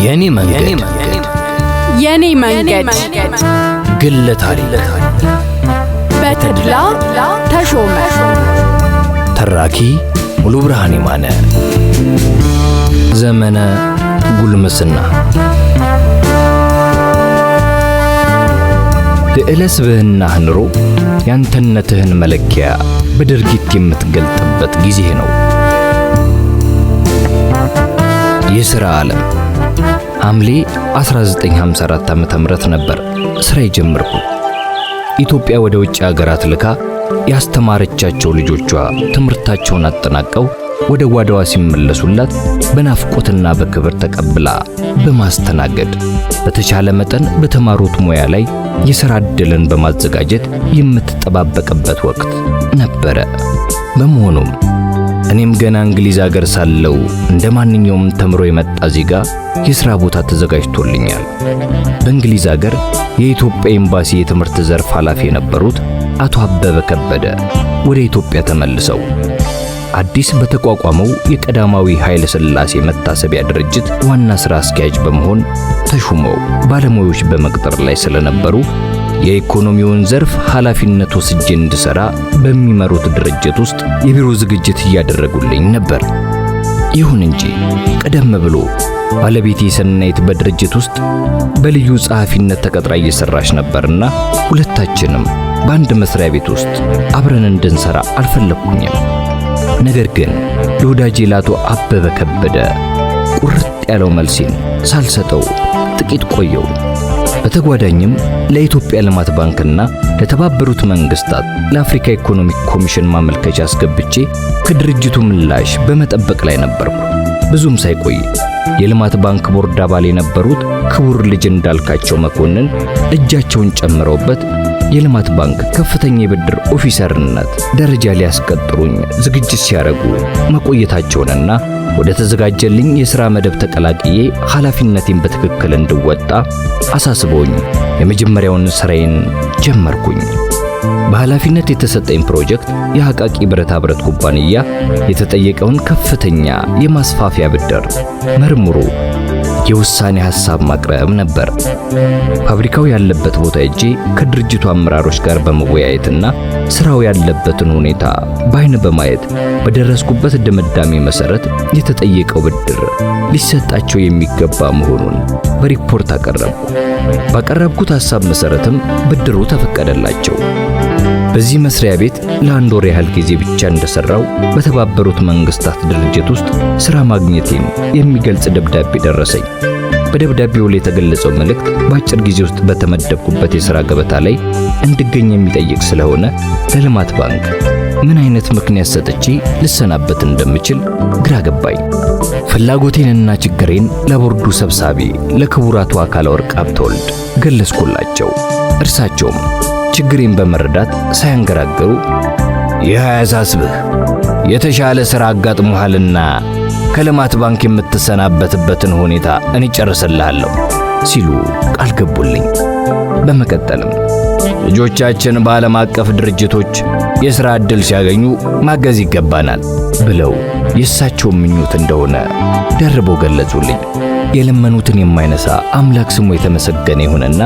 የኔ መንገድ የኔ መንገድ ግለ ታሪክ በተድላ ተሾመ። ተራኪ ሙሉ ብርሃን የማነ። ዘመነ ጉልምስና። ልዕለ ስብዕናህ ኑሮ ያንተነትህን መለኪያ በድርጊት የምትገልጥበት ጊዜ ነው። የሥራ ዓለም። ሐምሌ 1954 ዓ.ም ነበር ሥራ የጀመርኩት። ኢትዮጵያ ወደ ውጭ ሀገራት ልካ ያስተማረቻቸው ልጆቿ ትምህርታቸውን አጠናቀው ወደ ጓዳዋ ሲመለሱላት በናፍቆትና በክብር ተቀብላ በማስተናገድ፣ በተቻለ መጠን በተማሩት ሙያ ላይ የሥራ ዕድልን በማዘጋጀት የምትጠባበቅበት ወቅት ነበረ። በመሆኑም እኔም ገና እንግሊዝ አገር ሳለው እንደ ማንኛውም ተምሮ የመጣ ዜጋ የሥራ ቦታ ተዘጋጅቶልኛል። በእንግሊዝ አገር የኢትዮጵያ ኤምባሲ የትምህርት ዘርፍ ኃላፊ የነበሩት አቶ አበበ ከበደ ወደ ኢትዮጵያ ተመልሰው አዲስ በተቋቋመው የቀዳማዊ ኃይለ ሥላሴ መታሰቢያ ድርጅት ዋና ሥራ አስኪያጅ በመሆን ተሹመው ባለሙያዎች በመቅጠር ላይ ስለነበሩ፣ የኢኮኖሚውን ዘርፍ ኃላፊነት ወስጄ እንድሠራ በሚመሩት ድርጅት ውስጥ የቢሮ ዝግጅት እያደረጉልኝ ነበር። ይሁን እንጂ ቀደም ብሎ ባለቤቴ ሰናይት በድርጅት ውስጥ በልዩ ጸሐፊነት ተቀጥራ እየሰራች ነበርና ሁለታችንም በአንድ መስሪያ ቤት ውስጥ አብረን እንድንሰራ አልፈለግኩኝም። ነገር ግን ለወዳጄ ላቶ አበበ ከበደ ቁርጥ ያለው መልሴን ሳልሰጠው ጥቂት ቆየው። በተጓዳኝም ለኢትዮጵያ ልማት ባንክና ለተባበሩት መንግስታት ለአፍሪካ ኢኮኖሚክ ኮሚሽን ማመልከቻ አስገብቼ ከድርጅቱ ምላሽ በመጠበቅ ላይ ነበርኩ። ብዙም ሳይቆይ የልማት ባንክ ቦርድ አባል የነበሩት ክቡር ልጅ እንዳልካቸው መኮንን እጃቸውን ጨምረውበት የልማት ባንክ ከፍተኛ የብድር ኦፊሰርነት ደረጃ ሊያስቀጥሩኝ ዝግጅት ሲያደርጉ መቆየታቸውንና ወደ ተዘጋጀልኝ የሥራ መደብ ተቀላቅዬ ኃላፊነቴን በትክክል እንድወጣ አሳስበውኝ የመጀመሪያውን ሥራዬን ጀመርኩኝ። በኃላፊነት የተሰጠኝ ፕሮጀክት የአቃቂ ብረታ ብረት ኩባንያ የተጠየቀውን ከፍተኛ የማስፋፊያ ብድር መርምሮ የውሳኔ ሐሳብ ማቅረብ ነበር። ፋብሪካው ያለበት ቦታ ሄጄ ከድርጅቱ አመራሮች ጋር በመወያየትና ስራው ያለበትን ሁኔታ በአይን በማየት በደረስኩበት ድምዳሜ መሰረት የተጠየቀው ብድር ሊሰጣቸው የሚገባ መሆኑን በሪፖርት አቀረብኩ። ባቀረብኩት ሐሳብ መሰረትም ብድሩ ተፈቀደላቸው። በዚህ መስሪያ ቤት ለአንድ ወር ያህል ጊዜ ብቻ እንደሰራው በተባበሩት መንግስታት ድርጅት ውስጥ ስራ ማግኘቴን የሚገልጽ ደብዳቤ ደረሰኝ። በደብዳቤው ላይ የተገለጸው መልእክት በአጭር ጊዜ ውስጥ በተመደብኩበት የሥራ ገበታ ላይ እንድገኝ የሚጠይቅ ስለሆነ ለልማት ባንክ ምን አይነት ምክንያት ሰጥቼ ልሰናበት እንደምችል ግራ ገባኝ። ፍላጎቴንና ችግሬን ለቦርዱ ሰብሳቢ ለክቡር አቶ አካለ ወርቅ ሀብተወልድ ገለጽኩላቸው። እርሳቸውም ችግሬን በመረዳት ሳያንገራግሩ "ይህ አያሳስብህ፣ የተሻለ ሥራ አጋጥሞሃልና ከልማት ባንክ የምትሰናበትበትን ሁኔታ እኔ ጨርስልሃለሁ" ሲሉ ቃል ገቡልኝ። በመቀጠልም "ልጆቻችን በዓለም አቀፍ ድርጅቶች የሥራ ዕድል ሲያገኙ ማገዝ ይገባናል" ብለው የእሳቸውን ምኞት እንደሆነ ደርበው ገለጹልኝ። የለመኑትን የማይነሳ አምላክ ስሙ የተመሰገነ ይሁንና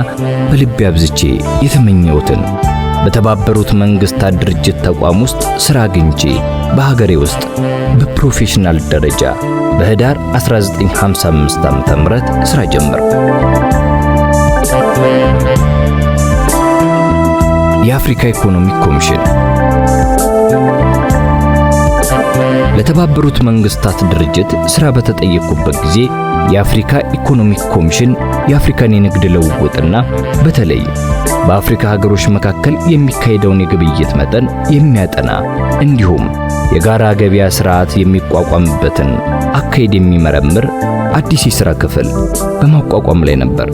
በልቤ አብዝቼ የተመኘሁትን በተባበሩት መንግስታት ድርጅት ተቋም ውስጥ ሥራ አግኝቼ በሀገሬ ውስጥ በ professional ደረጃ በህዳር 1955 ዓ.ም ሥራ ጀመርኩ። የአፍሪካ ኢኮኖሚክ ኮሚሽን። ለተባበሩት መንግስታት ድርጅት ሥራ በተጠየቅኩበት ጊዜ የአፍሪካ ኢኮኖሚክ ኮሚሽን የአፍሪካን የንግድ ልውውጥና በተለይ በአፍሪካ ሀገሮች መካከል የሚካሄደውን የግብይት መጠን የሚያጠና እንዲሁም የጋራ ገበያ ስርዓት የሚቋቋምበትን አካሄድ የሚመረምር አዲስ የሥራ ክፍል በማቋቋም ላይ ነበር።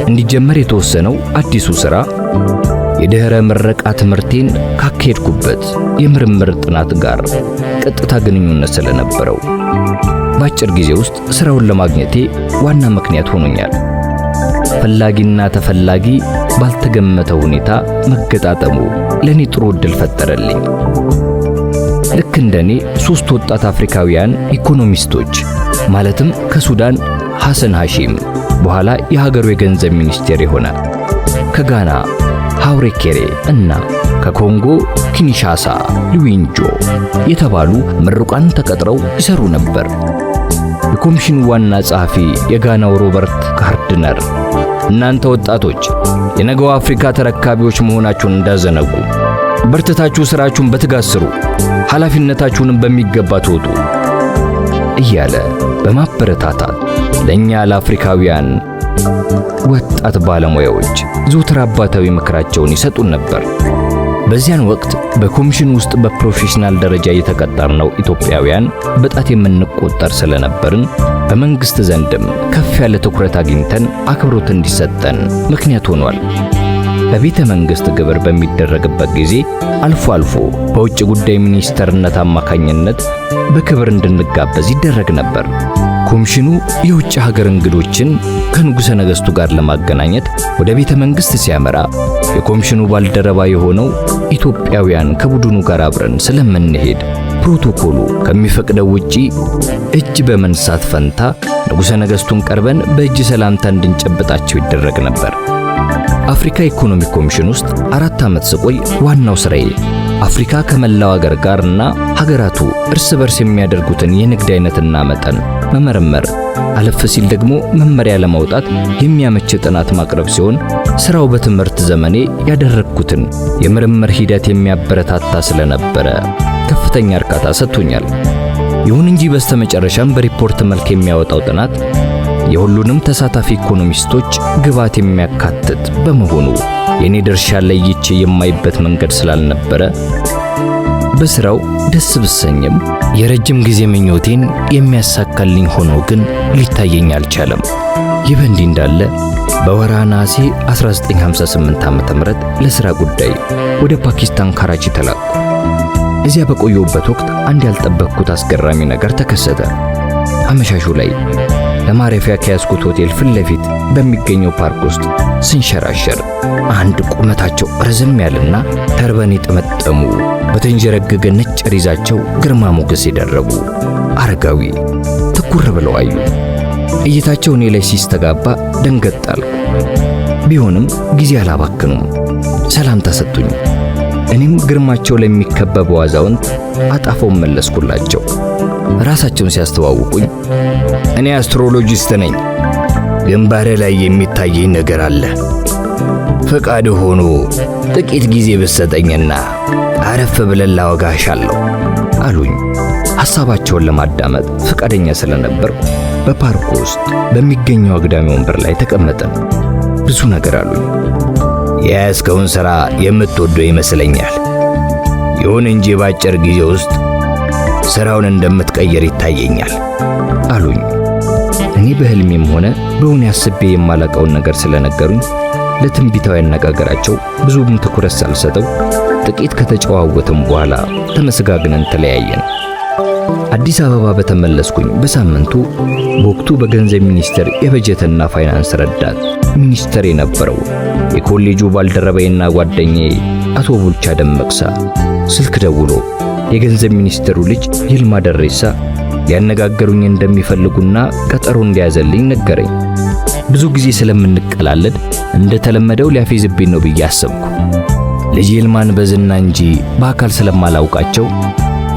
እንዲጀመር የተወሰነው አዲሱ ሥራ የድኅረ ምረቃ ትምህርቴን ካካሄድኩበት የምርምር ጥናት ጋር ቀጥታ ግንኙነት ስለነበረው በአጭር ጊዜ ውስጥ ስራውን ለማግኘቴ ዋና ምክንያት ሆኖኛል። ፈላጊና ተፈላጊ ባልተገመተ ሁኔታ መገጣጠሙ ለኔ ጥሩ ዕድል ፈጠረልኝ። ልክ እንደኔ ሶስት ወጣት አፍሪካውያን ኢኮኖሚስቶች ማለትም ከሱዳን ሐሰን ሐሺም በኋላ የሀገሩ የገንዘብ ሚኒስቴር የሆነ፣ ከጋና ሐውሬ ኬሬ እና ከኮንጎ ኪንሻሳ ሉዊንጆ የተባሉ ምሩቃን ተቀጥረው ይሰሩ ነበር። የኮሚሽኑ ዋና ጸሐፊ የጋናው ሮበርት ጋርድነር "እናንተ ወጣቶች የነገው አፍሪካ ተረካቢዎች መሆናችሁን እንዳትዘነጉ፣ በርትታችሁ ሥራችሁን በትጋት ስሩ፣ ኃላፊነታችሁንም በሚገባ ተወጡ" እያለ በማበረታታት ለእኛ ለአፍሪካውያን ወጣት ባለሙያዎች ዘወትር አባታዊ ምክራቸውን ይሰጡን ነበር። በዚያን ወቅት በኮሚሽኑ ውስጥ በ professional ደረጃ የተቀጠርነው ኢትዮጵያውያን በጣት የምንቆጠር ስለነበርን በመንግስት ዘንድም ከፍ ያለ ትኩረት አግኝተን አክብሮት እንዲሰጠን ምክንያት ሆኗል። በቤተ መንግስት ግብር በሚደረግበት ጊዜ አልፎ አልፎ በውጭ ጉዳይ ሚኒስተርነት አማካኝነት በክብር እንድንጋበዝ ይደረግ ነበር። ኮሚሽኑ የውጭ ሀገር እንግዶችን ከንጉሠ ነገሥቱ ጋር ለማገናኘት ወደ ቤተ መንግስት ሲያመራ የኮሚሽኑ ባልደረባ የሆነው ኢትዮጵያውያን ከቡድኑ ጋር አብረን ስለምንሄድ ፕሮቶኮሉ ከሚፈቅደው ውጪ እጅ በመንሳት ፈንታ ንጉሠ ነገሥቱን ቀርበን በእጅ ሰላምታ እንድንጨብጣቸው ይደረግ ነበር። አፍሪካ ኢኮኖሚ ኮሚሽን ውስጥ 4 ዓመት ስቆይ ዋናው ስራዬ አፍሪካ ከመላው ሀገር ጋርና ሀገራቱ እርስ በርስ የሚያደርጉትን የንግድ አይነትና መጠን መመርመር፣ አለፍ ሲል ደግሞ መመሪያ ለማውጣት የሚያመች ጥናት ማቅረብ ሲሆን ስራው በትምህርት ዘመኔ ያደረግኩትን የምርምር ሂደት የሚያበረታታ ስለነበረ ከፍተኛ እርካታ ሰጥቶኛል። ይሁን እንጂ በስተመጨረሻም በሪፖርት መልክ የሚያወጣው ጥናት የሁሉንም ተሳታፊ ኢኮኖሚስቶች ግብዓት የሚያካትት በመሆኑ የኔ ድርሻ ለይቼ የማይበት መንገድ ስላልነበረ በስራው ደስ ብሰኝም የረጅም ጊዜ ምኞቴን የሚያሳካልኝ ሆኖ ግን ሊታየኝ አልቻለም። ይህ በእንዲህ እንዳለ በወርሃ ነሐሴ 1958 ዓ.ም ለሥራ ጉዳይ ወደ ፓኪስታን ካራቺ ተላኩ። እዚያ በቆየሁበት ወቅት አንድ ያልጠበቅኩት አስገራሚ ነገር ተከሰተ። አመሻሹ ላይ ለማረፊያ ከያዝኩት ሆቴል ፊት ለፊት በሚገኘው ፓርክ ውስጥ ስንሸራሸር አንድ ቁመታቸው ረዘም ያለና ተርበን የጠመጠሙ፣ በተንዠረገገ ነጭ ሪዛቸው ግርማ ሞገስ የደረቡ አረጋዊ ትኩር ብለው አዩ። እይታቸው እኔ ላይ ሲስተጋባ ደንገጥ አልኩ። ቢሆንም ጊዜ አላባክኑም። ሰላምታ ሰጡኝ። እኔም ግርማቸው ለሚከበበው አዛውንት አጣፈውን መለስኩላቸው። ራሳቸውን ሲያስተዋውቁኝ "እኔ astrologist ነኝ። ግንባሬ ላይ የሚታየኝ ነገር አለ። ፈቃድ ሆኖ ጥቂት ጊዜ ብትሰጠኝና አረፍ ብለን ላወጋሻለሁ" አሉኝ። ሐሳባቸውን ለማዳመጥ ፈቃደኛ ስለነበርኩ በፓርኩ ውስጥ በሚገኘው አግዳሚ ወንበር ላይ ተቀመጥን። ብዙ ነገር አሉኝ። "የያዝከውን ሥራ የምትወደው ይመስለኛል። ይሁን እንጂ በአጭር ጊዜ ውስጥ ሥራውን እንደምትቀይር ይታየኛል" አሉኝ። እኔ በሕልሜም ሆነ በእውን አስቤ የማላውቀውን ነገር ስለነገሩኝ ለትንቢታዊ አነጋገራቸው ብዙም ትኩረት ሳልሰጠው ጥቂት ከተጨዋወትም በኋላ ተመሰጋግነን ተለያየን። አዲስ አበባ በተመለስኩኝ በሳምንቱ በወቅቱ በገንዘብ ሚኒስቴር የበጀትና ፋይናንስ ረዳት ሚኒስትር የነበረው የኮሌጁ ባልደረባዬና ጓደኛዬ አቶ ቡልቻ ደመቅሳ ስልክ ደውሎ የገንዘብ ሚኒስትሩ ልጅ ይልማ ደሬሳ ሊያነጋገሩኝ እንደሚፈልጉና ቀጠሮ እንዲያዘልኝ ነገረኝ። ብዙ ጊዜ ስለምንቀላለድ እንደተለመደው ሊያፌዝብኝ ነው ብዬ አሰብኩ። ልጅ ይልማን በዝና እንጂ በአካል ስለማላውቃቸው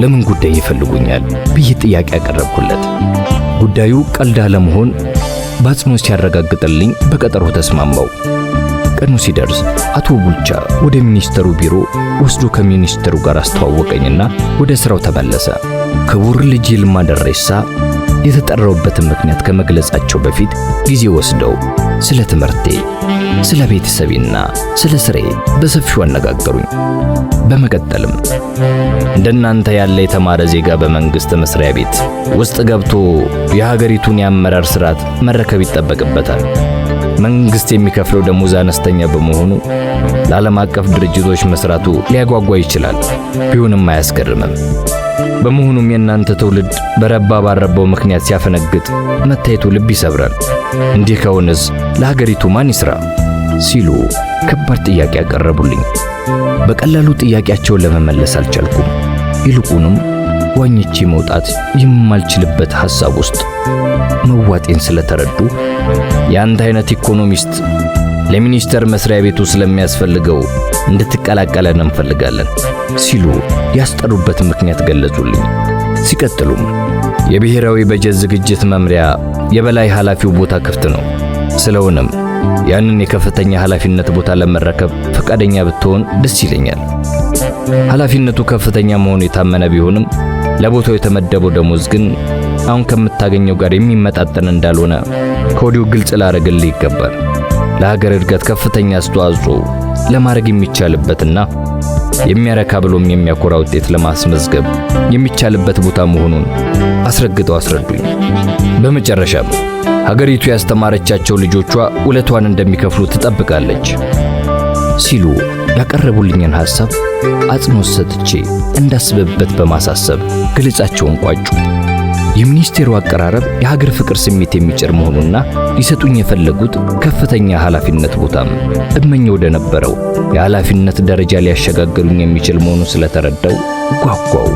ለምን ጉዳይ ይፈልጉኛል ብዬ ጥያቄ ያቀረብኩለት። ጉዳዩ ቀልድ አለመሆን በአጽንኦት ሲያረጋግጥልኝ በቀጠሮ ተስማማው። ቀኑ ሲደርስ አቶ ቡልቻ ወደ ሚኒስተሩ ቢሮ ወስዶ ከሚኒስተሩ ጋር አስተዋወቀኝና ወደ ስራው ተመለሰ። ክቡር ልጅ ይልማ ደሬሳ የተጠራውበትን ምክንያት ከመግለጻቸው በፊት ጊዜ ወስደው ስለ ትምህርቴ፣ ስለ ቤተሰቤና ስለ ስሬ በሰፊው አነጋገሩኝ። በመቀጠልም "እንደናንተ ያለ የተማረ ዜጋ በመንግስት መስሪያ ቤት ውስጥ ገብቶ የሀገሪቱን የአመራር ስርዓት መረከብ ይጠበቅበታል። መንግስት የሚከፍለው ደሞዝ አነስተኛ በመሆኑ ለዓለም አቀፍ ድርጅቶች መስራቱ ሊያጓጓ ይችላል። ቢሆንም አያስገርምም። በመሆኑም የእናንተ ትውልድ በረባ ባረባው ምክንያት ሲያፈነግጥ መታየቱ ልብ ይሰብራል። እንዲህ ከሆነስ ለሀገሪቱ ማን ይስራ?" ሲሉ ከባድ ጥያቄ ያቀረቡልኝ። በቀላሉ ጥያቄያቸውን ለመመለስ አልቻልኩም። ይልቁንም ዋኝቼ መውጣት የማልችልበት ሐሳብ ውስጥ መዋጤን ስለተረዱ የአንተ አይነት ኢኮኖሚስት ለሚኒስቴር መስሪያ ቤቱ ስለሚያስፈልገው እንድትቀላቀለን እንፈልጋለን ሲሉ ያስጠሩበት ምክንያት ገለጹልኝ። ሲቀጥሉም የብሔራዊ በጀት ዝግጅት መምሪያ የበላይ ኃላፊው ቦታ ክፍት ነው። ስለሆነም ያንን የከፍተኛ ኃላፊነት ቦታ ለመረከብ ፈቃደኛ ብትሆን ደስ ይለኛል። ኃላፊነቱ ከፍተኛ መሆኑ የታመነ ቢሆንም ለቦታው የተመደበው ደሞዝ ግን አሁን ከምታገኘው ጋር የሚመጣጠን እንዳልሆነ ከወዲሁ ግልጽ ላደርግልህ ይገባል። ለሀገር እድገት ከፍተኛ አስተዋጽኦ ለማድረግ የሚቻልበትና የሚያረካ ብሎም የሚያኮራ ውጤት ለማስመዝገብ የሚቻልበት ቦታ መሆኑን አስረግጠው አስረዱኝ። በመጨረሻም ሀገሪቱ ያስተማረቻቸው ልጆቿ ውለቷን እንደሚከፍሉ ትጠብቃለች ሲሉ ያቀረቡልኝን ሐሳብ አጽንኦት ሰጥቼ እንዳስብበት በማሳሰብ ግልጻቸውን ቋጩ። የሚኒስቴሩ አቀራረብ የሀገር ፍቅር ስሜት የሚጭር መሆኑና ሊሰጡኝ የፈለጉት ከፍተኛ ኃላፊነት ቦታም እመኘው ወደ ነበረው የኃላፊነት ደረጃ ሊያሸጋግሩኝ የሚችል መሆኑን ስለተረዳው ጓጓው።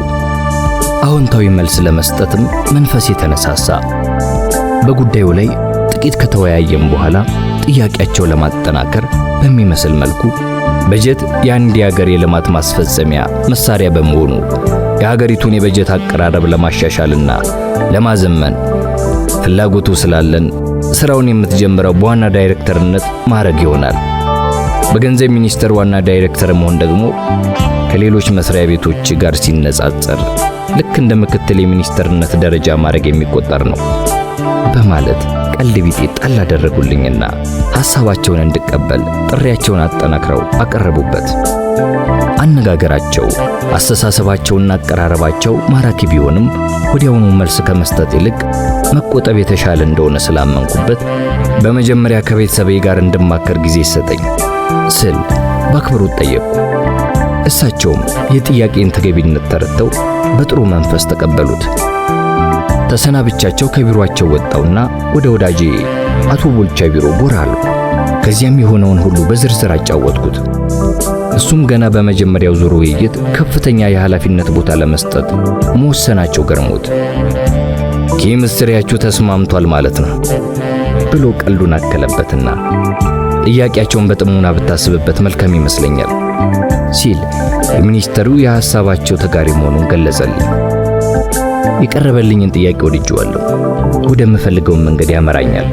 አዎንታዊ መልስ ለመስጠትም መንፈሴ ተነሳሳ። በጉዳዩ ላይ ጥቂት ከተወያየም በኋላ ጥያቄያቸው ለማጠናከር በሚመስል መልኩ በጀት የአንድ የሀገር የልማት ማስፈጸሚያ መሳሪያ በመሆኑ የሀገሪቱን የበጀት አቀራረብ ለማሻሻልና ለማዘመን ፍላጎቱ ስላለን ስራውን የምትጀምረው በዋና ዳይሬክተርነት ማዕረግ ይሆናል። በገንዘብ ሚኒስቴር ዋና ዳይሬክተር መሆን ደግሞ ከሌሎች መስሪያ ቤቶች ጋር ሲነጻጸር ልክ እንደ ምክትል የሚኒስትርነት ደረጃ ማዕረግ የሚቆጠር ነው በማለት ቀልድ ቢጤ ጣል አደረጉልኝና ሐሳባቸውን እንድቀበል ጥሪያቸውን አጠናክረው አቀረቡበት። አነጋገራቸው፣ አስተሳሰባቸውና አቀራረባቸው ማራኪ ቢሆንም ወዲያውኑ መልስ ከመስጠት ይልቅ መቆጠብ የተሻለ እንደሆነ ስላመንኩበት በመጀመሪያ ከቤተሰቤ ጋር እንድማከር ጊዜ ይሰጠኝ ስል በአክብሮት ጠየቅኩ። እሳቸውም የጥያቄን ተገቢነት ተረድተው በጥሩ መንፈስ ተቀበሉት። ተሰናብቻቸው ከቢሮአቸው ወጣውና ወደ ወዳጄ አቶ ቦልቻ ቢሮ ጎራ አልኩ። ከዚያም የሆነውን ሁሉ በዝርዝር አጫወትኩት። እሱም ገና በመጀመሪያው ዙር ውይይት ከፍተኛ የኃላፊነት ቦታ ለመስጠት መወሰናቸው ገርሞት ኬሚስትሪያችሁ ተስማምቷል ማለት ነው ብሎ ቀልዱን አከለበትና ጥያቄያቸውን በጥሞና ብታስብበት መልካም ይመስለኛል ሲል የሚኒስተሩ የሐሳባቸው ተጋሪ መሆኑን ገለጸልኝ። የቀረበልኝን ጥያቄ ወድጄዋለሁ፣ ወደምፈልገው መንገድ ያመራኛል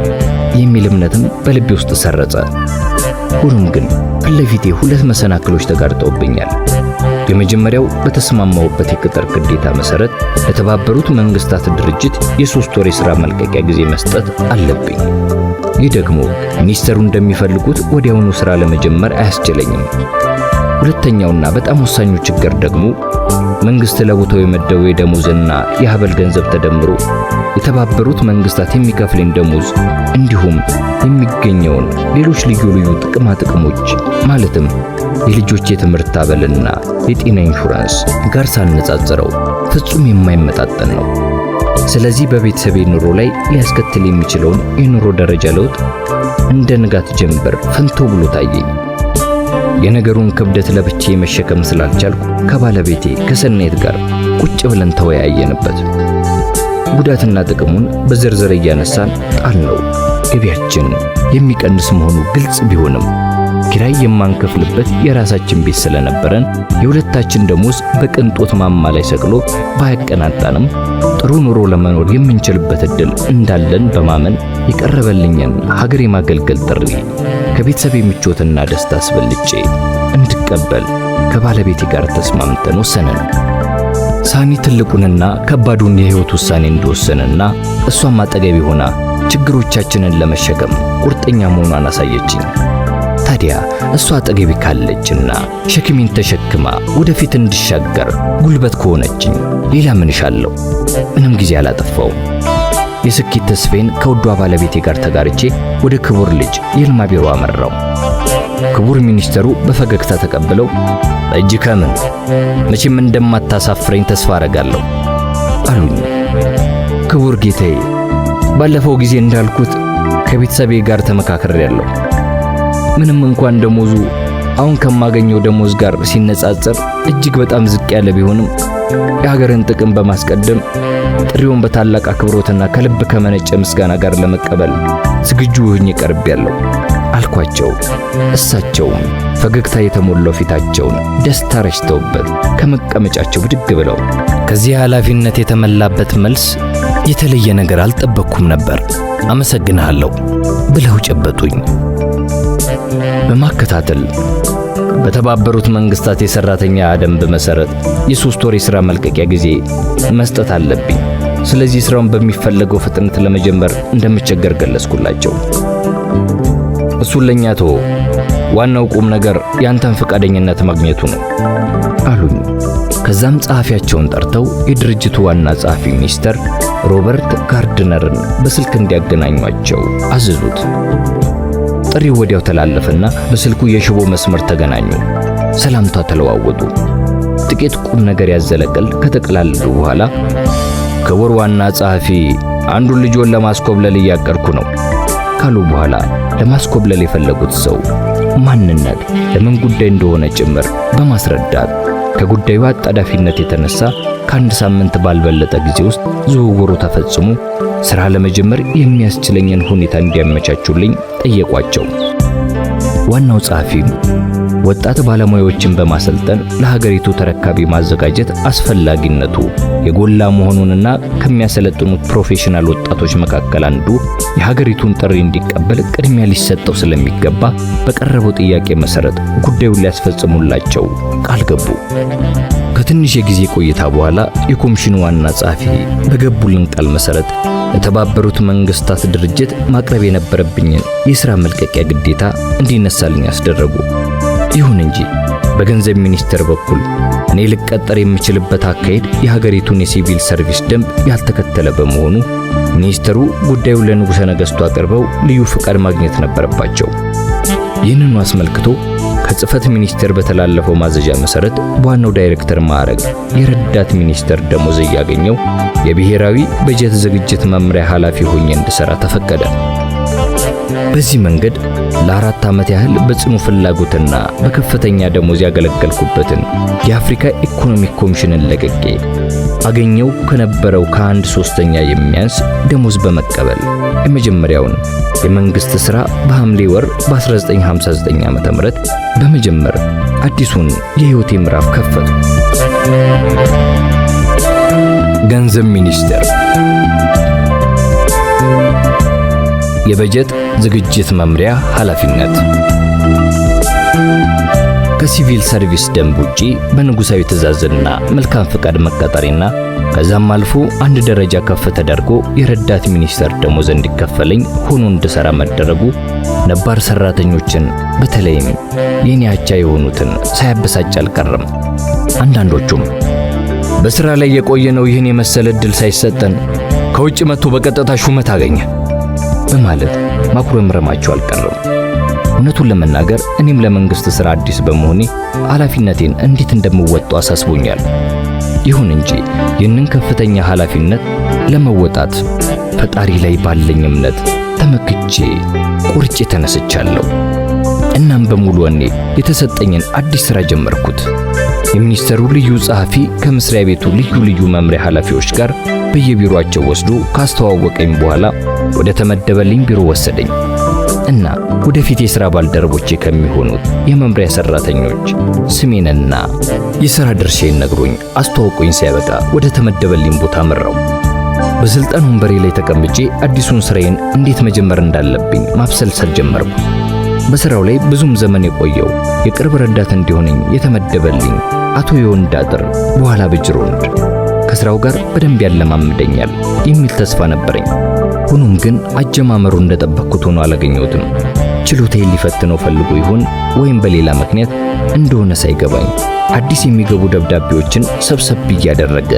የሚል እምነትም በልቤ ውስጥ ሰረጸ። ሆኖም ግን ፊት ለፊቴ ሁለት መሰናክሎች ተጋርጠውብኛል። የመጀመሪያው በተስማማውበት የቅጥር ግዴታ መሰረት ለተባበሩት መንግስታት ድርጅት የ3 ወር የሥራ መልቀቂያ ጊዜ መስጠት አለብኝ። ይህ ደግሞ ሚኒስተሩ እንደሚፈልጉት ወዲያውኑ ሥራ ለመጀመር አያስችለኝም። ሁለተኛውና በጣም ወሳኙ ችግር ደግሞ መንግስት ለቦታው የመደበው የደሞዝና የሀበል ገንዘብ ተደምሮ የተባበሩት መንግስታት የሚከፍለኝ ደሞዝ እንዲሁም የሚገኘውን ሌሎች ልዩ ልዩ ጥቅማ ጥቅሞች ማለትም የልጆች የትምህርት አበልና የጤና ኢንሹራንስ ጋር ሳነጻጽረው ፍጹም የማይመጣጠን ነው። ስለዚህ በቤተሰቤ ኑሮ ላይ ሊያስከትል የሚችለውን የኑሮ ደረጃ ለውጥ እንደ ንጋት ጀንበር ፍንቶ ብሎ ታየኝ። የነገሩን ክብደት ለብቻዬ መሸከም ስላልቻልኩ ከባለቤቴ ከሰናይት ጋር ቁጭ ብለን ተወያየንበት። ጉዳትና ጥቅሙን በዝርዝር እያነሳን ጣልነው። ገቢያችን የሚቀንስ መሆኑ ግልጽ ቢሆንም ኪራይ የማንከፍልበት የራሳችን ቤት ስለነበረን የሁለታችን ደሞዝ በቅንጦት ማማ ላይ ሰቅሎ ባያቀናጣንም ጥሩ ኑሮ ለመኖር የምንችልበት እድል እንዳለን በማመን የቀረበልኝን ሀገር የማገልገል ጥሪ ከቤተሰቤ ምቾትና ደስታ አስበልጬ እንድቀበል ከባለቤቴ ጋር ተስማምተን ወሰንን። ሳኒ ትልቁንና ከባዱን የህይወት ውሳኔ እንደወሰነና እሷም አጠገቤ ሆና ችግሮቻችንን ለመሸከም ቁርጠኛ መሆኗን አሳየችኝ። ታዲያ እሷ አጠገቤ ካለችና ሸክሜን ተሸክማ ወደፊት እንድሻገር ጉልበት ከሆነችኝ ሌላ ምን እሻለሁ? ምንም ጊዜ አላጠፋውም። የስኬት ተስፋዬን ከውዷ ባለቤቴ ጋር ተጋርቼ ወደ ክቡር ልጅ ይልማ ቢሮ አመራው። ክቡር ሚኒስተሩ በፈገግታ ተቀብለው እጅ ከምን መቼም እንደማታሳፍረኝ ተስፋ አረጋለሁ አሉኝ። ክቡር ጌታዬ፣ ባለፈው ጊዜ እንዳልኩት ከቤተሰቤ ጋር ተመካክሬያለሁ። ምንም እንኳን ደሞዙ አሁን ከማገኘው ደሞዝ ጋር ሲነጻጸር እጅግ በጣም ዝቅ ያለ ቢሆንም የሀገርን ጥቅም በማስቀደም ጥሪውን በታላቅ አክብሮትና ከልብ ከመነጨ ምስጋና ጋር ለመቀበል ዝግጁ ሆኜ ቀርቤያለሁ አልኳቸው። እሳቸውም ፈገግታ የተሞላው ፊታቸውን ደስታ ረጭተውበት ከመቀመጫቸው ብድግ ብለው ከዚህ ኃላፊነት የተመላበት መልስ የተለየ ነገር አልጠበቅኩም ነበር፣ አመሰግንሃለሁ ብለው ጨበጡኝ። በማከታተል በተባበሩት መንግስታት የሰራተኛ ደንብ መሰረት የ3 ወር የሥራ መልቀቂያ ጊዜ መስጠት አለብኝ። ስለዚህ ስራውን በሚፈለገው ፍጥነት ለመጀመር እንደምቸገር ገለጽኩላቸው። እሱን ለኛ ተወው፣ ዋናው ቁም ነገር ያንተን ፈቃደኝነት ማግኘቱ ነው አሉኝ። ከዛም ጸሐፊያቸውን ጠርተው የድርጅቱ ዋና ጸሐፊ ሚስተር ሮበርት ጋርድነርን በስልክ እንዲያገናኟቸው አዘዙት። ጥሪው ወዲያው ተላለፈና በስልኩ የሽቦ መስመር ተገናኙ። ሰላምታ ተለዋወጡ። ጥቂት ቁም ነገር ያዘለ ቀልድ ከተቀላለዱ በኋላ ክቡር ዋና ጸሐፊ፣ አንዱን ልጆን ለማስኮብለል እያቀድኩ ነው ካሉ በኋላ ለማስኮብለል የፈለጉት ሰው ማንነት ለምን ጉዳይ እንደሆነ ጭምር በማስረዳት ከጉዳዩ አጣዳፊነት የተነሳ ከአንድ ሳምንት ባልበለጠ ጊዜ ውስጥ ዝውውሩ ተፈጽሞ ስራ ለመጀመር የሚያስችለኝን ሁኔታ እንዲያመቻቹልኝ ጠየቋቸው። ዋናው ጸሐፊም ወጣት ባለሙያዎችን በማሰልጠን ለሀገሪቱ ተረካቢ ማዘጋጀት አስፈላጊነቱ የጎላ መሆኑንና ከሚያሰለጥኑት professional ወጣቶች መካከል አንዱ የሀገሪቱን ጥሪ እንዲቀበል ቅድሚያ ሊሰጠው ስለሚገባ በቀረበው ጥያቄ መሰረት ጉዳዩን ሊያስፈጽሙላቸው ቃል ገቡ። ከትንሽ የጊዜ ቆይታ በኋላ የኮሚሽኑ ዋና ጸሐፊ በገቡልን ቃል መሰረት ለተባበሩት መንግስታት ድርጅት ማቅረብ የነበረብኝን የሥራ መልቀቂያ ግዴታ እንዲነሳልኝ አስደረጉ። ይሁን እንጂ በገንዘብ ሚኒስቴር በኩል እኔ ልቀጠር የምችልበት አካሄድ የሀገሪቱን የሲቪል ሰርቪስ ደንብ ያልተከተለ በመሆኑ ሚኒስትሩ ጉዳዩን ለንጉሠ ነገሥቱ አቅርበው ልዩ ፍቃድ ማግኘት ነበረባቸው። ይህንኑ አስመልክቶ ከጽህፈት ሚኒስቴር በተላለፈው ማዘዣ መሰረት በዋናው ዳይሬክተር ማዕረግ የረዳት ሚኒስትር ደሞዝ እያገኘው የብሔራዊ በጀት ዝግጅት መምሪያ ኃላፊ ሆኜ እንድሠራ ተፈቀደ። በዚህ መንገድ ለ4 ዓመት ያህል በጽኑ ፍላጎትና በከፍተኛ ደሞዝ ያገለገልኩበትን የአፍሪካ ኢኮኖሚክ ኮሚሽንን ለቅቄ አገኘው ከነበረው ከአንድ ሶስተኛ የሚያንስ ደሞዝ በመቀበል የመጀመሪያውን የመንግስት ሥራ በሐምሌ ወር በ1959 ዓ.ም በመጀመር አዲሱን የሕይወቴ ምዕራፍ ከፈቱ። ገንዘብ ሚኒስቴር፣ የበጀት ዝግጅት መምሪያ ኃላፊነት። ከሲቪል ሰርቪስ ደንብ ውጪ በንጉሳዊ ትእዛዝና መልካም ፈቃድ መቀጠሬና ከዛም አልፎ አንድ ደረጃ ከፍ ተደርጎ የረዳት ሚኒስተር ደሞዝ እንዲከፈለኝ ሆኖ እንድሰራ መደረጉ ነባር ሰራተኞችን በተለይም የኔ አቻ የሆኑትን ሳያበሳጭ አልቀረም። አንዳንዶቹም በስራ ላይ የቆየነው ይህን የመሰለ እድል ሳይሰጠን ከውጭ መጥቶ በቀጥታ ሹመት አገኘ በማለት ማጉረምረማቸው አልቀረም። እውነቱን ለመናገር እኔም ለመንግስት ስራ አዲስ በመሆኔ ኃላፊነቴን እንዴት እንደምወጣው አሳስቦኛል። ይሁን እንጂ ይህንን ከፍተኛ ኃላፊነት ለመወጣት ፈጣሪ ላይ ባለኝ እምነት ተመክቼ ቆርጬ ተነስቻለሁ። እናም በሙሉ ወኔ የተሰጠኝን አዲስ ስራ ጀመርኩት። የሚኒስተሩ ልዩ ጸሐፊ ከመስሪያ ቤቱ ልዩ ልዩ መምሪያ ኃላፊዎች ጋር በየቢሮአቸው ወስዶ ካስተዋወቀኝ በኋላ ወደ ተመደበልኝ ቢሮ ወሰደኝ እና ወደፊት የሥራ ባልደረቦቼ ከሚሆኑት የመምሪያ ሰራተኞች ስሜንና የሥራ ድርሻዬን ነግሮኝ አስተዋውቆኝ ሲያበቃ ወደ ተመደበልኝ ቦታ መራው። በስልጣን ወንበሬ ላይ ተቀምጬ አዲሱን ስራዬን እንዴት መጀመር እንዳለብኝ ማብሰልሰል ጀመርኩ። በስራው ላይ ብዙም ዘመን የቆየው የቅርብ ረዳት እንዲሆነኝ የተመደበልኝ አቶ የወንዳጥር በኋላ በጅሮንድ ከስራው ጋር በደንብ ያለማምደኛል የሚል ተስፋ ነበረኝ። ሆኖም ግን አጀማመሩ እንደጠበቅኩት ሆኖ አላገኘሁትም። ችሎታዬን ሊፈትነው ፈልጎ ይሆን ወይም በሌላ ምክንያት እንደሆነ ሳይገባኝ አዲስ የሚገቡ ደብዳቤዎችን ሰብሰብ እያደረገ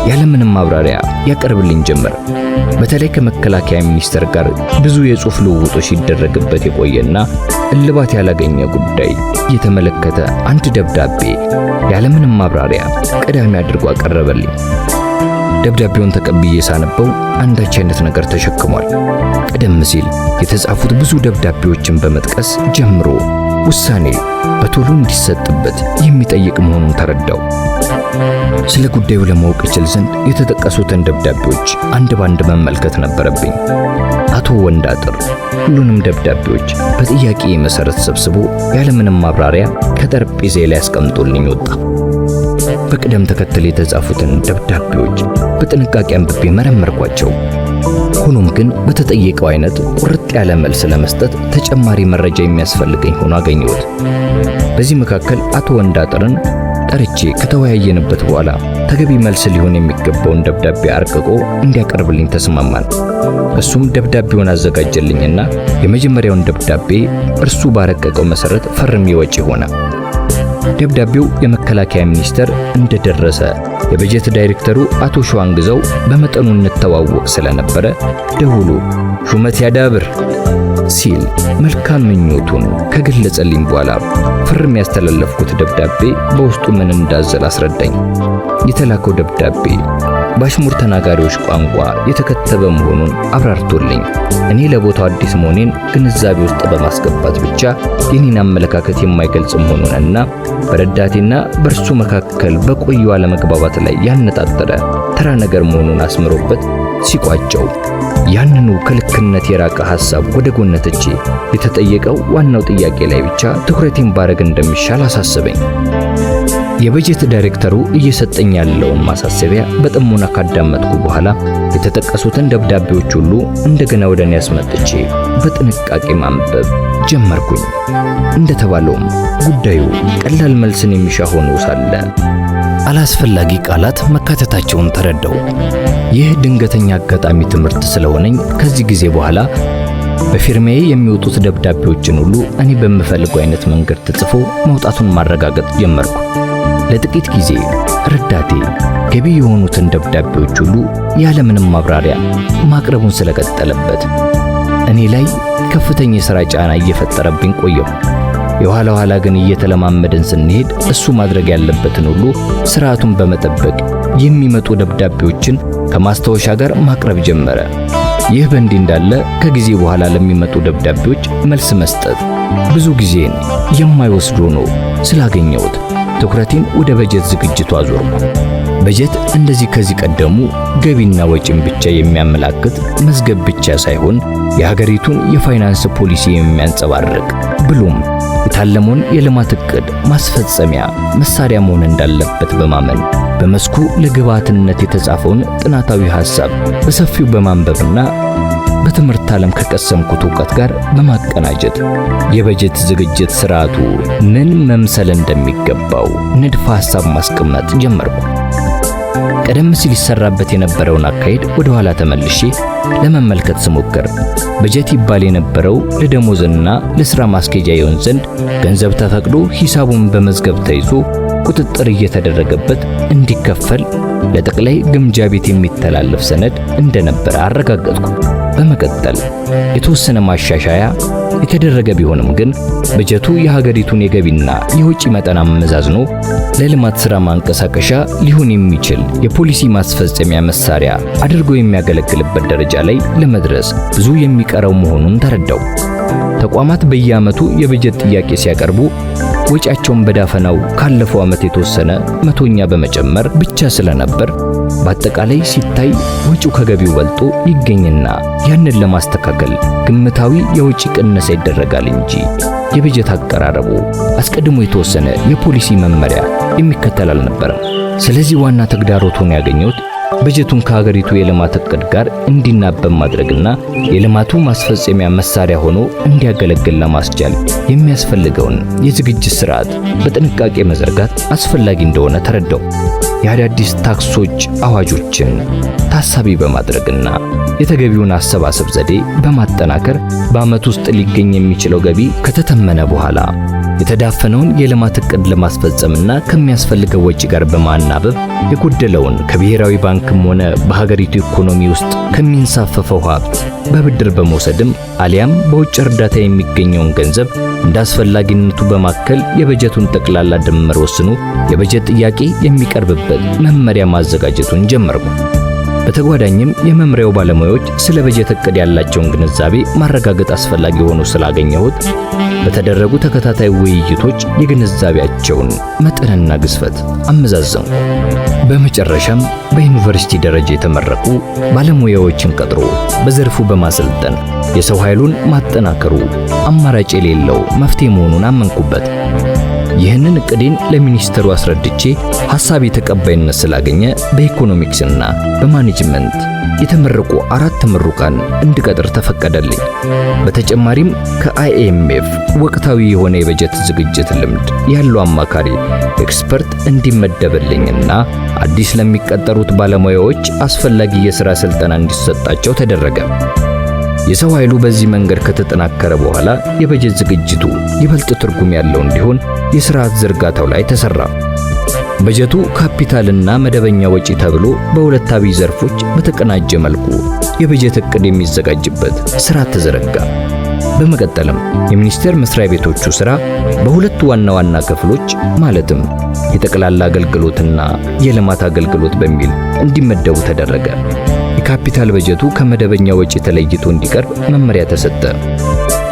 ያለምንም ማብራሪያ ያቀርብልኝ ጀመር። በተለይ ከመከላከያ ሚኒስቴር ጋር ብዙ የጽሑፍ ልውውጦች ሲደረግበት የቆየና እልባት ያላገኘ ጉዳይ የተመለከተ አንድ ደብዳቤ ያለምንም ማብራሪያ ቀዳሚ አድርጎ አቀረበልኝ። ደብዳቤውን ተቀብዬ ሳነበው አንዳች አይነት ነገር ተሸክሟል። ቀደም ሲል የተጻፉት ብዙ ደብዳቤዎችን በመጥቀስ ጀምሮ ውሳኔ በቶሎ እንዲሰጥበት የሚጠይቅ መሆኑን ተረዳው። ስለ ጉዳዩ ለማወቅ እችል ዘንድ የተጠቀሱትን ደብዳቤዎች አንድ ባንድ መመልከት ነበረብኝ። አቶ ወንዳጥር ሁሉንም ደብዳቤዎች በጥያቄ መሰረት ሰብስቦ ያለምንም ማብራሪያ ከጠረጴዛዬ ላይ አስቀምጦልኝ ወጣ። በቅደም ተከተል የተጻፉትን ደብዳቤዎች በጥንቃቄ አንብቤ መረመርኳቸው። ሆኖም ግን በተጠየቀው አይነት ቁርጥ ያለ መልስ ለመስጠት ተጨማሪ መረጃ የሚያስፈልገኝ ሆኖ አገኘሁት። በዚህ መካከል አቶ ወንዳጥርን ጠርቼ ከተወያየንበት በኋላ ተገቢ መልስ ሊሆን የሚገባውን ደብዳቤ አርቅቆ እንዲያቀርብልኝ ተስማማን። እሱም ደብዳቤውን አዘጋጀልኝና የመጀመሪያውን ደብዳቤ እርሱ ባረቀቀው መሰረት ፈርሜ ወጪ ሆነ። ደብዳቤው የመከላከያ ሚኒስቴር እንደደረሰ የበጀት ዳይሬክተሩ አቶ ሸዋንግዛው በመጠኑ እንተዋወቅ ስለነበረ ደውሎ ሹመት ያዳብር ሲል መልካም ምኞቱን ከገለጸልኝ በኋላ ፈርሜ ያስተላለፍኩት ደብዳቤ በውስጡ ምን እንዳዘለ አስረዳኝ። የተላከው ደብዳቤ በአሽሙር ተናጋሪዎች ቋንቋ የተከተበ መሆኑን አብራርቶልኝ እኔ ለቦታው አዲስ መሆኔን ግንዛቤ ውስጥ በማስገባት ብቻ የኔን አመለካከት የማይገልጽ መሆኑንና በረዳቴና በእርሱ መካከል በቆየው አለመግባባት ላይ ያነጣጠረ ተራ ነገር መሆኑን አስምሮበት ሲቋጨው ያንኑ ከልክነት የራቀ ሐሳብ ወደ ጎን ትቼ የተጠየቀው ዋናው ጥያቄ ላይ ብቻ ትኩረቴን ባረግ እንደሚሻል አሳሰበኝ። የበጀት ዳይሬክተሩ እየሰጠኝ ያለውን ማሳሰቢያ በጥሞና ካዳመጥኩ በኋላ የተጠቀሱትን ደብዳቤዎች ሁሉ እንደገና ወደ እኔ አስመጥቼ በጥንቃቄ ማንበብ ጀመርኩኝ። እንደተባለውም ጉዳዩ ቀላል መልስን የሚሻ ሆኖ ሳለ አላስፈላጊ ቃላት መካተታቸውን ተረዳው። ይህ ድንገተኛ አጋጣሚ ትምህርት ስለሆነኝ ከዚህ ጊዜ በኋላ በፊርማዬ የሚወጡት ደብዳቤዎችን ሁሉ እኔ በምፈልገው አይነት መንገድ ተጽፎ መውጣቱን ማረጋገጥ ጀመርኩ። ለጥቂት ጊዜ ረዳቴ ገቢ የሆኑትን ደብዳቤዎች ሁሉ ያለምንም ማብራሪያ ማቅረቡን ስለቀጠለበት እኔ ላይ ከፍተኛ የሥራ ጫና እየፈጠረብኝ ቆየሁ። የኋላ ኋላ ግን እየተለማመድን ስንሄድ እሱ ማድረግ ያለበትን ሁሉ ስርዓቱን በመጠበቅ የሚመጡ ደብዳቤዎችን ከማስታወሻ ጋር ማቅረብ ጀመረ። ይህ በእንዲህ እንዳለ ከጊዜ በኋላ ለሚመጡ ደብዳቤዎች መልስ መስጠት ብዙ ጊዜን የማይወስድ ሆኖ ስላገኘሁት ትኩረቴን ወደ በጀት ዝግጅቱ አዞርኩ። በጀት እንደዚህ ከዚህ ቀደሙ ገቢና ወጪን ብቻ የሚያመላክት መዝገብ ብቻ ሳይሆን የሀገሪቱን የፋይናንስ ፖሊሲ የሚያንጸባርቅ ብሎም የታለመውን የልማት እቅድ ማስፈጸሚያ መሳሪያ መሆን እንዳለበት በማመን በመስኩ ለግብዓትነት የተጻፈውን ጥናታዊ ሐሳብ በሰፊው በማንበብና በትምህርት ዓለም ከቀሰምኩት ዕውቀት ጋር በማቀናጀት የበጀት ዝግጅት ስርዓቱ ምን መምሰል እንደሚገባው ንድፈ ሐሳብ ማስቀመጥ ጀመርኩ። ቀደም ሲል ይሰራበት የነበረውን አካሄድ ወደ ኋላ ተመልሼ ለመመልከት ስሞክር በጀት ይባል የነበረው ለደሞዝና ለሥራ ማስኬጃ ይሆን ዘንድ ገንዘብ ተፈቅዶ ሂሳቡን በመዝገብ ተይዞ ቁጥጥር እየተደረገበት እንዲከፈል ለጠቅላይ ግምጃ ቤት የሚተላለፍ ሰነድ እንደነበረ አረጋገጥኩ። በመቀጠል የተወሰነ ማሻሻያ የተደረገ ቢሆንም ግን በጀቱ የሀገሪቱን የገቢና የወጪ መጠን አመዛዝኖ ለልማት ሥራ ማንቀሳቀሻ ሊሆን የሚችል የፖሊሲ ማስፈጸሚያ መሳሪያ አድርጎ የሚያገለግልበት ደረጃ ላይ ለመድረስ ብዙ የሚቀረው መሆኑን ተረዳው። ተቋማት በየዓመቱ የበጀት ጥያቄ ሲያቀርቡ ወጪያቸውን በዳፈናው ካለፈው ዓመት የተወሰነ መቶኛ በመጨመር ብቻ ስለነበር በአጠቃላይ ሲታይ ወጪው ከገቢው በልጦ ይገኝና ያንን ለማስተካከል ግምታዊ የወጪ ቅነሳ ይደረጋል እንጂ የበጀት አቀራረቡ አስቀድሞ የተወሰነ የፖሊሲ መመሪያ የሚከተል አልነበረም። ስለዚህ ዋና ተግዳሮት ሆኖ ያገኘሁት በጀቱን ከሀገሪቱ የልማት እቅድ ጋር እንዲናበብ ማድረግና የልማቱ ማስፈጸሚያ መሳሪያ ሆኖ እንዲያገለግል ለማስቻል የሚያስፈልገውን የዝግጅት ስርዓት በጥንቃቄ መዘርጋት አስፈላጊ እንደሆነ ተረዳው። የአዳዲስ ታክሶች አዋጆችን ታሳቢ በማድረግና የተገቢውን አሰባሰብ ዘዴ በማጠናከር በዓመት ውስጥ ሊገኝ የሚችለው ገቢ ከተተመነ በኋላ የተዳፈነውን የልማት እቅድ ለማስፈጸምና ከሚያስፈልገው ወጪ ጋር በማናበብ የጎደለውን ከብሔራዊ ባንክም ሆነ በሀገሪቱ ኢኮኖሚ ውስጥ ከሚንሳፈፈው ሀብት በብድር በመውሰድም አሊያም በውጭ እርዳታ የሚገኘውን ገንዘብ እንደ አስፈላጊነቱ በማከል የበጀቱን ጠቅላላ ድምር ወስኖ የበጀት ጥያቄ የሚቀርብበት መመሪያ ማዘጋጀቱን ጀመርኩ። በተጓዳኝም የመምሪያው ባለሙያዎች ስለ በጀት እቅድ ያላቸውን ግንዛቤ ማረጋገጥ አስፈላጊ ሆኖ ስላገኘሁት በተደረጉ ተከታታይ ውይይቶች የግንዛቤያቸውን መጠንና ግዝፈት አመዛዘንኩ። በመጨረሻም በዩኒቨርሲቲ ደረጃ የተመረቁ ባለሙያዎችን ቀጥሮ በዘርፉ በማሰልጠን የሰው ኃይሉን ማጠናከሩ አማራጭ የሌለው መፍትሄ መሆኑን አመንኩበት። ይህንን እቅዴን ለሚኒስትሩ አስረድቼ ሐሳቤ ተቀባይነት ስላገኘ በኢኮኖሚክስና በማኔጅመንት የተመረቁ 4 ተመሩቃን እንድቀጥር ተፈቀደልኝ። በተጨማሪም ከ IMF ወቅታዊ የሆነ የበጀት ዝግጅት ልምድ ያለው አማካሪ expert እንዲመደብልኝና አዲስ ለሚቀጠሩት ባለሙያዎች አስፈላጊ የሥራ ስልጠና እንዲሰጣቸው ተደረገ። የሰው ኃይሉ በዚህ መንገድ ከተጠናከረ በኋላ የበጀት ዝግጅቱ ይበልጥ ትርጉም ያለው እንዲሆን የሥርዓት ዝርጋታው ላይ ተሰራ። በጀቱ ካፒታልና መደበኛ ወጪ ተብሎ በሁለት አብይ ዘርፎች በተቀናጀ መልኩ የበጀት እቅድ የሚዘጋጅበት ስርዓት ተዘረጋ። በመቀጠልም የሚኒስቴር መስሪያ ቤቶቹ ሥራ በሁለት ዋና ዋና ክፍሎች ማለትም የጠቅላላ አገልግሎትና የልማት አገልግሎት በሚል እንዲመደቡ ተደረገ። የካፒታል በጀቱ ከመደበኛ ወጪ ተለይቶ እንዲቀርብ መመሪያ ተሰጠ።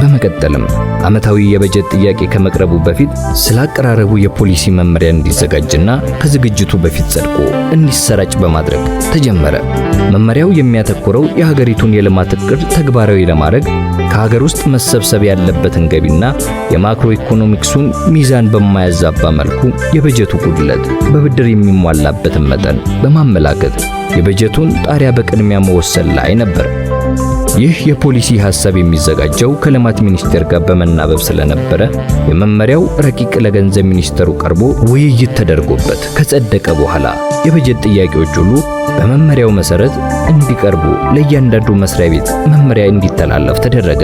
በመቀጠልም ዓመታዊ የበጀት ጥያቄ ከመቅረቡ በፊት ስለ አቀራረቡ የፖሊሲ መመሪያ እንዲዘጋጅና ከዝግጅቱ በፊት ጸድቆ እንዲሰራጭ በማድረግ ተጀመረ። መመሪያው የሚያተኩረው የሀገሪቱን የልማት እቅድ ተግባራዊ ለማድረግ ከሀገር ውስጥ መሰብሰብ ያለበትን ገቢና የማክሮ ኢኮኖሚክሱን ሚዛን በማያዛባ መልኩ የበጀቱ ጉድለት በብድር የሚሟላበትን መጠን በማመላከት የበጀቱን ጣሪያ በቅድሚያ መወሰን ላይ ነበር። ይህ የፖሊሲ ሐሳብ የሚዘጋጀው ከልማት ሚኒስቴር ጋር በመናበብ ስለነበረ የመመሪያው ረቂቅ ለገንዘብ ሚኒስቴሩ ቀርቦ ውይይት ተደርጎበት ከጸደቀ በኋላ የበጀት ጥያቄዎች ሁሉ በመመሪያው መሰረት እንዲቀርቡ ለእያንዳንዱ መስሪያ ቤት መመሪያ እንዲተላለፍ ተደረገ።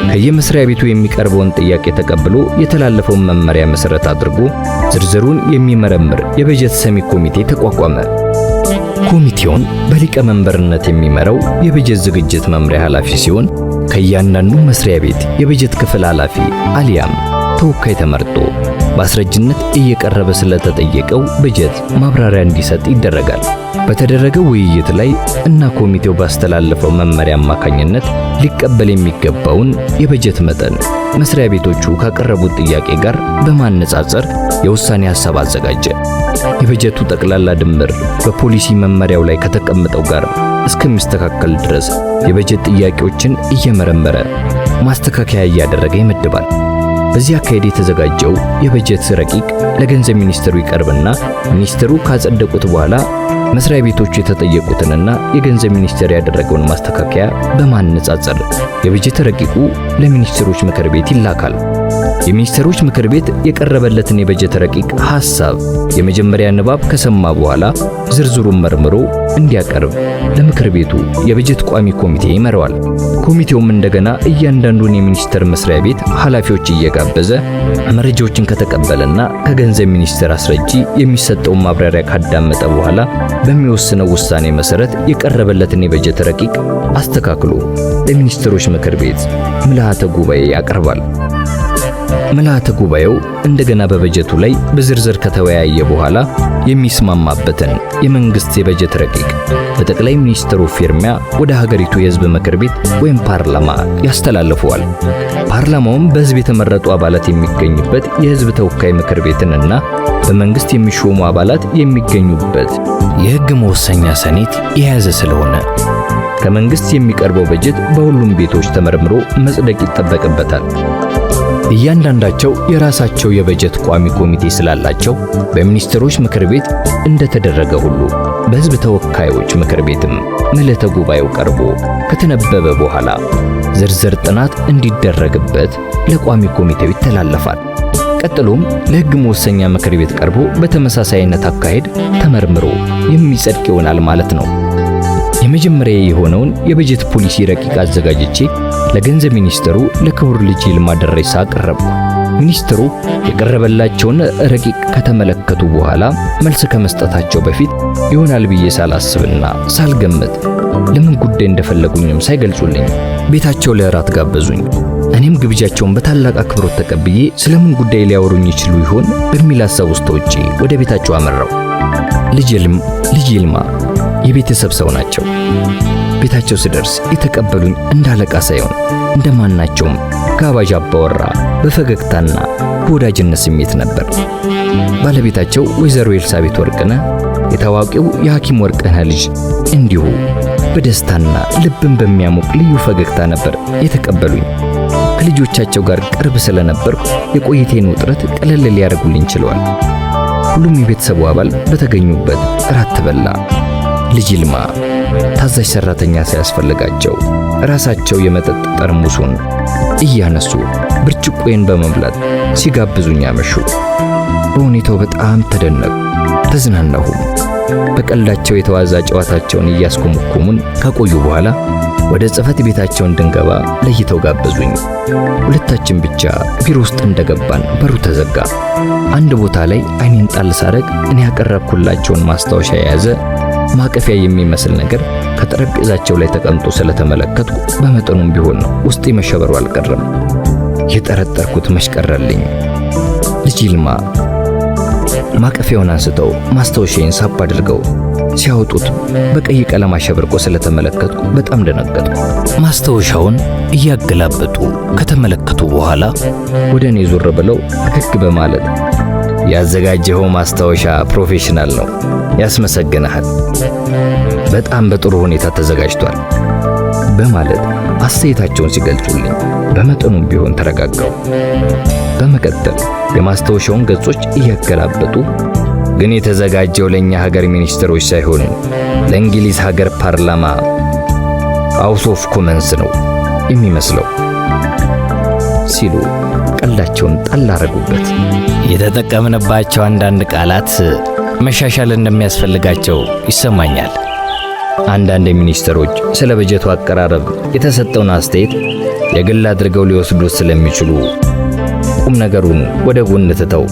ከየመስሪያ ቤቱ የሚቀርበውን ጥያቄ ተቀብሎ የተላለፈውን መመሪያ መሰረት አድርጎ ዝርዝሩን የሚመረምር የበጀት ሰሚ ኮሚቴ ተቋቋመ። ኮሚቴውን በሊቀመንበርነት የሚመራው የበጀት ዝግጅት መምሪያ ኃላፊ ሲሆን ከእያንዳንዱ መስሪያ ቤት የበጀት ክፍል ኃላፊ አሊያም ተወካይ ተመርጦ በአስረጅነት እየቀረበ ስለተጠየቀው በጀት ማብራሪያ እንዲሰጥ ይደረጋል። በተደረገው ውይይት ላይ እና ኮሚቴው ባስተላለፈው መመሪያ አማካኝነት ሊቀበል የሚገባውን የበጀት መጠን መስሪያ ቤቶቹ ካቀረቡት ጥያቄ ጋር በማነጻጸር የውሳኔ ሐሳብ አዘጋጀ። የበጀቱ ጠቅላላ ድምር በፖሊሲ መመሪያው ላይ ከተቀመጠው ጋር እስከሚስተካከል ድረስ የበጀት ጥያቄዎችን እየመረመረ ማስተካከያ እያደረገ ይመድባል። በዚህ አካሄድ የተዘጋጀው የበጀት ረቂቅ ለገንዘብ ሚኒስትሩ ይቀርብና ሚኒስትሩ ካጸደቁት በኋላ መስሪያ ቤቶቹ የተጠየቁትንና የገንዘብ ሚኒስቴር ያደረገውን ማስተካከያ በማነጻጸር የበጀት ረቂቁ ለሚኒስትሮች ምክር ቤት ይላካል። የሚኒስትሮች ምክር ቤት የቀረበለትን የበጀት ረቂቅ ሐሳብ የመጀመሪያ ንባብ ከሰማ በኋላ ዝርዝሩን መርምሮ እንዲያቀርብ ለምክር ቤቱ የበጀት ቋሚ ኮሚቴ ይመራዋል። ኮሚቴውም እንደገና እያንዳንዱን የሚኒስቴር መስሪያ ቤት ኃላፊዎች እየጋበዘ መረጃዎችን ከተቀበለና ከገንዘብ ሚኒስቴር አስረጂ የሚሰጠውን ማብራሪያ ካዳመጠ በኋላ በሚወስነው ውሳኔ መሰረት የቀረበለትን የበጀት ረቂቅ አስተካክሎ ለሚኒስትሮች ምክር ቤት ምልዓተ ጉባኤ ያቀርባል። ምልዓተ ጉባኤው እንደገና በበጀቱ ላይ በዝርዝር ከተወያየ በኋላ የሚስማማበትን የመንግስት የበጀት ረቂቅ በጠቅላይ ሚኒስትሩ ፊርማ ወደ ሀገሪቱ የሕዝብ ምክር ቤት ወይም ፓርላማ ያስተላልፈዋል። ፓርላማውም በሕዝብ የተመረጡ አባላት የሚገኙበት የሕዝብ ተወካይ ምክር ቤትንና በመንግስት የሚሾሙ አባላት የሚገኙበት የሕግ መወሰኛ ሰኔት የያዘ ስለሆነ ከመንግስት የሚቀርበው በጀት በሁሉም ቤቶች ተመርምሮ መጽደቅ ይጠበቅበታል። እያንዳንዳቸው የራሳቸው የበጀት ቋሚ ኮሚቴ ስላላቸው በሚኒስትሮች ምክር ቤት እንደተደረገ ሁሉ በሕዝብ ተወካዮች ምክር ቤትም ምልዓተ ጉባኤው ቀርቦ ከተነበበ በኋላ ዝርዝር ጥናት እንዲደረግበት ለቋሚ ኮሚቴው ይተላለፋል። ቀጥሎም ለሕግ መወሰኛ ምክር ቤት ቀርቦ በተመሳሳይ አይነት አካሄድ ተመርምሮ የሚጸድቅ ይሆናል ማለት ነው። የመጀመሪያ የሆነውን የበጀት ፖሊሲ ረቂቅ አዘጋጅቼ ለገንዘብ ሚኒስትሩ ለክቡር ልጅ ይልማ ደሬሳ አቀረብኩ። ሚኒስትሩ የቀረበላቸውን ረቂቅ ከተመለከቱ በኋላ መልስ ከመስጠታቸው በፊት ይሆናል ብዬ ሳላስብና ሳልገምት ለምን ጉዳይ እንደፈለጉኝም ሳይገልጹልኝ ቤታቸው ለእራት ጋበዙኝ። እኔም ግብዣቸውን በታላቅ አክብሮት ተቀብዬ ስለምን ጉዳይ ሊያወሩኝ ይችሉ ይሆን በሚል ሐሳብ ውስጥ ተውጬ ወደ ቤታቸው አመራው። ልጅ ይልማ የቤተሰብ ሰው ናቸው። ቤታቸው ስደርስ የተቀበሉኝ እንደ አለቃ ሳይሆን እንደማናቸውም ጋባዥ አባወራ በፈገግታና በወዳጅነት ስሜት ነበር። ባለቤታቸው ወይዘሮ ኤልሳቤት ወርቅነህ የታዋቂው የሐኪም ወርቅነህ ልጅ እንዲሁ በደስታና ልብን በሚያሞቅ ልዩ ፈገግታ ነበር የተቀበሉኝ። ከልጆቻቸው ጋር ቅርብ ስለነበርኩ የቆይቴን ውጥረት ቀለል ሊያደርጉልኝ ችለዋል። ሁሉም የቤተሰቡ አባል በተገኙበት እራት ተበላ። ልጅ ይልማ ታዛዥ ሰራተኛ ሳያስፈልጋቸው ራሳቸው የመጠጥ ጠርሙሱን እያነሱ ብርጭቆዬን በመሙላት ሲጋብዙኝ አመሹ። በሁኔታው በጣም ተደነቅኩ፣ ተዝናናሁም። በቀልዳቸው የተዋዛ ጨዋታቸውን እያስኮመኮሙን ከቆዩ በኋላ ወደ ጽሕፈት ቤታቸው እንድንገባ ለይተው ጋበዙኝ። ሁለታችን ብቻ ቢሮ ውስጥ እንደገባን በሩ ተዘጋ። አንድ ቦታ ላይ አይኔን ጣል ሳረግ እኔ ያቀረብኩላቸውን ማስታወሻ የያዘ ማቀፊያ የሚመስል ነገር ከጠረጴዛቸው ላይ ተቀምጦ ስለተመለከትኩ በመጠኑም ቢሆን ውስጤ መሸበሩ አልቀረም። የጠረጠርኩት መሽቀረልኝ። ልጅ ይልማ ማቀፊያውን አንስተው ማስታወሻዬን ሳብ አድርገው ሲያወጡት በቀይ ቀለም አሸብርቆ ስለተመለከትኩ በጣም ደነገጥኩ። ማስታወሻውን እያገላበጡ ከተመለከቱ በኋላ ወደ እኔ ዞር ብለው ፈገግ በማለት ያዘጋጀኸው ማስታወሻ professional ነው፣ ያስመሰግንሃል፣ በጣም በጥሩ ሁኔታ ተዘጋጅቷል በማለት አስተያየታቸውን ሲገልጹልኝ በመጠኑም ቢሆን ተረጋጋሁ። በመቀጠል የማስታወሻውን ገጾች እያገላበጡ ግን የተዘጋጀው ለኛ ሀገር ሚኒስትሮች ሳይሆን ለእንግሊዝ ሀገር ፓርላማ House of Commons ነው የሚመስለው ሲሉ ቀልዳቸውን ጣል አረጉበት። የተጠቀምንባቸው አንዳንድ ቃላት መሻሻል እንደሚያስፈልጋቸው ይሰማኛል። አንዳንድ ሚኒስትሮች ስለ በጀቱ አቀራረብ የተሰጠውን አስተያየት የግል አድርገው ሊወስዱት ስለሚችሉ ቁም ነገሩን ወደ ጎን ትተው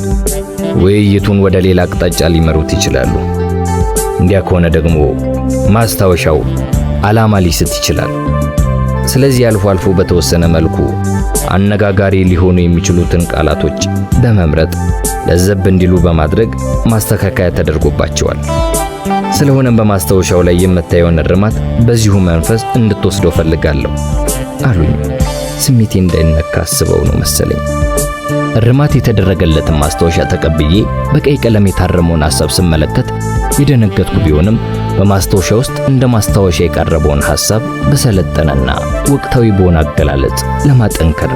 ውይይቱን ወደ ሌላ አቅጣጫ ሊመሩት ይችላሉ። እንዲያ ከሆነ ደግሞ ማስታወሻው ዓላማ ሊስት ይችላል። ስለዚህ አልፎ አልፎ በተወሰነ መልኩ አነጋጋሪ ሊሆኑ የሚችሉትን ቃላቶች በመምረጥ ለዘብ እንዲሉ በማድረግ ማስተካከያ ተደርጎባቸዋል። ስለሆነም በማስታወሻው ላይ የምታየውን እርማት በዚሁ መንፈስ እንድትወስደው ፈልጋለሁ አሉኝ። ስሜቴ እንዳይነካ አስበው ነው መሰለኝ። እርማት የተደረገለትን ማስታወሻ ተቀብዬ በቀይ ቀለም የታረመውን ሐሳብ ስመለከት የደነገጥኩ ቢሆንም በማስታወሻ ውስጥ እንደ ማስታወሻ የቀረበውን ሐሳብ በሰለጠነና ወቅታዊ በሆነ አገላለጽ ለማጠንከር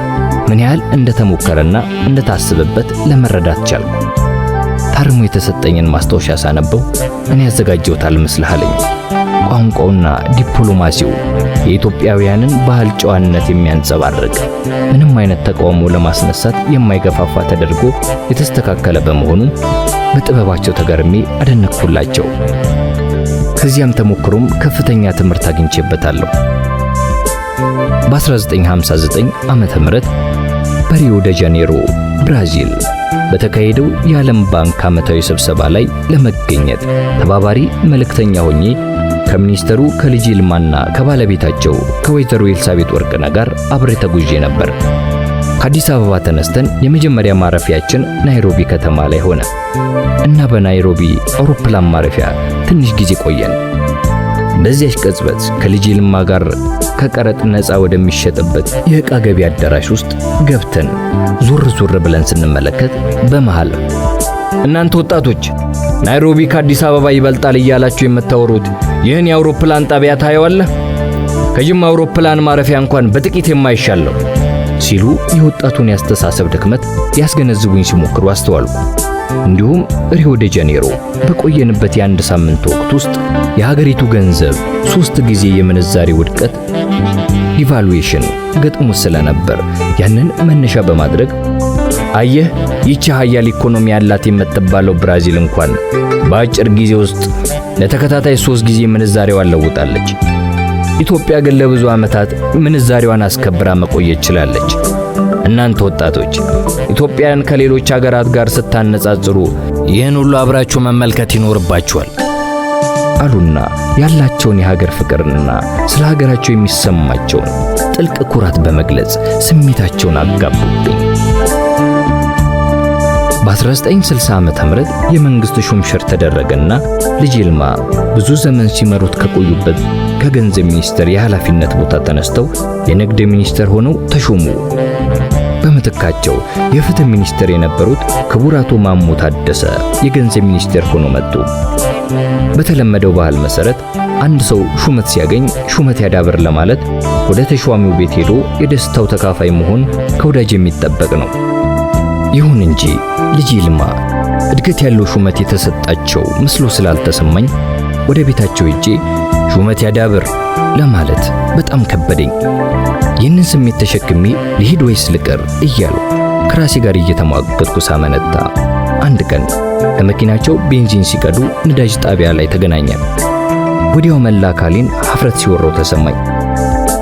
ምን ያህል እንደተሞከረና እንደታሰበበት ለመረዳት ቻልኩ። ታርሞ የተሰጠኝን ማስታወሻ ሳነበው እኔ ያዘጋጀሁት አልመስልህ አለኝ። ቋንቋውና ዲፕሎማሲው የኢትዮጵያውያንን ባህል ጨዋነት የሚያንጸባርቅ ምንም አይነት ተቃውሞ ለማስነሳት የማይገፋፋ ተደርጎ የተስተካከለ በመሆኑ በጥበባቸው ተገርሜ አደነቅኩላቸው። ከዚያም ተሞክሮም ከፍተኛ ትምህርት አግኝቼበታለሁ። በ1959 ዓመተ ምህረት በሪዮ ደ ጃኔሮ ብራዚል በተካሄደው የዓለም ባንክ ዓመታዊ ስብሰባ ላይ ለመገኘት ተባባሪ መልእክተኛ ሆኜ ከሚኒስተሩ ከልጅ ይልማና ከባለቤታቸው ከወይዘሮ ኤልሳቤጥ ወርቅነህ ጋር አብሬ ተጉዤ ነበር። ከአዲስ አበባ ተነስተን የመጀመሪያ ማረፊያችን ናይሮቢ ከተማ ላይ ሆነ እና በናይሮቢ አውሮፕላን ማረፊያ ትንሽ ጊዜ ቆየን። በዚያች ቅጽበት ከልጅ ይልማ ጋር ከቀረጥ ነፃ ወደሚሸጥበት የዕቃ ገቢ አዳራሽ ውስጥ ገብተን ዙር ዙር ብለን ስንመለከት በመሃል እናንተ ወጣቶች ናይሮቢ ከአዲስ አበባ ይበልጣል እያላችሁ የምታወሩት ይህን የአውሮፕላን ጣቢያ ታየዋለህ? ከጅማ አውሮፕላን ማረፊያ እንኳን በጥቂት የማይሻል ነው ሲሉ የወጣቱን ያስተሳሰብ ድክመት ያስገነዝቡኝ ሲሞክሩ አስተዋልኩ። እንዲሁም ሪዮ ደ ጃኔሮ በቆየንበት የአንድ ሳምንት ወቅት ውስጥ የሀገሪቱ ገንዘብ 3 ጊዜ የምንዛሬ ውድቀት devaluation ገጥሞ ስለነበር ያንን መነሻ በማድረግ አየህ ይቺ ሀያል ኢኮኖሚ ያላት የምትባለው ብራዚል እንኳን በአጭር ጊዜ ውስጥ ለተከታታይ 3 ጊዜ ምንዛሬዋን ለውጣለች። ኢትዮጵያ ግን ለብዙ ዓመታት ምንዛሬዋን አስከብራ መቆየት ችላለች። እናንተ ወጣቶች ኢትዮጵያን ከሌሎች ሀገራት ጋር ስታነጻጽሩ ይህን ሁሉ አብራችሁ መመልከት ይኖርባችኋል አሉና ያላቸውን የሀገር ፍቅርና ስለ ሀገራቸው የሚሰማቸውን ጥልቅ ኩራት በመግለጽ ስሜታቸውን አጋቡብኝ። በ1960 ዓ.ም የመንግስት ሹምሽር ተደረገና ልጅ ይልማ ብዙ ዘመን ሲመሩት ከቆዩበት ከገንዘብ ሚኒስቴር የኃላፊነት ቦታ ተነስተው የንግድ ሚኒስትር ሆነው ተሾሙ። በምትካቸው የፍትህ ሚኒስትር የነበሩት ክቡር አቶ ማሞ ታደሰ የገንዘብ ሚኒስትር ሆነው መጡ። በተለመደው ባህል መሰረት አንድ ሰው ሹመት ሲያገኝ ሹመት ያዳብር ለማለት ወደ ተሿሚው ቤት ሄዶ የደስታው ተካፋይ መሆን ከወዳጅ የሚጠበቅ ነው። ይሁን እንጂ ልጅ ይልማ እድገት ያለው ሹመት የተሰጣቸው መስሎ ስላልተሰማኝ ወደ ቤታቸው ሄጄ ሹመት ያዳብር ለማለት በጣም ከበደኝ። ይህንን ስሜት ተሸክሜ ልሂድ ወይስ ልቅር እያሉ ከራሴ ጋር እየተሟገትኩ ሳመነታ አንድ ቀን ከመኪናቸው ቤንዚን ሲቀዱ ነዳጅ ጣቢያ ላይ ተገናኘን። ወዲያው መላ አካሌን ሀፍረት ሲወረው ተሰማኝ።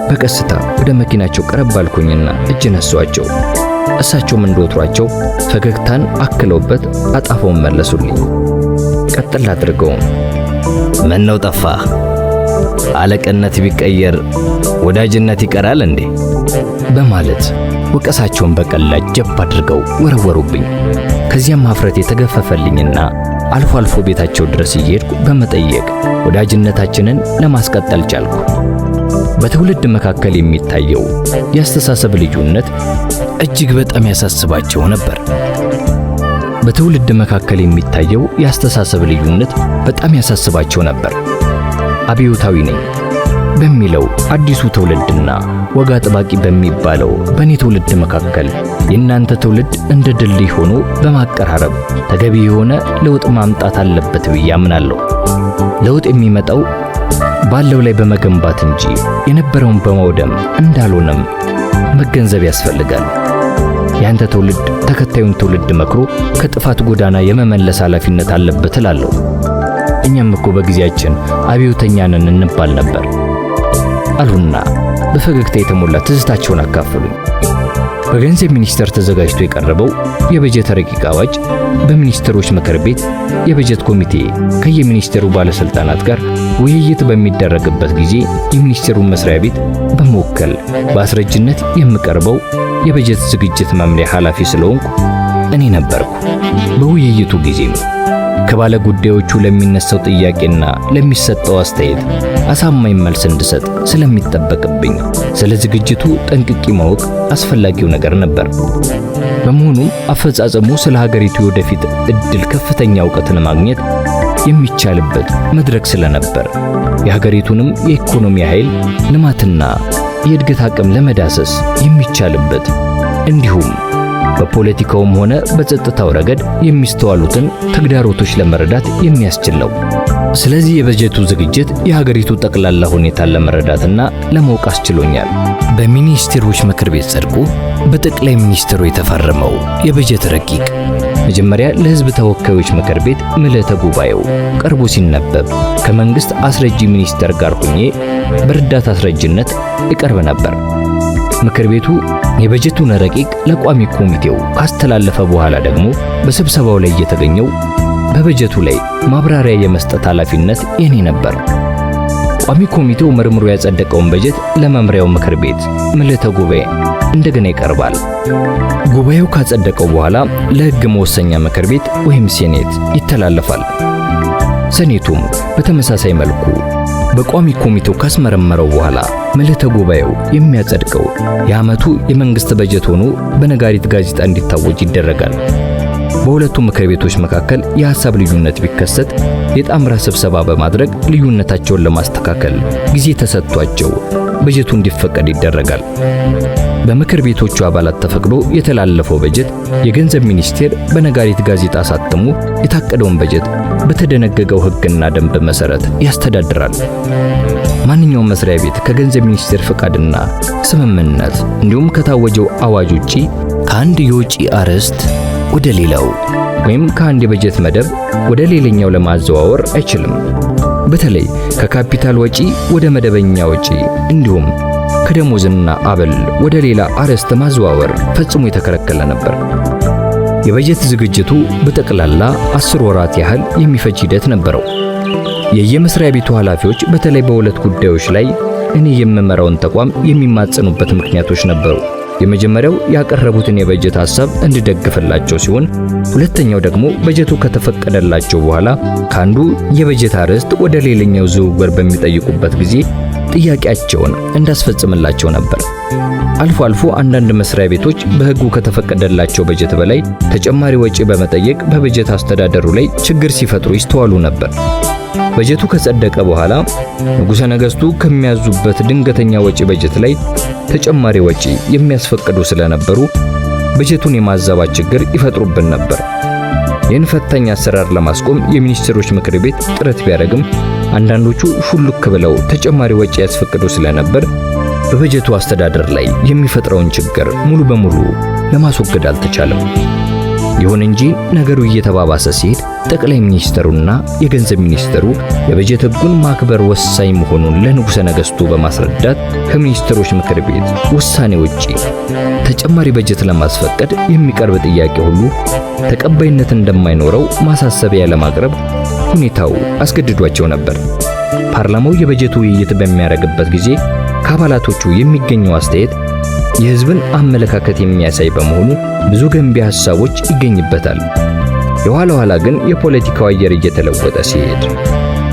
በቀስታ ወደ መኪናቸው ቀረብ አልኩኝና እጅ ነሷቸው። እሳቸውም እንደወትሯቸው ፈገግታን አክለውበት አጣፈውን መለሱልኝ። ቀጥል አድርገውም ምነው ጠፋህ? አለቅነት ቢቀየር ወዳጅነት ይቀራል እንዴ? በማለት ወቀሳቸውን በቀላል ጀብ አድርገው ወረወሩብኝ። ከዚያም ሀፍረቴ ተገፈፈልኝና አልፎ አልፎ ቤታቸው ድረስ እየሄድኩ በመጠየቅ ወዳጅነታችንን ለማስቀጠል ቻልኩ። በትውልድ መካከል የሚታየው የአስተሳሰብ ልዩነት እጅግ በጣም ያሳስባቸው ነበር። በትውልድ መካከል የሚታየው የአስተሳሰብ ልዩነት በጣም ያሳስባቸው ነበር። አብዮታዊ ነኝ በሚለው አዲሱ ትውልድና ወግ አጥባቂ በሚባለው በእኔ ትውልድ መካከል የእናንተ ትውልድ እንደ ድልድይ ሆኖ በማቀራረብ ተገቢ የሆነ ለውጥ ማምጣት አለበት ብዬ አምናለሁ። ለውጥ የሚመጣው ባለው ላይ በመገንባት እንጂ የነበረውን በማውደም እንዳልሆነም መገንዘብ ያስፈልጋል። ያንተ ትውልድ ተከታዩን ትውልድ መክሮ ከጥፋት ጎዳና የመመለስ ኃላፊነት አለበት እላለሁ። እኛም እኮ በጊዜያችን አብዮተኛ ነን እንባል ነበር አሉና በፈገግታ የተሞላ ትዝታቸውን አካፈሉኝ። በገንዘብ ሚኒስቴር ተዘጋጅቶ የቀረበው የበጀት ረቂቅ አዋጅ በሚኒስትሮች ምክር ቤት የበጀት ኮሚቴ ከየሚኒስቴሩ ባለስልጣናት ጋር ውይይት በሚደረግበት ጊዜ የሚኒስቴሩን መስሪያ ቤት በመወከል በአስረጅነት የምቀርበው የበጀት ዝግጅት መምሪያ ኃላፊ ስለሆንኩ እኔ ነበርኩ። በውይይቱ ጊዜም ከባለ ጉዳዮቹ ለሚነሳው ጥያቄና ለሚሰጠው አስተያየት አሳማኝ መልስ እንድሰጥ ስለሚጠበቅብኝ ስለ ዝግጅቱ ጠንቅቄ ማወቅ አስፈላጊው ነገር ነበር። በመሆኑም አፈጻጸሙ ስለ ሀገሪቱ የወደፊት እድል ከፍተኛ እውቀትን ማግኘት የሚቻልበት መድረክ ስለነበር የሀገሪቱንም የኢኮኖሚ ኃይል ልማትና የእድገት አቅም ለመዳሰስ የሚቻልበት እንዲሁም በፖለቲካውም ሆነ በጸጥታው ረገድ የሚስተዋሉትን ተግዳሮቶች ለመረዳት የሚያስችል ነው። ስለዚህ የበጀቱ ዝግጅት የሀገሪቱ ጠቅላላ ሁኔታን ለመረዳትና ለማወቅ አስችሎኛል። በሚኒስትሮች ምክር ቤት ጸድቆ በጠቅላይ ሚኒስትሩ የተፈረመው የበጀት ረቂቅ መጀመሪያ ለሕዝብ ተወካዮች ምክር ቤት ምልዕተ ጉባኤው ቀርቦ ሲነበብ ከመንግስት አስረጂ ሚኒስተር ጋር ሆኜ በረዳት አስረጂነት እቀርብ ነበር። ምክር ቤቱ የበጀቱን ረቂቅ ለቋሚ ኮሚቴው ካስተላለፈ በኋላ ደግሞ በስብሰባው ላይ የተገኘው በበጀቱ ላይ ማብራሪያ የመስጠት ኃላፊነት የኔ ነበር። ቋሚ ኮሚቴው መርምሮ ያጸደቀውን በጀት ለመምሪያው ምክር ቤት ምልዕተ ጉባኤ እንደገና ይቀርባል። ጉባኤው ካጸደቀው በኋላ ለሕግ መወሰኛ ምክር ቤት ወይም ሴኔት ይተላለፋል። ሴኔቱም በተመሳሳይ መልኩ በቋሚ ኮሚቴው ካስመረመረው በኋላ ምልዕተ ጉባኤው የሚያጸድቀው የዓመቱ የመንግስት በጀት ሆኖ በነጋሪት ጋዜጣ እንዲታወጅ ይደረጋል። በሁለቱ ምክር ቤቶች መካከል የሐሳብ ልዩነት ቢከሰት የጣምራ ስብሰባ በማድረግ ልዩነታቸውን ለማስተካከል ጊዜ ተሰጥቷቸው በጀቱ እንዲፈቀድ ይደረጋል። በምክር ቤቶቹ አባላት ተፈቅዶ የተላለፈው በጀት የገንዘብ ሚኒስቴር በነጋሪት ጋዜጣ አሳትሞ የታቀደውን በጀት በተደነገገው ሕግና ደንብ መሰረት ያስተዳድራል። ማንኛውም መስሪያ ቤት ከገንዘብ ሚኒስቴር ፍቃድና ስምምነት እንዲሁም ከታወጀው አዋጅ ውጪ ከአንድ የወጪ አርዕስት ወደ ሌላው ወይም ከአንድ የበጀት መደብ ወደ ሌላኛው ለማዘዋወር አይችልም። በተለይ ከካፒታል ወጪ ወደ መደበኛ ወጪ እንዲሁም ከደሞዝና አበል ወደ ሌላ አርዕስት ማዘዋወር ፈጽሞ የተከለከለ ነበር። የበጀት ዝግጅቱ በጠቅላላ 10 ወራት ያህል የሚፈጅ ሂደት ነበረው። የየመስሪያ ቤቱ ኃላፊዎች በተለይ በሁለት ጉዳዮች ላይ እኔ የምመራውን ተቋም የሚማጸኑበት ምክንያቶች ነበሩ። የመጀመሪያው ያቀረቡትን የበጀት ሐሳብ እንድደግፍላቸው ሲሆን፣ ሁለተኛው ደግሞ በጀቱ ከተፈቀደላቸው በኋላ ከአንዱ የበጀት አርዕስት ወደ ሌላኛው ዝውውር በሚጠይቁበት ጊዜ ጥያቄያቸውን እንዳስፈጽምላቸው ነበር። አልፎ አልፎ አንዳንድ መስሪያ ቤቶች በሕጉ ከተፈቀደላቸው በጀት በላይ ተጨማሪ ወጪ በመጠየቅ በበጀት አስተዳደሩ ላይ ችግር ሲፈጥሩ ይስተዋሉ ነበር። በጀቱ ከጸደቀ በኋላ ንጉሠ ነገሥቱ ከሚያዙበት ድንገተኛ ወጪ በጀት ላይ ተጨማሪ ወጪ የሚያስፈቅዱ ስለነበሩ በጀቱን የማዛባት ችግር ይፈጥሩብን ነበር። ይህን ፈታኝ አሰራር ለማስቆም የሚኒስትሮች ምክር ቤት ጥረት ቢያደርግም አንዳንዶቹ ሹልክ ብለው ተጨማሪ ወጪ ያስፈቅዱ ስለነበር በበጀቱ አስተዳደር ላይ የሚፈጥረውን ችግር ሙሉ በሙሉ ለማስወገድ አልተቻለም። ይሁን እንጂ ነገሩ እየተባባሰ ሲሄድ ጠቅላይ ሚኒስትሩና የገንዘብ ሚኒስትሩ የበጀት ሕጉን ማክበር ወሳኝ መሆኑን ለንጉሠ ነገሥቱ በማስረዳት ከሚኒስትሮች ምክር ቤት ውሳኔ ውጪ ተጨማሪ በጀት ለማስፈቀድ የሚቀርብ ጥያቄ ሁሉ ተቀባይነት እንደማይኖረው ማሳሰቢያ ለማቅረብ ሁኔታው አስገድዷቸው ነበር። ፓርላማው የበጀት ውይይት በሚያደርግበት ጊዜ ከአባላቶቹ የሚገኘው አስተያየት የሕዝብን አመለካከት የሚያሳይ በመሆኑ ብዙ ገንቢ ሐሳቦች ይገኝበታል። የኋላ ኋላ ግን የፖለቲካው አየር እየተለወጠ ሲሄድ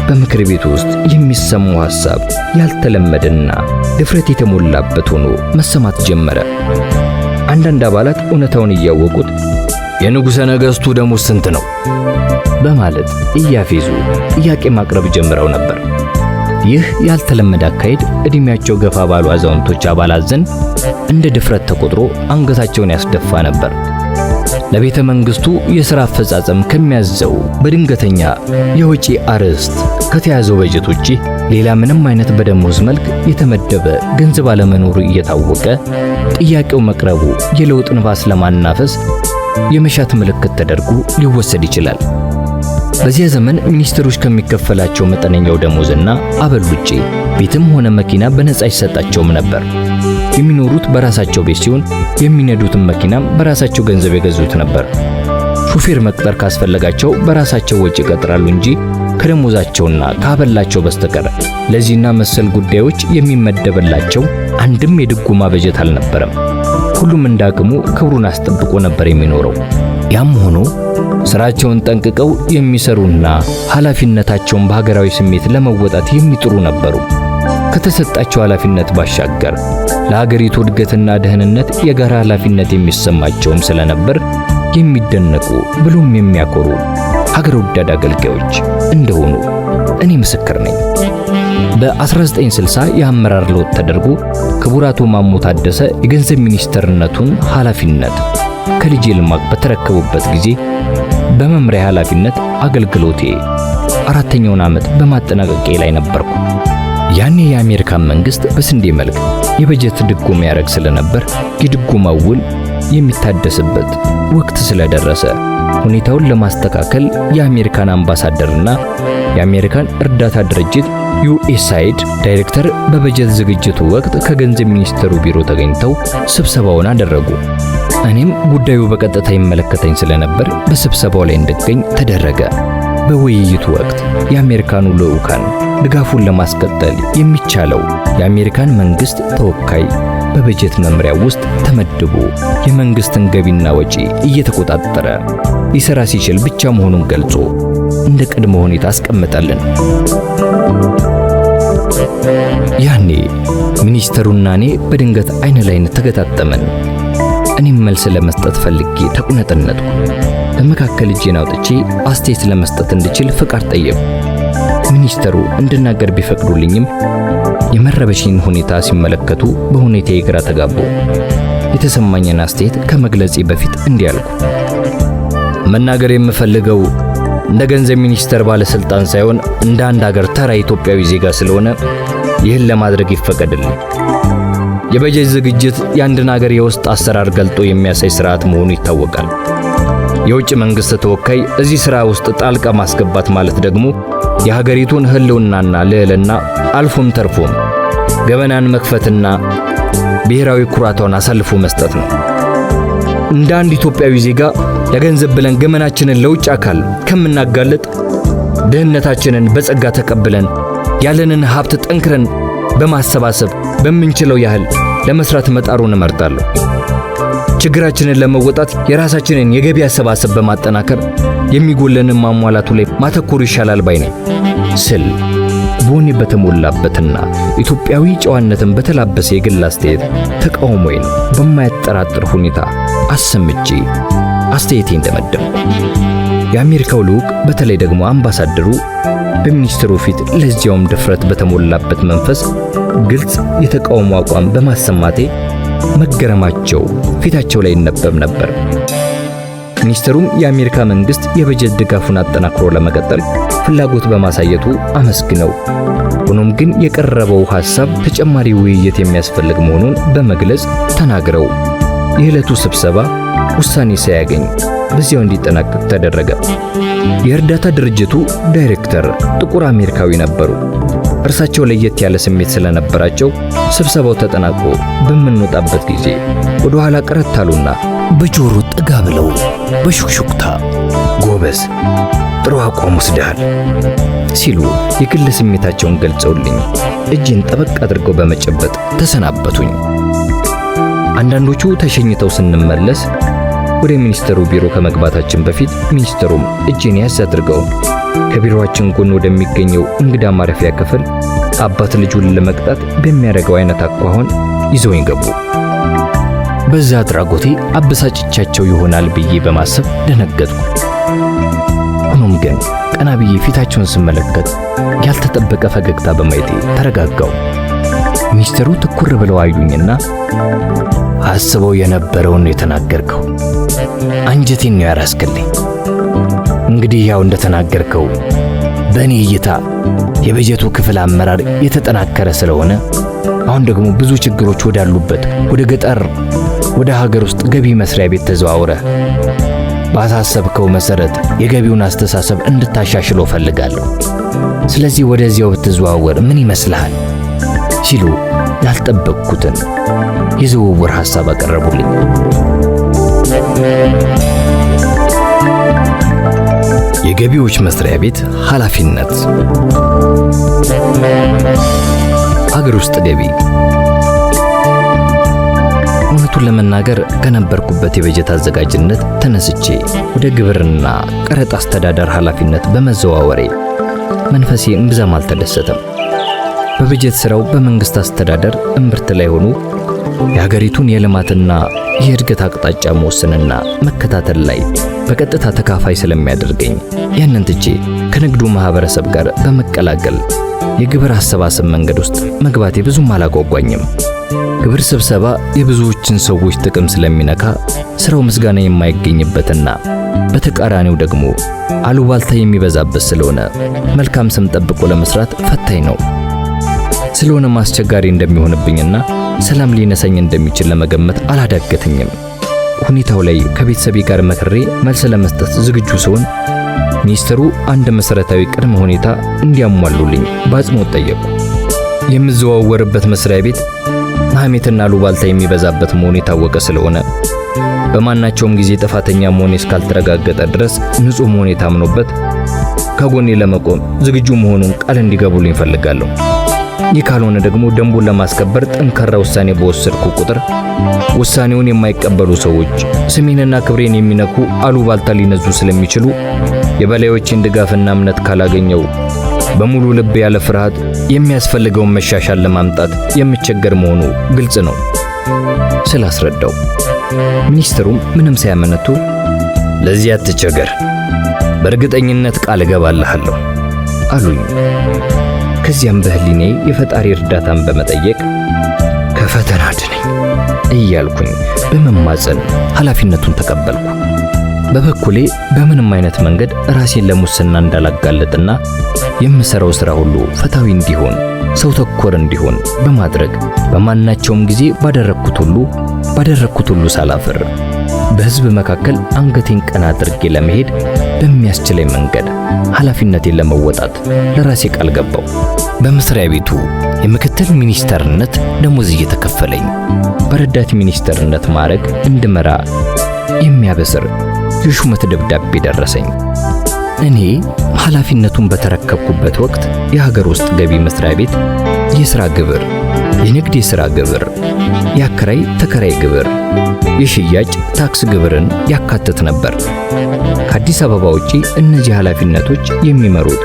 በምክር ቤቱ ውስጥ የሚሰማው ሐሳብ ያልተለመደና ድፍረት የተሞላበት ሆኖ መሰማት ጀመረ። አንዳንድ አባላት እውነታውን እያወቁት የንጉሠ ነገሥቱ ደሞዝ ስንት ነው በማለት እያፌዙ ጥያቄ ማቅረብ ጀምረው ነበር። ይህ ያልተለመደ አካሄድ ዕድሜያቸው ገፋ ባሉ አዛውንቶች አባላት ዘንድ እንደ ድፍረት ተቆጥሮ አንገታቸውን ያስደፋ ነበር። ለቤተ መንግስቱ የሥራ አፈጻጸም ከሚያዘው በድንገተኛ የወጪ አርዕስት ከተያዘው በጀት ውጪ ሌላ ምንም አይነት በደሞዝ መልክ የተመደበ ገንዘብ አለመኖሩ እየታወቀ ጥያቄው መቅረቡ የለውጥ ንፋስ ለማናፈስ የመሻት ምልክት ተደርጎ ሊወሰድ ይችላል። በዚያ ዘመን ሚኒስትሮች ከሚከፈላቸው መጠነኛው ደሞዝና አበል ውጪ ቤትም ሆነ መኪና በነፃ አይሰጣቸውም ነበር። የሚኖሩት በራሳቸው ቤት ሲሆን የሚነዱትን መኪናም በራሳቸው ገንዘብ የገዙት ነበር። ሹፌር መቅጠር ካስፈለጋቸው በራሳቸው ወጪ ይቀጥራሉ እንጂ ከደሞዛቸውና ካበላቸው በስተቀር ለዚህና መሰል ጉዳዮች የሚመደብላቸው አንድም የድጎማ በጀት አልነበረም። ሁሉም እንዳቅሙ ክብሩን አስጠብቆ ነበር የሚኖረው። ያም ሆኖ ስራቸውን ጠንቅቀው የሚሰሩና ኃላፊነታቸውን በሀገራዊ ስሜት ለመወጣት የሚጥሩ ነበሩ። ከተሰጣቸው ኃላፊነት ባሻገር ለሀገሪቱ እድገትና ደህንነት የጋራ ኃላፊነት የሚሰማቸውም ስለነበር የሚደነቁ ብሎም የሚያኮሩ ሀገር ወዳድ አገልጋዮች እንደሆኑ እኔ ምስክር ነኝ። በ1960 የአመራር ለውጥ ተደርጎ ክቡር አቶ ማሞ ታደሰ የገንዘብ ሚኒስትርነቱን ኃላፊነት ከልጅ ይልማ በተረከቡበት ጊዜ በመምሪያ ኃላፊነት አገልግሎቴ 4ኛውን ዓመት በማጠናቀቄ ላይ ነበርኩ። ያኔ የአሜሪካን መንግስት በስንዴ መልክ የበጀት ድጎማ ያደርግ ስለነበር የድጎማው ውል የሚታደስበት ወቅት ስለደረሰ ሁኔታውን ለማስተካከል የአሜሪካን አምባሳደርና የአሜሪካን እርዳታ ድርጅት ዩኤስአይድ ዳይሬክተር በበጀት ዝግጅቱ ወቅት ከገንዘብ ሚኒስትሩ ቢሮ ተገኝተው ስብሰባውን አደረጉ። እኔም ጉዳዩ በቀጥታ ይመለከተኝ ስለነበር በስብሰባው ላይ እንድገኝ ተደረገ። በውይይቱ ወቅት የአሜሪካኑ ልዑካን ድጋፉን ለማስቀጠል የሚቻለው የአሜሪካን መንግስት ተወካይ በበጀት መምሪያ ውስጥ ተመድቦ የመንግስትን ገቢና ወጪ እየተቆጣጠረ ሊሰራ ሲችል ብቻ መሆኑን ገልጾ እንደ ቅድመ ሁኔታ አስቀመጠልን። ያኔ ሚኒስተሩና እኔ በድንገት አይን ላይን ተገጣጠመን። እኔም መልስ ለመስጠት ፈልጌ ተቁነጠነጥኩ። በመካከል እጄን አውጥቼ አስተያየት ለመስጠት እንድችል ፍቃድ ጠየቁ። ሚኒስተሩ እንድናገር ቢፈቅዱልኝም የመረበሽን ሁኔታ ሲመለከቱ በሁኔታዬ ግራ ተጋቡ። የተሰማኝን አስተያየት ከመግለጼ በፊት እንዲህ አልኩ። መናገር የምፈልገው እንደ ገንዘብ ሚኒስተር ባለስልጣን ሳይሆን እንደ አንድ ሀገር ተራ ኢትዮጵያዊ ዜጋ ስለሆነ ይህን ለማድረግ ይፈቀድልኝ። የበጀት ዝግጅት የአንድን ሀገር የውስጥ አሰራር ገልጦ የሚያሳይ ስርዓት መሆኑ ይታወቃል። የውጭ መንግስት ተወካይ እዚህ ስራ ውስጥ ጣልቃ ማስገባት ማለት ደግሞ የሀገሪቱን ሕልውናና ልዕልና አልፎም ተርፎም ገበናን መክፈትና ብሔራዊ ኩራቷን አሳልፎ መስጠት ነው። እንደ አንድ ኢትዮጵያዊ ዜጋ ለገንዘብ ብለን ገመናችንን ለውጭ አካል ከምናጋለጥ ድህነታችንን በጸጋ ተቀብለን ያለንን ሀብት ጠንክረን በማሰባሰብ በምንችለው ያህል ለመስራት መጣሩን እመርጣለሁ። ችግራችንን ለመወጣት የራሳችንን የገቢ አሰባሰብ በማጠናከር የሚጎለንን ማሟላቱ ላይ ማተኮሩ ይሻላል ባይ ነኝ ስል በወኔ በተሞላበትና ኢትዮጵያዊ ጨዋነትን በተላበሰ የግል አስተያየት ተቃውሞዬን በማያጠራጥር ሁኔታ አሰምቼ አስተያየቴን ደመደምኩ። የአሜሪካው ልዑክ በተለይ ደግሞ አምባሳደሩ በሚኒስትሩ ፊት ለዚያውም ድፍረት በተሞላበት መንፈስ ግልጽ የተቃውሞ አቋም በማሰማቴ መገረማቸው ፊታቸው ላይ ይነበብ ነበር። ሚኒስትሩም የአሜሪካ መንግስት የበጀት ድጋፉን አጠናክሮ ለመቀጠል ፍላጎት በማሳየቱ አመስግነው፣ ሆኖም ግን የቀረበው ሐሳብ ተጨማሪ ውይይት የሚያስፈልግ መሆኑን በመግለጽ ተናግረው የዕለቱ ስብሰባ ውሳኔ ሳያገኝ በዚያው እንዲጠናቀቅ ተደረገ። የእርዳታ ድርጅቱ ዳይሬክተር ጥቁር አሜሪካዊ ነበሩ። እርሳቸው ለየት ያለ ስሜት ስለነበራቸው ስብሰባው ተጠናቆ በምንወጣበት ጊዜ ወደ ኋላ ቀረት አሉና በጆሮ ጠጋ ብለው በሹክሹክታ ጎበዝ፣ ጥሩ አቋም ወስደሃል ሲሉ የግል ስሜታቸውን ገልጸውልኝ እጄን ጠበቅ አድርገው በመጨበጥ ተሰናበቱኝ። አንዳንዶቹ ተሸኝተው ስንመለስ ወደ ሚኒስትሩ ቢሮ ከመግባታችን በፊት ሚኒስትሩም እጄን ያዝ አድርገው ከቢሮአችን ጎን ወደሚገኘው እንግዳ ማረፊያ ክፍል አባት ልጁን ለመቅጣት በሚያደርገው አይነት አኳኋን ይዘውኝ ገቡ። በዛ አድራጎቴ አበሳጭቻቸው ይሆናል ብዬ በማሰብ ደነገጥኩ። ሆኖም ግን ቀና ብዬ ፊታቸውን ስመለከት ያልተጠበቀ ፈገግታ በማየቴ ተረጋጋው። ሚኒስትሩ ትኩር ብለው አዩኝና አስበው የነበረውን የተናገርከው አንጀቴን ነው ያራስክልኝ። እንግዲህ ያው እንደተናገርከው በእኔ እይታ የበጀቱ ክፍል አመራር የተጠናከረ ስለሆነ አሁን ደግሞ ብዙ ችግሮች ወዳሉበት ወደ ገጠር ወደ ሀገር ውስጥ ገቢ መስሪያ ቤት ተዘዋውረ ባሳሰብከው መሰረት የገቢውን አስተሳሰብ እንድታሻሽለው ፈልጋለሁ። ስለዚህ ወደዚያው ብትዘዋወር ምን ይመስልሃል? ሲሉ ያልጠበቅኩትን የዝውውር ሐሳብ አቀረቡልኝ። የገቢዎች መስሪያ ቤት ኃላፊነት። አገር ውስጥ ገቢ። እውነቱን ለመናገር ከነበርኩበት የበጀት አዘጋጅነት ተነስቼ ወደ ግብርና ቀረጥ አስተዳደር ኃላፊነት በመዘዋወሬ መንፈሴ እምብዛም አልተደሰተም። በበጀት ስራው በመንግስት አስተዳደር እምብርት ላይ ሆኖ የሀገሪቱን የልማትና የእድገት አቅጣጫ መወሰንና መከታተል ላይ በቀጥታ ተካፋይ ስለሚያደርገኝ ያንን ትቼ ከንግዱ ማህበረሰብ ጋር በመቀላቀል የግብር አሰባሰብ መንገድ ውስጥ መግባቴ ብዙም አላጓጓኝም። ግብር ስብሰባ የብዙዎችን ሰዎች ጥቅም ስለሚነካ ስራው ምስጋና የማይገኝበትና በተቃራኒው ደግሞ አሉባልታ የሚበዛበት ስለሆነ መልካም ስም ጠብቆ ለመስራት ፈታኝ ነው። ስለሆነም አስቸጋሪ እንደሚሆንብኝና ሰላም ሊነሳኝ እንደሚችል ለመገመት አላዳገተኝም። ሁኔታው ላይ ከቤተሰቤ ጋር መክሬ መልስ ለመስጠት ዝግጁ ስሆን ሚኒስትሩ አንድ መሰረታዊ ቅድመ ሁኔታ እንዲያሟሉልኝ በአጽንኦት ጠየቁ። የምዘዋወርበት መስሪያ ቤት ሐሜትና አሉባልታ የሚበዛበት መሆኑ የታወቀ ስለሆነ በማናቸውም ጊዜ ጥፋተኛ መሆኔ እስካልተረጋገጠ ድረስ ንጹሕ መሆኔ ታምኖበት ከጎኔ ለመቆም ዝግጁ መሆኑን ቃል እንዲገቡልኝ እፈልጋለሁ። ይህ ካልሆነ ደግሞ ደንቡን ለማስከበር ጠንካራ ውሳኔ በወሰድኩ ቁጥር ውሳኔውን የማይቀበሉ ሰዎች ስሜንና ክብሬን የሚነኩ አሉባልታ ሊነዙ ስለሚችሉ የበላዮችን ድጋፍና እምነት ካላገኘው በሙሉ ልብ ያለ ፍርሃት የሚያስፈልገውን መሻሻል ለማምጣት የምቸገር መሆኑ ግልጽ ነው ስላስረዳው፣ ሚኒስትሩም ምንም ሳያመነቱ ለዚህ አትቸገር፣ በእርግጠኝነት ቃል እገባልሃለሁ አሉኝ። ከዚያም በህሊኔ የፈጣሪ እርዳታን በመጠየቅ ከፈተና አድነኝ እያልኩኝ በመማፀን ኃላፊነቱን ተቀበልኩ። በበኩሌ በምንም አይነት መንገድ ራሴን ለሙስና እንዳላጋለጥና የምሰራው ሥራ ሁሉ ፍትሃዊ እንዲሆን፣ ሰው ተኮር እንዲሆን በማድረግ በማናቸውም ጊዜ ባደረግኩት ሁሉ ሳላፍር በሕዝብ መካከል አንገቴን ቀና አድርጌ ለመሄድ በሚያስችለኝ መንገድ ኃላፊነቴን ለመወጣት ለራሴ ቃል ገባው። በመስሪያ ቤቱ የምክትል ሚኒስተርነት ደሞዝ እየተከፈለኝ በረዳት ሚኒስተርነት ማዕረግ እንድመራ የሚያበስር የሹመት ደብዳቤ ደረሰኝ። እኔ ኃላፊነቱን በተረከብኩበት ወቅት የሀገር ውስጥ ገቢ መስሪያ ቤት የሥራ ግብር የንግድ የሥራ ግብር፣ የአከራይ ተከራይ ግብር፣ የሽያጭ ታክስ ግብርን ያካትት ነበር። ከአዲስ አበባ ውጪ እነዚህ ኃላፊነቶች የሚመሩት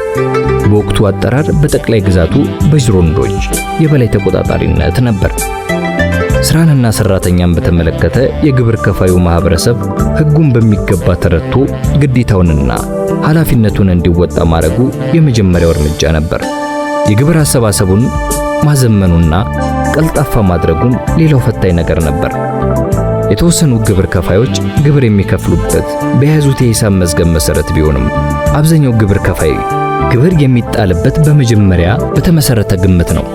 በወቅቱ አጠራር በጠቅላይ ግዛቱ በጅሮንዶች የበላይ ተቆጣጣሪነት ነበር። ስራንና ሰራተኛን በተመለከተ የግብር ከፋዩ ማህበረሰብ ሕጉን በሚገባ ተረድቶ ግዴታውንና ኃላፊነቱን እንዲወጣ ማድረጉ የመጀመሪያው እርምጃ ነበር። የግብር አሰባሰቡን ማዘመኑና ቀልጣፋ ማድረጉም ሌላው ፈታኝ ነገር ነበር። የተወሰኑ ግብር ከፋዮች ግብር የሚከፍሉበት በያዙት የሂሳብ መዝገብ መሰረት ቢሆንም፣ አብዛኛው ግብር ከፋይ ግብር የሚጣልበት በመጀመሪያ በተመሰረተ ግምት ነው።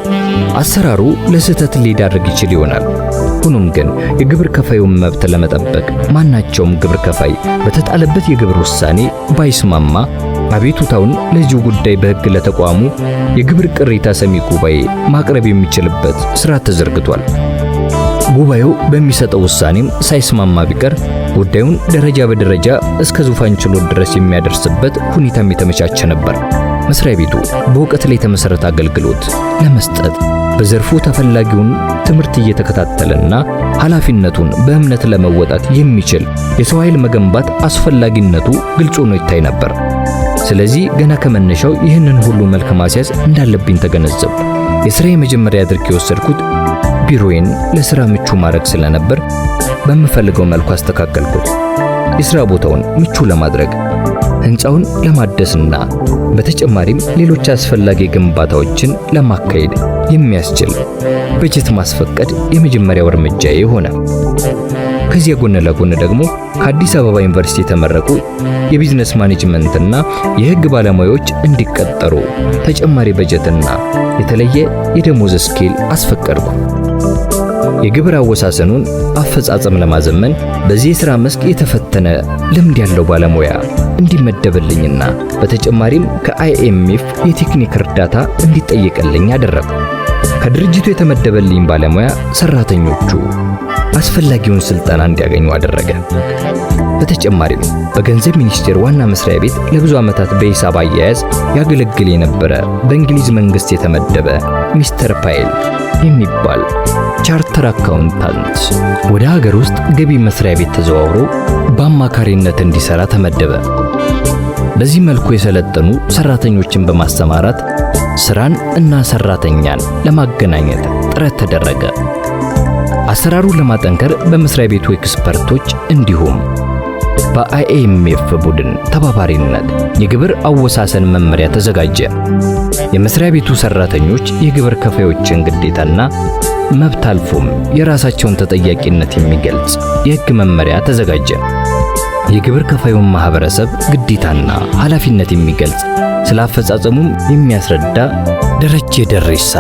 አሰራሩ ለስህተት ሊዳርግ ይችል ይሆናል። ሆኖም ግን የግብር ከፋዩን መብት ለመጠበቅ ማናቸውም ግብር ከፋይ በተጣለበት የግብር ውሳኔ ባይስማማ አቤቱታውን ለዚሁ ጉዳይ በሕግ ለተቋሙ የግብር ቅሬታ ሰሚ ጉባኤ ማቅረብ የሚችልበት ስርዓት ተዘርግቷል። ጉባኤው በሚሰጠው ውሳኔም ሳይስማማ ቢቀር ጉዳዩን ደረጃ በደረጃ እስከ ዙፋን ችሎት ድረስ የሚያደርስበት ሁኔታም የተመቻቸ ነበር። መስሪያ ቤቱ በእውቀት ላይ የተመሰረተ አገልግሎት ለመስጠት በዘርፉ ተፈላጊውን ትምህርት እየተከታተለና ኃላፊነቱን በእምነት ለመወጣት የሚችል የሰው ኃይል መገንባት አስፈላጊነቱ ግልጽ ሆኖ ይታይ ነበር። ስለዚህ ገና ከመነሻው ይህንን ሁሉ መልክ ማስያዝ እንዳለብኝ ተገነዘብኩ። የሥራ የመጀመሪያ አድርጌ የወሰድኩት ቢሮዬን ለሥራ ምቹ ማድረግ ስለነበር በምፈልገው መልኩ አስተካከልኩት። የሥራ ቦታውን ምቹ ለማድረግ ሕንፃውን ለማደስና በተጨማሪም ሌሎች አስፈላጊ ግንባታዎችን ለማካሄድ የሚያስችል በጀት ማስፈቀድ የመጀመሪያው እርምጃዬ ሆነ። ከዚያ ጎን ለጎን ደግሞ ከአዲስ አበባ ዩኒቨርሲቲ የተመረቁ የቢዝነስ ማኔጅመንትና የሕግ ባለሙያዎች እንዲቀጠሩ ተጨማሪ በጀትና የተለየ የደሞዝ scale አስፈቀድኩ። የግብር አወሳሰኑን አፈጻጸም ለማዘመን በዚህ የሥራ መስክ የተፈተነ ልምድ ያለው ባለሙያ እንዲመደብልኝና በተጨማሪም ከ IMF የቴክኒክ እርዳታ እንዲጠየቅልኝ አደረግኩ። ከድርጅቱ የተመደበልኝ ባለሙያ ሰራተኞቹ አስፈላጊውን ስልጠና እንዲያገኙ አደረገ። በተጨማሪም በገንዘብ ሚኒስቴር ዋና መስሪያ ቤት ለብዙ ዓመታት በሂሳብ አያያዝ ያገለግል የነበረ፣ በእንግሊዝ መንግስት የተመደበ ሚስተር ፓይል የሚባል chartered accountant ወደ ሀገር ውስጥ ገቢ መስሪያ ቤት ተዘዋውሮ በአማካሪነት እንዲሰራ ተመደበ። በዚህ መልኩ የሰለጠኑ ሰራተኞችን በማሰማራት ስራን እና ሰራተኛን ለማገናኘት ጥረት ተደረገ። አሰራሩን ለማጠንከር በመስሪያ ቤቱ ኤክስፐርቶች እንዲሁም በ IMF ቡድን ተባባሪነት የግብር አወሳሰን መመሪያ ተዘጋጀ። የመስሪያ ቤቱ ሰራተኞች የግብር ከፋዮችን ግዴታና መብት አልፎም የራሳቸውን ተጠያቂነት የሚገልጽ የሕግ መመሪያ ተዘጋጀ። የግብር ከፋዩን ማህበረሰብ ግዴታና ኃላፊነት የሚገልጽ፣ ስለ አፈጻጸሙም የሚያስረዳ ደረጀ ደሬሳ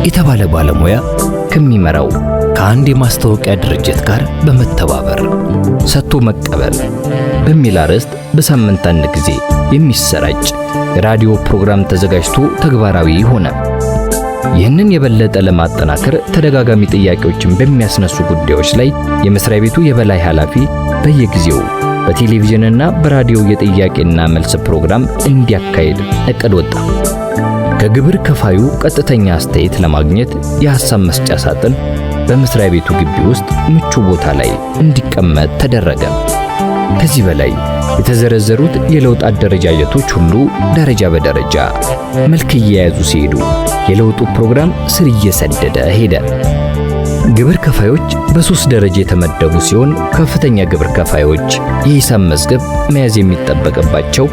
የተባለ ባለሙያ ከሚመራው ከአንድ የማስታወቂያ ድርጅት ጋር በመተባበር ሰጥቶ መቀበል በሚል አርዕስት በሳምንት አንድ ጊዜ የሚሰራጭ የራዲዮ ፕሮግራም ተዘጋጅቶ ተግባራዊ ሆነ። ይህንን የበለጠ ለማጠናከር ተደጋጋሚ ጥያቄዎችን በሚያስነሱ ጉዳዮች ላይ የመስሪያ ቤቱ የበላይ ኃላፊ በየጊዜው በቴሌቪዥንና በራዲዮ የጥያቄና መልስ ፕሮግራም እንዲያካሂድ እቅድ ወጣ። ከግብር ከፋዩ ቀጥተኛ አስተያየት ለማግኘት የሐሳብ መስጫ ሳጥን በመስሪያ ቤቱ ግቢ ውስጥ ምቹ ቦታ ላይ እንዲቀመጥ ተደረገ። ከዚህ በላይ የተዘረዘሩት የለውጥ አደረጃጀቶች ሁሉ ደረጃ በደረጃ መልክ እየያዙ ሲሄዱ የለውጡ ፕሮግራም ስር እየሰደደ ሄደ። ግብር ከፋዮች በሶስት ደረጃ የተመደቡ ሲሆን፣ ከፍተኛ ግብር ከፋዮች የሂሳብ መዝገብ መያዝ የሚጠበቅባቸው፣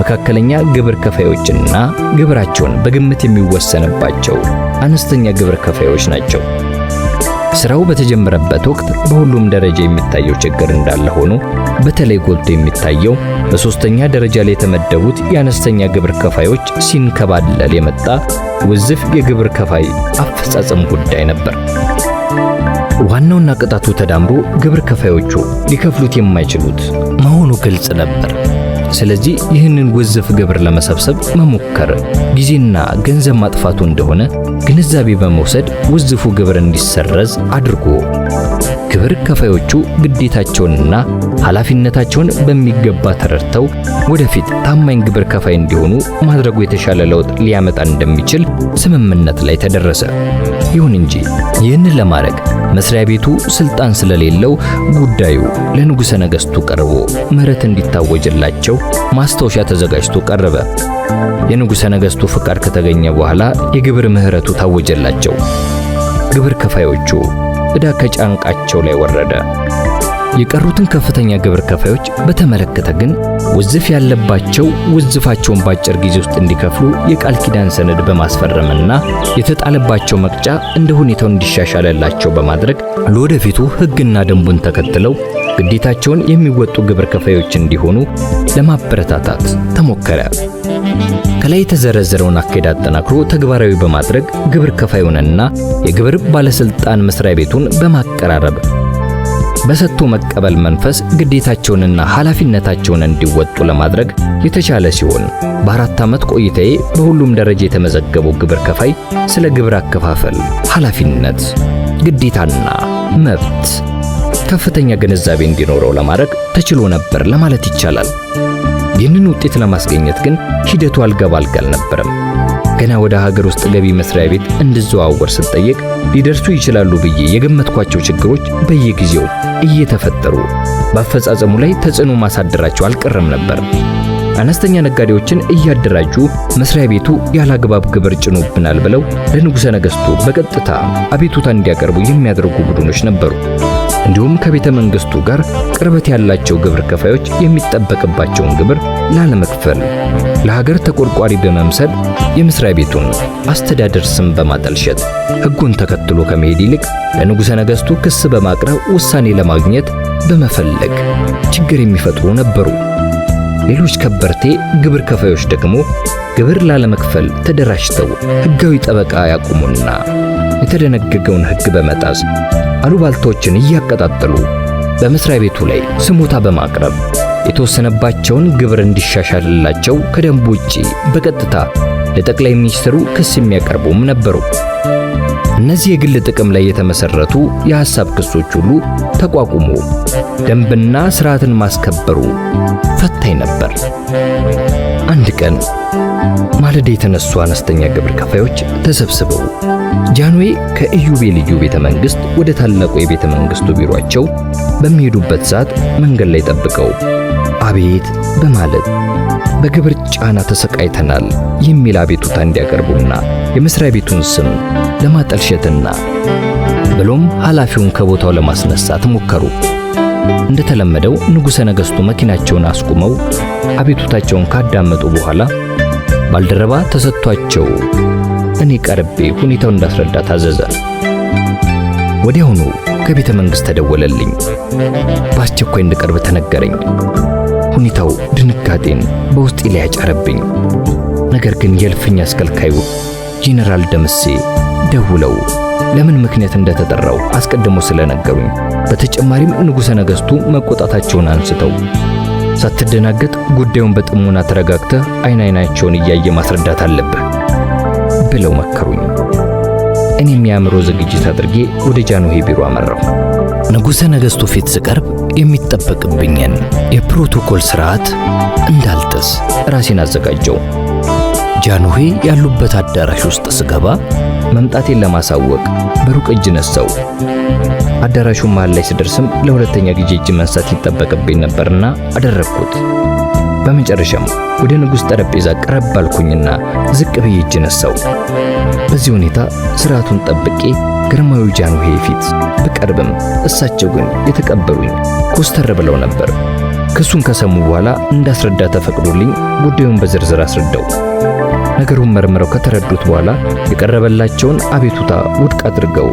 መካከለኛ ግብር ከፋዮችና ግብራቸውን በግምት የሚወሰንባቸው አነስተኛ ግብር ከፋዮች ናቸው። ስራው በተጀመረበት ወቅት በሁሉም ደረጃ የሚታየው ችግር እንዳለ ሆኖ፣ በተለይ ጎልቶ የሚታየው በሶስተኛ ደረጃ ላይ የተመደቡት የአነስተኛ ግብር ከፋዮች ሲንከባለል የመጣ ውዝፍ የግብር ከፋይ አፈጻጸም ጉዳይ ነበር። ዋናውና ቅጣቱ ተዳምሮ ግብር ከፋዮቹ ሊከፍሉት የማይችሉት መሆኑ ግልጽ ነበር። ስለዚህ ይህንን ውዝፍ ግብር ለመሰብሰብ መሞከር ጊዜና ገንዘብ ማጥፋቱ እንደሆነ ግንዛቤ በመውሰድ ውዝፉ ግብር እንዲሰረዝ አድርጎ ግብር ከፋዮቹ ግዴታቸውንና ኃላፊነታቸውን በሚገባ ተረድተው ወደፊት ታማኝ ግብር ከፋይ እንዲሆኑ ማድረጉ የተሻለ ለውጥ ሊያመጣ እንደሚችል ስምምነት ላይ ተደረሰ። ይሁን እንጂ ይህንን ለማድረግ መስሪያ ቤቱ ስልጣን ስለሌለው ጉዳዩ ለንጉሠ ነገሥቱ ቀርቦ ምህረት እንዲታወጅላቸው ማስታወሻ ተዘጋጅቶ ቀረበ። የንጉሠ ነገሥቱ ፍቃድ ከተገኘ በኋላ የግብር ምህረቱ ታወጀላቸው። ግብር ከፋዮቹ ዕዳ ከጫንቃቸው ላይ ወረደ። የቀሩትን ከፍተኛ ግብር ከፋዮች በተመለከተ ግን ውዝፍ ያለባቸው ውዝፋቸውን በአጭር ጊዜ ውስጥ እንዲከፍሉ የቃል ኪዳን ሰነድ በማስፈረምና የተጣለባቸው መቅጫ እንደ ሁኔታው እንዲሻሻልላቸው በማድረግ ለወደፊቱ ሕግና ደንቡን ተከትለው ግዴታቸውን የሚወጡ ግብር ከፋዮች እንዲሆኑ ለማበረታታት ተሞከረ። ከላይ የተዘረዘረውን አካሄድ አጠናክሮ ተግባራዊ በማድረግ ግብር ከፋዩንና የግብር ባለስልጣን መስሪያ ቤቱን በማቀራረብ በሰጥቶ መቀበል መንፈስ ግዴታቸውንና ኃላፊነታቸውን እንዲወጡ ለማድረግ የተቻለ ሲሆን በ4 ዓመት ቆይታዬ በሁሉም ደረጃ የተመዘገበው ግብር ከፋይ ስለ ግብር አከፋፈል ኃላፊነት፣ ግዴታና መብት ከፍተኛ ግንዛቤ እንዲኖረው ለማድረግ ተችሎ ነበር ለማለት ይቻላል። ይህንን ውጤት ለማስገኘት ግን ሂደቱ አልጋ ባልጋ አልነበረም። ገና ወደ ሀገር ውስጥ ገቢ መስሪያ ቤት እንድዘዋወር ስጠየቅ ሊደርሱ ይችላሉ ብዬ የገመትኳቸው ችግሮች በየጊዜው እየተፈጠሩ በአፈጻጸሙ ላይ ተጽዕኖ ማሳደራቸው አልቀረም ነበር። አነስተኛ ነጋዴዎችን እያደራጁ መስሪያ ቤቱ ያላግባብ ግብር ጭኖብናል ብለው ለንጉሠ ነገሥቱ በቀጥታ አቤቱታ እንዲያቀርቡ የሚያደርጉ ቡድኖች ነበሩ። እንዲሁም ከቤተ መንግስቱ ጋር ቅርበት ያላቸው ግብር ከፋዮች የሚጠበቅባቸውን ግብር ላለመክፈል ለሀገር ተቆርቋሪ በመምሰል የመስሪያ ቤቱን አስተዳደር ስም በማጠልሸት ሕጉን ተከትሎ ከመሄድ ይልቅ ለንጉሠ ነገሥቱ ክስ በማቅረብ ውሳኔ ለማግኘት በመፈለግ ችግር የሚፈጥሩ ነበሩ። ሌሎች ከበርቴ ግብር ከፋዮች ደግሞ ግብር ላለመክፈል ተደራጅተው ሕጋዊ ጠበቃ ያቆሙና የተደነገገውን ሕግ በመጣስ አሉባልታዎችን እያቀጣጠሉ በመስሪያ ቤቱ ላይ ስሞታ በማቅረብ የተወሰነባቸውን ግብር እንዲሻሻልላቸው ከደንቡ ውጪ በቀጥታ ለጠቅላይ ሚኒስትሩ ክስ የሚያቀርቡም ነበሩ። እነዚህ የግል ጥቅም ላይ የተመሰረቱ የሐሳብ ክሶች ሁሉ ተቋቁሞ ደንብና ስርዓትን ማስከበሩ ፈታኝ ነበር። አንድ ቀን ማለዳ የተነሱ አነስተኛ ግብር ከፋዮች ተሰብስበው ጃንሆይ ከኢዮቤልዩ ቤተ መንግስት ወደ ታላቁ የቤተ መንግስቱ ቢሮአቸው በሚሄዱበት ሰዓት መንገድ ላይ ጠብቀው አቤት በማለት በግብር ጫና ተሰቃይተናል የሚል አቤቱታ እንዲያቀርቡና የመስሪያ ቤቱን ስም ለማጠልሸትና ብሎም ኃላፊውን ከቦታው ለማስነሳት ሞከሩ። እንደተለመደው ንጉሠ ነገሥቱ መኪናቸውን አስቁመው አቤቱታቸውን ካዳመጡ በኋላ ባልደረባ ተሰጥቷቸው እኔ ቀርቤ ሁኔታውን እንዳስረዳ ታዘዘ። ወዲያውኑ ከቤተ መንግሥት ተደወለልኝ። በአስቸኳይ እንድቀርብ ተነገረኝ። ሁኔታው ድንጋጤን በውስጤ ላይ ያጫረብኝ። ነገር ግን የእልፍኝ አስከልካዩ ጄኔራል ደምሴ ደውለው ለምን ምክንያት እንደተጠራው አስቀድሞ ስለነገሩኝ፣ በተጨማሪም ንጉሠ ነገሥቱ መቆጣታቸውን አንስተው ሳትደናገጥ ጉዳዩን በጥሞና ተረጋግተህ አይን አይናቸውን እያየ ማስረዳት አለብህ ብለው መከሩኝ። እኔም የአእምሮ ዝግጅት አድርጌ ወደ ጃንሆይ ቢሮ አመራሁ። ንጉሠ ነገሥቱ ፊት ስቀርብ የሚጠበቅብኝን የፕሮቶኮል ስርዓት እንዳልጥስ ራሴን አዘጋጀው። ጃንሆይ ያሉበት አዳራሽ ውስጥ ስገባ መምጣቴን ለማሳወቅ በሩቅ እጅ ነሳው። አዳራሹ መሃል ላይ ስደርስም ለሁለተኛ ጊዜ እጅ መንሳት ይጠበቅብኝ ነበርና አደረግኩት። በመጨረሻም ወደ ንጉሥ ጠረጴዛ ቀረብ አልኩኝና ዝቅ ብዬ እጅ ነሳው። በዚህ ሁኔታ ስርዓቱን ጠብቄ ግርማዊ ጃንሆይ ፊት ብቀርብም እሳቸው ግን የተቀበሉኝ ኮስተር ብለው ነበር። ክሱን ከሰሙ በኋላ እንዳስረዳ ተፈቅዶልኝ ጉዳዩን በዝርዝር አስረዳው። ነገሩን መርምረው ከተረዱት በኋላ የቀረበላቸውን አቤቱታ ውድቅ አድርገው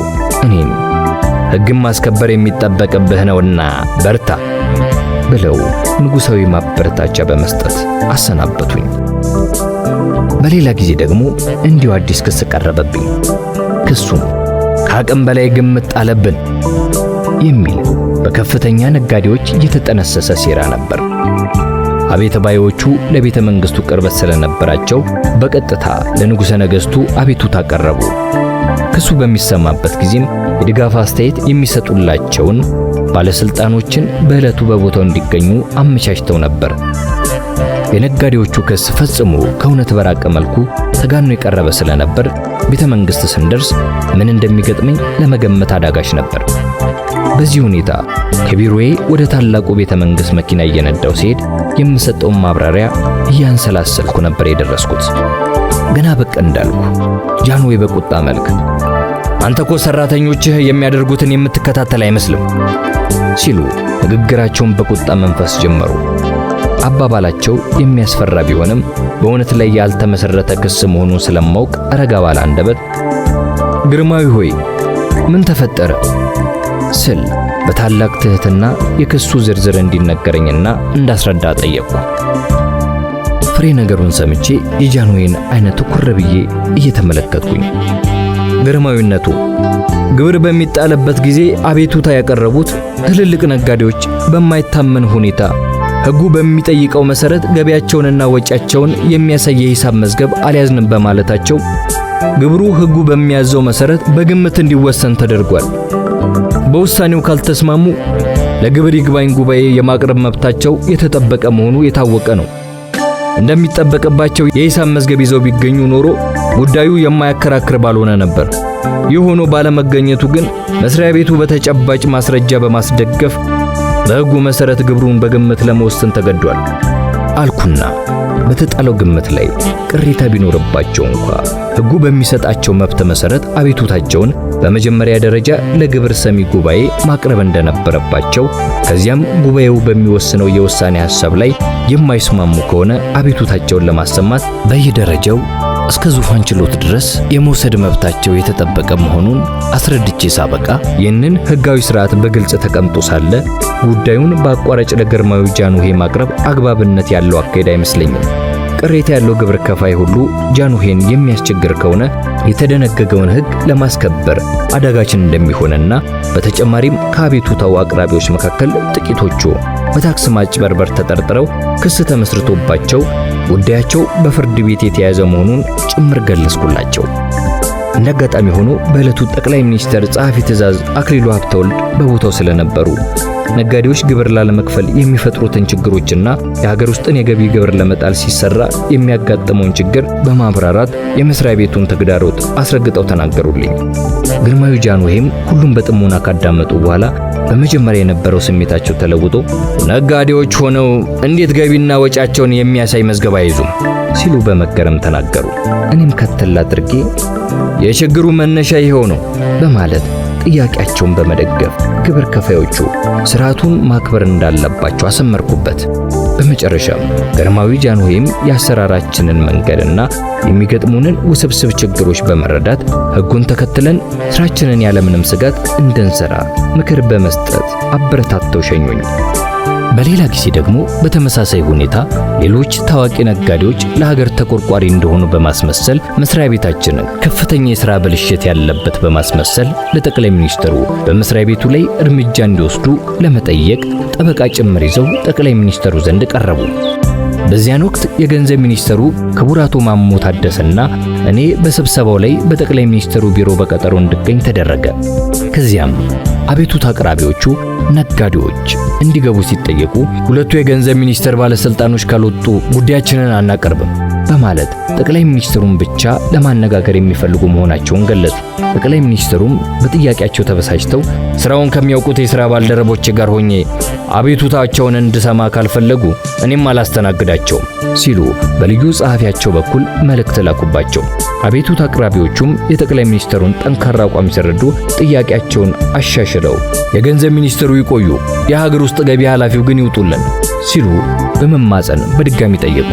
እኔን ሕግን ማስከበር የሚጠበቅብህ ነውና በርታ ብለው ንጉሣዊ ማበረታቻ በመስጠት አሰናበቱኝ። በሌላ ጊዜ ደግሞ እንዲሁ አዲስ ክስ ቀረበብኝ። ክሱም ከአቅም በላይ ግምት ጣለብን የሚል በከፍተኛ ነጋዴዎች የተጠነሰሰ ሴራ ነበር። አቤት ባዮቹ ለቤተ መንግስቱ ቅርበት ስለነበራቸው በቀጥታ ለንጉሠ ነገሥቱ አቤቱታ ቀረቡ። ክሱ በሚሰማበት ጊዜም የድጋፍ አስተያየት የሚሰጡላቸውን ባለስልጣኖችን በዕለቱ በቦታው እንዲገኙ አመቻችተው ነበር። የነጋዴዎቹ ክስ ፈጽሞ ከእውነት በራቀ መልኩ ተጋኖ የቀረበ ስለነበር ቤተ መንግስት ስንደርስ ምን እንደሚገጥመኝ ለመገመት አዳጋች ነበር። በዚህ ሁኔታ ከቢሮዬ ወደ ታላቁ ቤተ መንግሥት መኪና እየነዳው ሲሄድ የምሰጠውን ማብራሪያ እያንሰላሰልኩ ነበር የደረስኩት። ገና በቀ እንዳልኩ ጃንሆይ በቁጣ መልክ "አንተ እኮ ሰራተኞችህ የሚያደርጉትን የምትከታተል አይመስልም" ሲሉ ንግግራቸውን በቁጣ መንፈስ ጀመሩ። አባባላቸው የሚያስፈራ ቢሆንም በእውነት ላይ ያልተመሰረተ ክስ መሆኑን ስለማውቅ ረጋ ባለ አንደበት "ግርማዊ ሆይ፣ ምን ተፈጠረ?" ስል በታላቅ ትሕትና የክሱ ዝርዝር እንዲነገረኝና እንዳስረዳ ጠየቅኩ። ፍሬ ነገሩን ሰምቼ የጃንሆይን አይነ ትኩር ብዬ እየተመለከትኩኝ፣ "ግርማዊነቱ፣ ግብር በሚጣልበት ጊዜ አቤቱታ ያቀረቡት ትልልቅ ነጋዴዎች በማይታመን ሁኔታ ሕጉ በሚጠይቀው መሰረት ገቢያቸውንና ወጪያቸውን የሚያሳይ የሂሳብ መዝገብ አልያዝንም በማለታቸው ግብሩ ሕጉ በሚያዘው መሰረት በግምት እንዲወሰን ተደርጓል። በውሳኔው ካልተስማሙ ለግብር ይግባኝ ጉባኤ የማቅረብ መብታቸው የተጠበቀ መሆኑ የታወቀ ነው። እንደሚጠበቅባቸው የሂሳብ መዝገብ ይዘው ቢገኙ ኖሮ ጉዳዩ የማያከራክር ባልሆነ ነበር። ይህ ሆኖ ባለመገኘቱ ግን መስሪያ ቤቱ በተጨባጭ ማስረጃ በማስደገፍ በሕጉ መሰረት ግብሩን በግምት ለመወሰን ተገዷል" አልኩና በተጣለው ግምት ላይ ቅሬታ ቢኖርባቸው እንኳ ሕጉ በሚሰጣቸው መብት መሰረት አቤቱታቸውን በመጀመሪያ ደረጃ ለግብር ሰሚ ጉባኤ ማቅረብ እንደነበረባቸው፣ ከዚያም ጉባኤው በሚወስነው የውሳኔ ሐሳብ ላይ የማይስማሙ ከሆነ አቤቱታቸውን ለማሰማት በየደረጃው እስከ ዙፋን ችሎት ድረስ የመውሰድ መብታቸው የተጠበቀ መሆኑን አስረድቼ ሳበቃ፣ ይህንን ሕጋዊ ስርዓት በግልጽ ተቀምጦ ሳለ ጉዳዩን በአቋራጭ ለግርማዊ ጃንሆይ ማቅረብ አግባብነት ያለው አካሄድ አይመስለኝም። ቅሬታ ያለው ግብር ከፋይ ሁሉ ጃንሆይን የሚያስቸግር ከሆነ የተደነገገውን ሕግ ለማስከበር አዳጋችን እንደሚሆንና በተጨማሪም ከአቤቱታው አቅራቢዎች መካከል ጥቂቶቹ በታክስ ማጭበርበር ተጠርጥረው ክስ ተመስርቶባቸው ጉዳያቸው በፍርድ ቤት የተያዘ መሆኑን ጭምር ገለጽኩላቸው። እንደ አጋጣሚ ሆኖ በዕለቱ ጠቅላይ ሚኒስትር ጸሐፊ ትእዛዝ አክሊሉ ሀብተወልድ በቦታው ስለነበሩ ነጋዴዎች ግብር ላለመክፈል የሚፈጥሩትን ችግሮችና የሀገር ውስጥን የገቢ ግብር ለመጣል ሲሰራ የሚያጋጥመውን ችግር በማብራራት የመስሪያ ቤቱን ተግዳሮት አስረግጠው ተናገሩልኝ። ግርማዊ ጃንሆይም ሁሉም በጥሞና ካዳመጡ በኋላ በመጀመሪያ የነበረው ስሜታቸው ተለውጦ "ነጋዴዎች ሆነው እንዴት ገቢና ወጪያቸውን የሚያሳይ መዝገብ አይዙም?" ሲሉ በመገረም ተናገሩ። እኔም ከተል አድርጌ "የችግሩ መነሻ ይኸው ነው" በማለት ጥያቄያቸውን በመደገፍ ግብር ከፋዮቹ ስርዓቱን ማክበር እንዳለባቸው አሰመርኩበት። በመጨረሻም ግርማዊ ጃንሆይም የአሰራራችንን መንገድና የሚገጥሙንን ውስብስብ ችግሮች በመረዳት ሕጉን ተከትለን ስራችንን ያለምንም ስጋት እንድንሰራ ምክር በመስጠት አበረታተው ሸኙኝ። በሌላ ጊዜ ደግሞ በተመሳሳይ ሁኔታ ሌሎች ታዋቂ ነጋዴዎች ለሀገር ተቆርቋሪ እንደሆኑ በማስመሰል መስሪያ ቤታችንን ከፍተኛ የሥራ ብልሽት ያለበት በማስመሰል ለጠቅላይ ሚኒስትሩ በመስሪያ ቤቱ ላይ እርምጃ እንዲወስዱ ለመጠየቅ ጠበቃ ጭምር ይዘው ጠቅላይ ሚኒስትሩ ዘንድ ቀረቡ። በዚያን ወቅት የገንዘብ ሚኒስትሩ ክቡር አቶ ማሞ ታደሰና እኔ በስብሰባው ላይ በጠቅላይ ሚኒስትሩ ቢሮ በቀጠሮ እንድገኝ ተደረገ። ከዚያም አቤቱታ አቅራቢዎቹ ነጋዴዎች እንዲገቡ ሲጠየቁ "ሁለቱ የገንዘብ ሚኒስቴር ባለስልጣኖች ካልወጡ ጉዳያችንን አናቀርብም" በማለት ጠቅላይ ሚኒስትሩን ብቻ ለማነጋገር የሚፈልጉ መሆናቸውን ገለጹ። ጠቅላይ ሚኒስትሩም በጥያቄያቸው ተበሳጭተው "ስራውን ከሚያውቁት የሥራ ባልደረቦች ጋር ሆኜ አቤቱታቸውን እንድሰማ ካልፈለጉ እኔም አላስተናግዳቸውም" ሲሉ በልዩ ጸሐፊያቸው በኩል መልእክት ላኩባቸው። አቤቱታ አቅራቢዎቹም የጠቅላይ ሚኒስትሩን ጠንካራ አቋም ሲረዱ ጥያቄያቸውን አሻሽለው "የገንዘብ ሚኒስትሩ ይቆዩ፣ የሀገር ውስጥ ገቢ ኃላፊው ግን ይውጡልን" ሲሉ በመማጸን በድጋሚ ጠየቁ።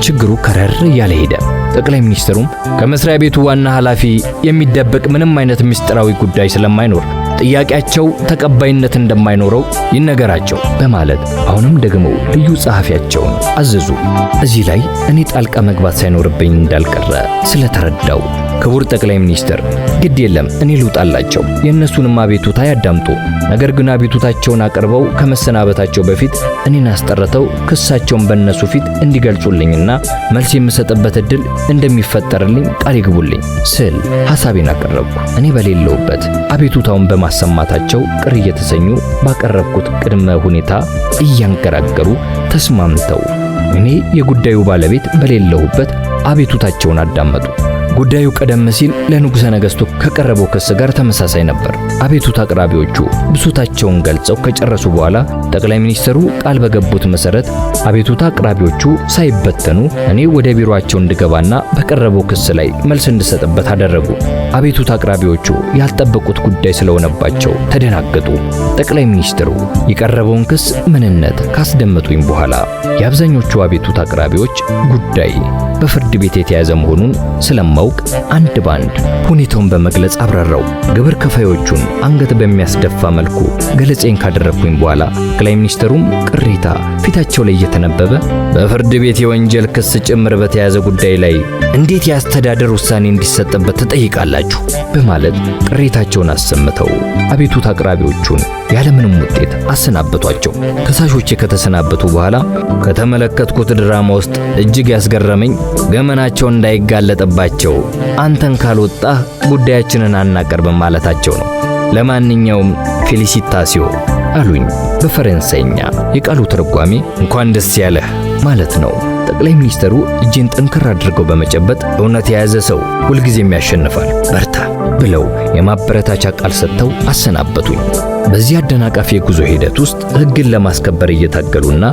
ችግሩ ከረር እያለ ሄደ። ጠቅላይ ሚኒስትሩም ከመስሪያ ቤቱ ዋና ኃላፊ የሚደበቅ ምንም አይነት ምስጢራዊ ጉዳይ ስለማይኖር ጥያቄያቸው ተቀባይነት እንደማይኖረው ይነገራቸው በማለት አሁንም ደግሞ ልዩ ጸሐፊያቸውን አዘዙ። እዚህ ላይ እኔ ጣልቃ መግባት ሳይኖርብኝ እንዳልቀረ ስለተረዳው፣ "ክቡር ጠቅላይ ሚኒስትር፣ ግድ የለም፣ እኔ ልውጣላቸው፣ የእነሱንም አቤቱታ ያዳምጡ። ነገር ግን አቤቱታቸውን አቅርበው ከመሰናበታቸው በፊት እኔን አስጠርተው ክሳቸውን በእነሱ ፊት እንዲገልጹልኝና መልስ የምሰጥበት እድል እንደሚፈጠርልኝ ቃል ይግቡልኝ" ስል ሐሳቤን አቀረብኩ። እኔ በሌለውበት አቤቱታውን በማሰማታቸው ቅር እየተሰኙ ባቀረብኩት ቅድመ ሁኔታ እያንገራገሩ ተስማምተው እኔ የጉዳዩ ባለቤት በሌለሁበት አቤቱታቸውን አዳመጡ። ጉዳዩ ቀደም ሲል ለንጉሠ ነገሥቱ ከቀረበው ክስ ጋር ተመሳሳይ ነበር። አቤቱታ አቅራቢዎቹ ብሶታቸውን ገልጸው ከጨረሱ በኋላ ጠቅላይ ሚኒስትሩ ቃል በገቡት መሰረት አቤቱታ አቅራቢዎቹ ሳይበተኑ እኔ ወደ ቢሮአቸው እንድገባና በቀረበው ክስ ላይ መልስ እንድሰጥበት አደረጉ። አቤቱታ አቅራቢዎቹ ያልጠበቁት ጉዳይ ስለሆነባቸው ተደናገጡ። ጠቅላይ ሚኒስትሩ የቀረበውን ክስ ምንነት ካስደመጡኝ በኋላ የአብዛኞቹ አቤቱታ አቅራቢዎች ጉዳይ በፍርድ ቤት የተያዘ መሆኑን ስለማውቅ አንድ ባንድ ሁኔታውን በመግለጽ አብራራው። ግብር ከፋዮቹን አንገት በሚያስደፋ መልኩ ገለጻዬን ካደረግኩኝ በኋላ ጠቅላይ ሚኒስትሩም ቅሬታ ፊታቸው ላይ እየተነበበ በፍርድ ቤት የወንጀል ክስ ጭምር በተያዘ ጉዳይ ላይ እንዴት የአስተዳደር ውሳኔ እንዲሰጥበት ትጠይቃላችሁ? በማለት ቅሬታቸውን አሰምተው አቤቱታ አቅራቢዎቹን ያለምንም ውጤት አሰናበቷቸው። ከሳሾቼ ከተሰናበቱ በኋላ ከተመለከትኩት ድራማ ውስጥ እጅግ ያስገረመኝ ገመናቸው እንዳይጋለጥባቸው አንተን ካልወጣህ ጉዳያችንን አናቀርብም ማለታቸው ነው። ለማንኛውም ፌሊሲታሲዮ አሉኝ በፈረንሳይኛ። የቃሉ ትርጓሜ እንኳን ደስ ያለህ ማለት ነው። ጠቅላይ ሚኒስትሩ እጄን ጠንከር አድርገው በመጨበጥ እውነት የያዘ ሰው ሁልጊዜም ያሸንፋል፣ በርታ ብለው የማበረታቻ ቃል ሰጥተው አሰናበቱኝ። በዚህ አደናቃፊ የጉዞ ሂደት ውስጥ ሕግን ለማስከበር እየታገሉና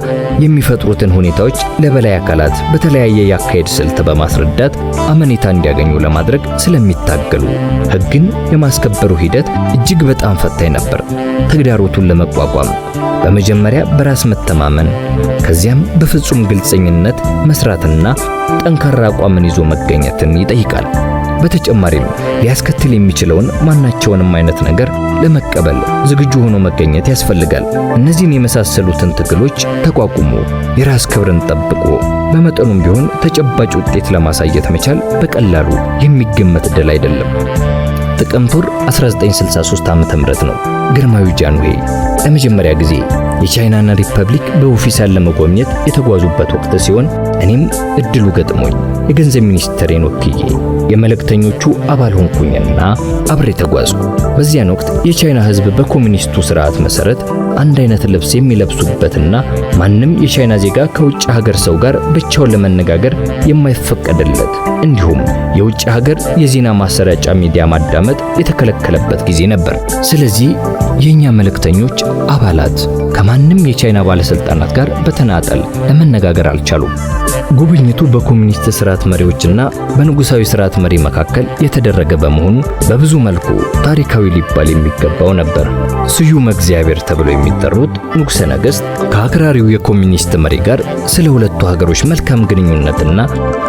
የሚፈጥሩትን ሁኔታዎች ለበላይ አካላት በተለያየ የአካሄድ ስልት በማስረዳት አመኔታ እንዲያገኙ ለማድረግ ስለሚታገሉ ሕግን የማስከበሩ ሂደት እጅግ በጣም ፈታኝ ነበር። ተግዳሮቱን ለመቋቋም በመጀመሪያ በራስ መተማመን፣ ከዚያም በፍጹም ግልጸኝነት መስራትና ጠንካራ አቋምን ይዞ መገኘትን ይጠይቃል። በተጨማሪም ሊያስከትል የሚችለውን ማናቸውንም አይነት ነገር ለመቀበል ዝግጁ ሆኖ መገኘት ያስፈልጋል። እነዚህን የመሳሰሉትን ትግሎች ተቋቁሞ የራስ ክብርን ጠብቆ በመጠኑም ቢሆን ተጨባጭ ውጤት ለማሳየት መቻል በቀላሉ የሚገመት ድል አይደለም። ጥቅምት ወር 1963 ዓ.ም ነው ግርማዊ ጃንሆይ ለመጀመሪያ ጊዜ የቻይናን ሪፐብሊክ በኦፊሴል ለመጎብኘት የተጓዙበት ወቅት ሲሆን እኔም እድሉ ገጥሞኝ የገንዘብ ሚኒስትሬን ወክዬ የመልእክተኞቹ አባል ሆንኩኝና አብሬ ተጓዝኩ። በዚያን ወቅት የቻይና ሕዝብ በኮሙኒስቱ ስርዓት መሰረት አንድ አይነት ልብስ የሚለብሱበትና ማንም የቻይና ዜጋ ከውጭ ሀገር ሰው ጋር ብቻውን ለመነጋገር የማይፈቀድለት እንዲሁም የውጭ ሀገር የዜና ማሰራጫ ሚዲያ ማዳመጥ የተከለከለበት ጊዜ ነበር። ስለዚህ የኛ መልእክተኞች አባላት ከማንም የቻይና ባለስልጣናት ጋር በተናጠል ለመነጋገር አልቻሉም። ጉብኝቱ በኮሙኒስት ስርዓት መሪዎችና በንጉሳዊ ስርዓት መሪ መካከል የተደረገ በመሆኑ በብዙ መልኩ ታሪካዊ ሊባል የሚገባው ነበር። ስዩመ እግዚአብሔር ተብለው የሚጠሩት ንጉሠ ነገሥት ከአክራሪው የኮሙኒስት መሪ ጋር ስለ ሁለቱ ሀገሮች መልካም ግንኙነትና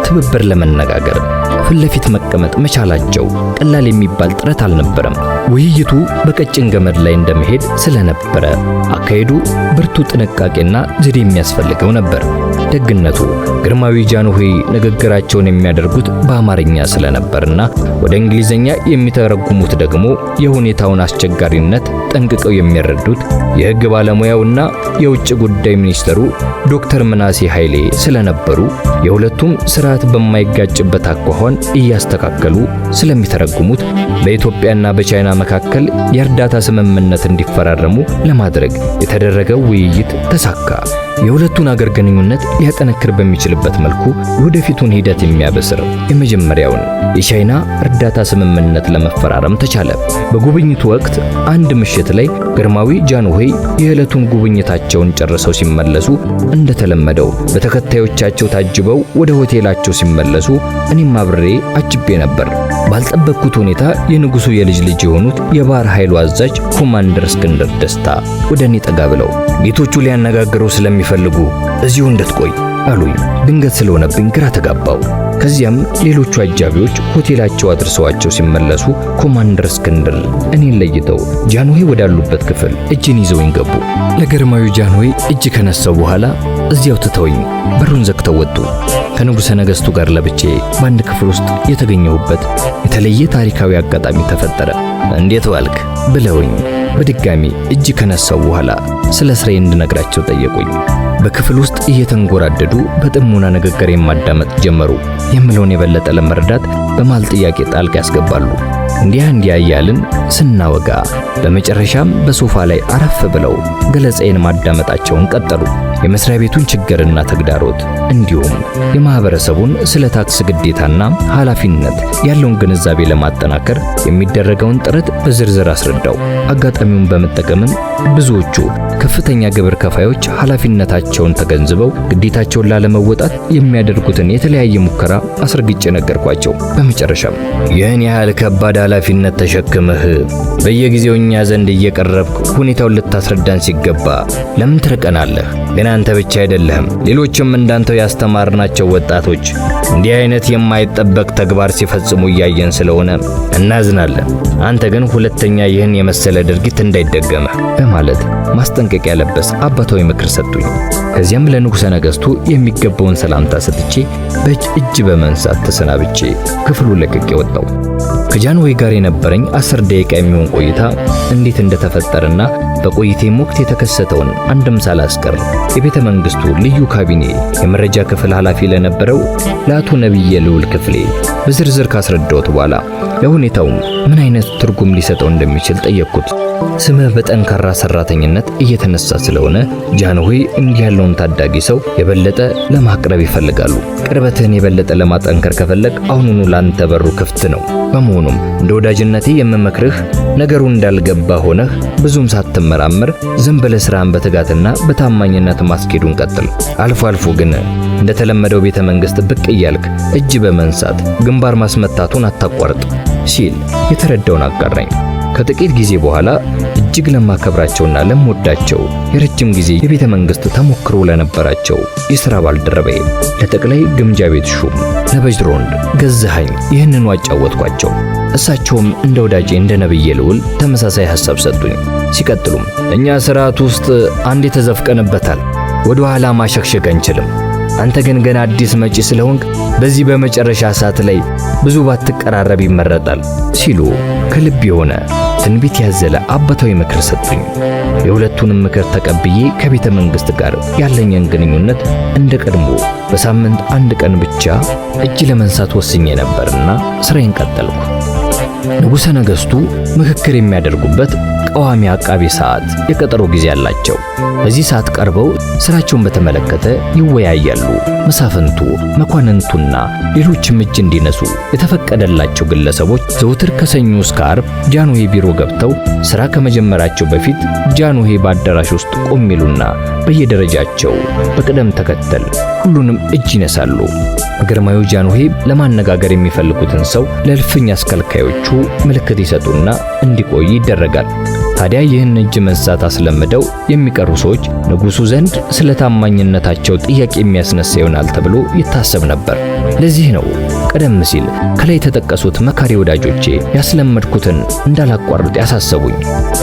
ትብብር ለመነጋገር ፊት ለፊት መቀመጥ መቻላቸው ቀላል የሚባል ጥረት አልነበረም። ውይይቱ በቀጭን ገመድ ላይ እንደመሄድ ስለነበረ አካሄዱ ብርቱ ጥንቃቄና ዘዴ የሚያስፈልገው ነበር። ደግነቱ ግርማዊ ጃንሆይ ንግግራቸውን የሚያደርጉት በአማርኛ ስለነበርና ወደ እንግሊዘኛ የሚተረጉሙት ደግሞ የሁኔታውን አስቸጋሪነት ጠንቅቀው የሚረዱት የሕግ ባለሙያውና የውጭ ጉዳይ ሚኒስትሩ ዶክተር ምናሴ ኃይሌ ስለነበሩ የሁለቱም ስርዓት በማይጋጭበት አኳኋን እያስተካከሉ ስለሚተረጉሙት በኢትዮጵያና በቻይና መካከል የእርዳታ ስምምነት እንዲፈራረሙ ለማድረግ የተደረገው ውይይት ተሳካ። የሁለቱን አገር ግንኙነት ሊያጠነክር በሚችልበት መልኩ የወደፊቱን ሂደት የሚያበስር የመጀመሪያውን የቻይና እርዳታ ስምምነት ለመፈራረም ተቻለ። በጉብኝቱ ወቅት አንድ ምሽት ላይ ግርማዊ ጃንሆይ የዕለቱን ጉብኝታቸውን ጨርሰው ሲመለሱ እንደተለመደው በተከታዮቻቸው ታጅበው ወደ ሆቴላቸው ሲመለሱ እኔም አብሬ አጅቤ ነበር። ባልጠበቅኩት ሁኔታ የንጉሱ የልጅ ልጅ የሆኑት የባህር ኃይሉ አዛዥ ኮማንደር እስክንድር ደስታ ወደ እኔ ጠጋ ብለው ጌቶቹ ሊያነጋግሩ ስለሚፈልጉ እዚሁ እንድትቆይ አሉኝ። ድንገት ስለሆነብኝ ግራ ተጋባው። ከዚያም ሌሎቹ አጃቢዎች ሆቴላቸው አድርሰዋቸው ሲመለሱ ኮማንደር እስክንድር እኔን ለይተው ጃንሆይ ወዳሉበት ክፍል እጄን ይዘውኝ ገቡ። ለግርማዊ ጃንሆይ እጅ ከነሳው በኋላ እዚያው ትተውኝ በሩን ዘግተው ወጡ። ከንጉሠ ነገሥቱ ጋር ለብቻዬ በአንድ ክፍል ውስጥ የተገኘሁበት የተለየ ታሪካዊ አጋጣሚ ተፈጠረ። እንዴት ዋልክ ብለውኝ በድጋሚ እጅ ከነሳው በኋላ ስለ ስራዬ እንድነግራቸው ጠየቁኝ። በክፍል ውስጥ እየተንጎራደዱ በጥሞና ንግግሬን ማዳመጥ ጀመሩ። የምለውን የበለጠ ለመረዳት በመሃል ጥያቄ ጣልቃ ያስገባሉ። እንዲያ እንዲያ እያልን ስናወጋ በመጨረሻም በሶፋ ላይ አረፍ ብለው ገለጻዬን ማዳመጣቸውን ቀጠሉ። የመስሪያ ቤቱን ችግርና ተግዳሮት እንዲሁም የማህበረሰቡን ስለ ታክስ ግዴታና ኃላፊነት ያለውን ግንዛቤ ለማጠናከር የሚደረገውን ጥረት በዝርዝር አስረዳው። አጋጣሚውን በመጠቀምም ብዙዎቹ ከፍተኛ ግብር ከፋዮች ኃላፊነታቸውን ተገንዝበው ግዴታቸውን ላለመወጣት የሚያደርጉትን የተለያየ ሙከራ አስረግጬ ነገርኳቸው። በመጨረሻም ይህን ያህል ከባድ ኃላፊነት ተሸክመህ በየጊዜው እኛ ዘንድ እየቀረብክ ሁኔታውን ልታስረዳን ሲገባ ለምን ትርቀናለህ? ግን አንተ ብቻ አይደለህም፣ ሌሎችም እንዳንተው ያስተማርናቸው ወጣቶች እንዲህ አይነት የማይጠበቅ ተግባር ሲፈጽሙ እያየን ስለሆነ እናዝናለን። አንተ ግን ሁለተኛ ይህን የመሰለ ድርጊት እንዳይደገምህ በማለት ማስጠንቀቂያ ለበስ አባታዊ ምክር ሰጡኝ። ከዚያም ለንጉሠ ነገሥቱ የሚገባውን ሰላምታ ሰጥቼ በእጅ እጅ በመንሳት ተሰናብቼ ክፍሉን ለቅቄ ወጣሁ። ከጃንሆይ ጋር የነበረኝ 10 ደቂቃ የሚሆን ቆይታ እንዴት እንደተፈጠረና በቆይታም ወቅት የተከሰተውን አንድም ሳላስቀር የቤተ መንግስቱ ልዩ ካቢኔ የመረጃ ክፍል ኃላፊ ለነበረው ለአቶ ነብየ ልዑል ክፍሌ በዝርዝር ካስረዳሁት በኋላ ለሁኔታውም ምን አይነት ትርጉም ሊሰጠው እንደሚችል ጠየቅኩት። ስምህ በጠንካራ ሰራተኝነት እየተነሳ ስለሆነ ጃንሆይ እንዲህ ያለውን ታዳጊ ሰው የበለጠ ለማቅረብ ይፈልጋሉ። ቅርበትህን የበለጠ ለማጠንከር ከፈለግ አሁኑኑ ላንተ በሩ ክፍት ነው። በመሆኑም እንደ ወዳጅነቴ የምመክርህ ነገሩ እንዳልገባ ሆነህ ብዙም ሳትመራመር ዝም ብለህ ስራህን በትጋትና በታማኝነት ማስኬዱን ቀጥል። አልፎ አልፎ ግን እንደተለመደው ቤተ መንግስት ብቅ እያልክ እጅ በመንሳት ግንባር ማስመታቱን አታቋርጥ ሲል የተረዳውን አጋራኝ። ከጥቂት ጊዜ በኋላ እጅግ ለማከብራቸውና ለምወዳቸው የረጅም ጊዜ የቤተ መንግስት ተሞክሮ ለነበራቸው የሥራ ባልደረባዬ ለጠቅላይ ግምጃ ቤት ሹም ለበጅሮንድ ገዛኸኝ ይህንኑ አጫወትኳቸው። እሳቸውም እንደ ወዳጄ እንደ ነብየ ልዑል ተመሳሳይ ሐሳብ ሰጡኝ። ሲቀጥሉም እኛ ስርዓት ውስጥ አንዴ ተዘፍቀንበታል፣ ወደ ኋላ ማሸግሸግ አንችልም። አንተ ግን ገና አዲስ መጪ ስለሆንክ በዚህ በመጨረሻ ሰዓት ላይ ብዙ ባትቀራረብ ይመረጣል ሲሉ ከልብ የሆነ ትንቢት ያዘለ አባታዊ ምክር ሰጡኝ። የሁለቱንም ምክር ተቀብዬ ከቤተ መንግስት ጋር ያለኝን ግንኙነት እንደ ቀድሞ በሳምንት አንድ ቀን ብቻ እጅ ለመንሳት ወስኜ ነበርና ስራዬን ቀጠልኩ። ንጉሠ ነገሥቱ ምክክር የሚያደርጉበት ቀዋሚ አቃቤ ሰዓት የቀጠሮ ጊዜ አላቸው። በዚህ ሰዓት ቀርበው ስራቸውን በተመለከተ ይወያያሉ። መሳፍንቱ፣ መኳንንቱና ሌሎችም እጅ እንዲነሱ የተፈቀደላቸው ግለሰቦች ዘውትር ከሰኞ እስከ ዓርብ ጃንሆይ ቢሮ ገብተው ስራ ከመጀመራቸው በፊት ጃንሆይ በአዳራሽ ውስጥ ቆም ይሉና በየደረጃቸው በቅደም ተከተል ሁሉንም እጅ ይነሳሉ። ግርማዊ ጃንሆይ ለማነጋገር የሚፈልጉትን ሰው ለእልፍኝ አስከልካዮቹ ምልክት ይሰጡና እንዲቆይ ይደረጋል። ታዲያ ይህን እጅ መንሳት አስለምደው የሚቀሩ ሰዎች ንጉሱ ዘንድ ስለ ታማኝነታቸው ጥያቄ የሚያስነሳ ይሆናል ተብሎ ይታሰብ ነበር። ለዚህ ነው ቀደም ሲል ከላይ የተጠቀሱት መካሪ ወዳጆቼ ያስለመድኩትን እንዳላቋርጥ ያሳሰቡኝ።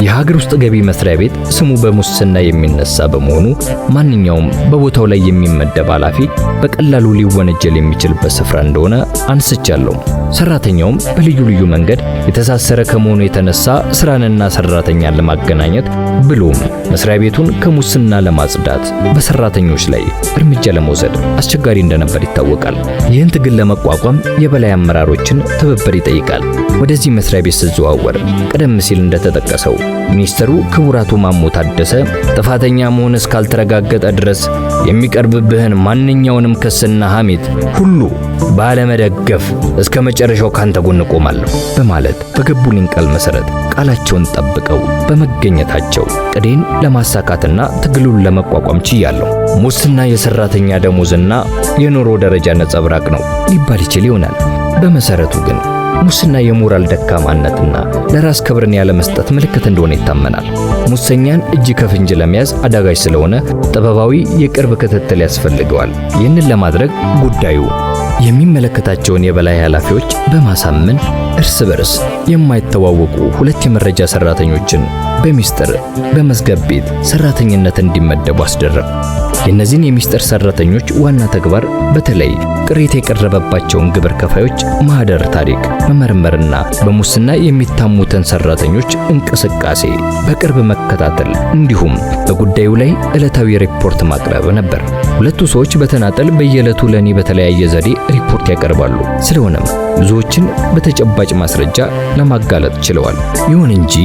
የሀገር ውስጥ ገቢ መስሪያ ቤት ስሙ በሙስና የሚነሳ በመሆኑ ማንኛውም በቦታው ላይ የሚመደብ ኃላፊ በቀላሉ ሊወነጀል የሚችልበት ስፍራ እንደሆነ አንስቻለሁ። ሰራተኛውም በልዩ ልዩ መንገድ የተሳሰረ ከመሆኑ የተነሳ ስራንና ሰራተኛን ለማገናኘት ብሎም መስሪያ ቤቱን ከሙስና ለማጽዳት በሰራተኞች ላይ እርምጃ ለመውሰድ አስቸጋሪ እንደነበር ይታወቃል። ይህን ትግል ለመቋቋም የበላይ አመራሮችን ትብብር ይጠይቃል። ወደዚህ መስሪያ ቤት ስዘዋወር ቀደም ሲል እንደተጠቀሰው ሚኒስትሩ ክቡር አቶ ማሞ ታደሰ ጥፋተኛ መሆን እስካልተረጋገጠ ድረስ የሚቀርብብህን ማንኛውንም ክስና ሐሜት ሁሉ ባለመደገፍ እስከ መጨረሻው ካንተ ጎን እቆማለሁ በማለት በገቡልኝ ቃል መሰረት ቃላቸውን ጠብቀው በመገኘታቸው ቅዴን ለማሳካትና ትግሉን ለመቋቋም ችያለሁ። ሙስና የሰራተኛ ደሞዝና የኑሮ ደረጃ ነጸብራቅ ነው ሊባል ይችል ይሆናል። በመሰረቱ ግን ሙስና የሞራል ደካማነትና ለራስ ክብርን ያለመስጠት ምልክት እንደሆነ ይታመናል። ሙሰኛን እጅ ከፍንጅ ለመያዝ አዳጋች ስለሆነ ጥበባዊ የቅርብ ክትትል ያስፈልገዋል። ይህንን ለማድረግ ጉዳዩ የሚመለከታቸውን የበላይ ኃላፊዎች በማሳመን እርስ በርስ የማይተዋወቁ ሁለት የመረጃ ሰራተኞችን በሚስጥር በመዝገብ ቤት ሰራተኝነት እንዲመደቡ አስደረጉ። የእነዚህን የሚስጥር ሰራተኞች ዋና ተግባር በተለይ ቅሬታ የቀረበባቸውን ግብር ከፋዮች ማህደር ታሪክ መመርመርና በሙስና የሚታሙትን ሰራተኞች እንቅስቃሴ በቅርብ መከታተል እንዲሁም በጉዳዩ ላይ ዕለታዊ ሪፖርት ማቅረብ ነበር። ሁለቱ ሰዎች በተናጠል በየዕለቱ ለኔ በተለያየ ዘዴ ሪፖርት ያቀርባሉ። ስለሆነም ብዙዎችን በተጨባጭ ማስረጃ ለማጋለጥ ችለዋል። ይሁን እንጂ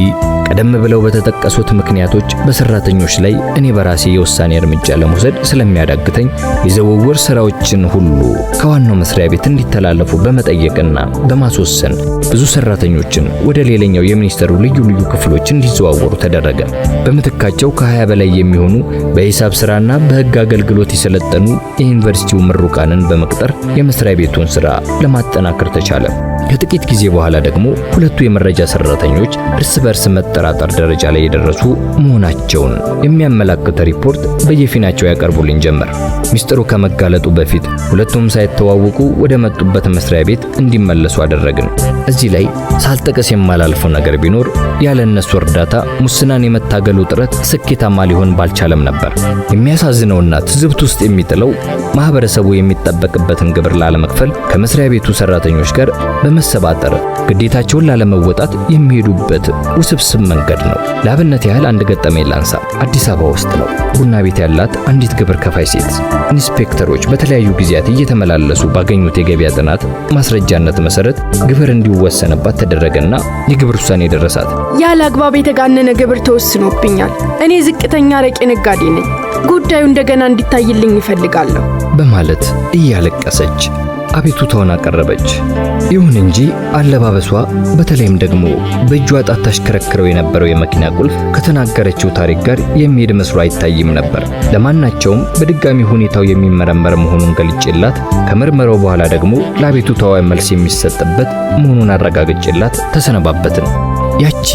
ቀደም ብለው በተጠቀሱት ምክንያቶች በሰራተኞች ላይ እኔ በራሴ የውሳኔ እርምጃ ለመውሰድ ስለሚያዳግተኝ የዝውውር ስራዎችን ሁሉ ከዋናው መስሪያ ቤት እንዲተላለፉ በመጠየቅና በማስወሰን ብዙ ሰራተኞችን ወደ ሌላኛው የሚኒስቴሩ ልዩ ልዩ ክፍሎች እንዲዘዋወሩ ተደረገ። በምትካቸው ከ20 በላይ የሚሆኑ በሂሳብ ስራና በህግ አገልግሎት የሰለጠኑ የዩኒቨርሲቲው ምሩቃንን በመቅጠር የመስሪያ ቤቱን ስራ ለማጠናከር ተቻለ። ከጥቂት ጊዜ በኋላ ደግሞ ሁለቱ የመረጃ ሰራተኞች እርስ በርስ መጠራጠር ደረጃ ላይ የደረሱ መሆናቸውን የሚያመላክት ሪፖርት በየፊናቸው ያቀርቡልኝ ጀመር። ሚስጥሩ ከመጋለጡ በፊት ሁለቱም ሳይተዋወቁ ወደ መጡበት መስሪያ ቤት እንዲመለሱ አደረግን። እዚህ ላይ ሳልጠቅስ የማላልፈው ነገር ቢኖር ያለ እነሱ እርዳታ ሙስናን የመታገሉ ጥረት ስኬታማ ሊሆን ባልቻለም ነበር። የሚያሳዝነውና ትዝብት ውስጥ የሚጥለው ማህበረሰቡ የሚጠበቅበትን ግብር ላለመክፈል ከመስሪያ ቤቱ ሰራተኞች ጋር በመሰባጠር ግዴታቸውን ላለመወጣት የሚሄዱበት ውስብስብ መንገድ ነው። ለአብነት ያህል አንድ ገጠመኝ ላንሳ። አዲስ አበባ ውስጥ ነው ቡና ቤት ያላት አንዲት ግብር ከፋይ ሴት። ኢንስፔክተሮች በተለያዩ ጊዜያት እየተመላለሱ ባገኙት የገበያ ጥናት ማስረጃነት መሰረት ግብር እንዲወሰንባት ተደረገና የግብር ውሳኔ ደረሳት። ያለ አግባብ የተጋነነ ግብር ተወስኖብኛል። እኔ ዝቅተኛ አረቄ ነጋዴ ነኝ። ጉዳዩ እንደገና እንዲታይልኝ እፈልጋለሁ በማለት እያለቀሰች አቤቱታዋን አቀረበች። ይሁን እንጂ አለባበሷ፣ በተለይም ደግሞ በእጇ ጣት ታሽከረክረው የነበረው የመኪና ቁልፍ ከተናገረችው ታሪክ ጋር የሚሄድ መስሎ አይታይም ነበር። ለማናቸውም በድጋሚ ሁኔታው የሚመረመር መሆኑን ገልጬላት ከምርመራው በኋላ ደግሞ ለአቤቱታዋ መልስ የሚሰጥበት መሆኑን አረጋግጬላት ተሰነባበትን። ያቺ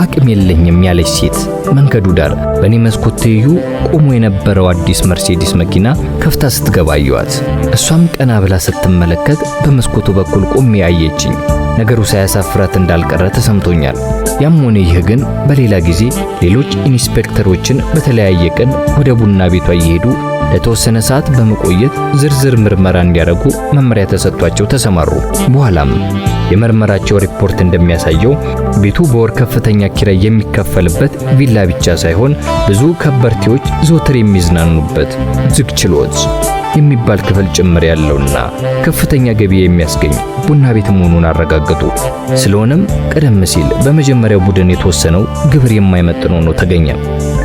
አቅም የለኝም ያለች ሴት መንገዱ ዳር በእኔ መስኮት ትይዩ ቆሞ የነበረው አዲስ መርሴዲስ መኪና ከፍታ ስትገባ አየኋት። እሷም ቀና ብላ ስትመለከት በመስኮቱ በኩል ቆሜ አየችኝ። ነገሩ ሳያሳፍራት እንዳልቀረ ተሰምቶኛል። ያም ሆነ ይህ ግን በሌላ ጊዜ ሌሎች ኢንስፔክተሮችን በተለያየ ቀን ወደ ቡና ቤቷ እየሄዱ ለተወሰነ ሰዓት በመቆየት ዝርዝር ምርመራ እንዲያደርጉ መመሪያ ተሰጥቷቸው ተሰማሩ። በኋላም የምርመራቸው ሪፖርት እንደሚያሳየው ቤቱ በወር ከፍተኛ ኪራይ የሚከፈልበት ቪላ ብቻ ሳይሆን ብዙ ከበርቴዎች ዘወትር የሚዝናኑበት ዝግ ችሎት የሚባል ክፍል ጭምር ያለውና ከፍተኛ ገቢ የሚያስገኝ ቡና ቤት መሆኑን አረጋገጡ። ስለሆነም ቀደም ሲል በመጀመሪያው ቡድን የተወሰነው ግብር የማይመጥን ሆኖ ተገኘ።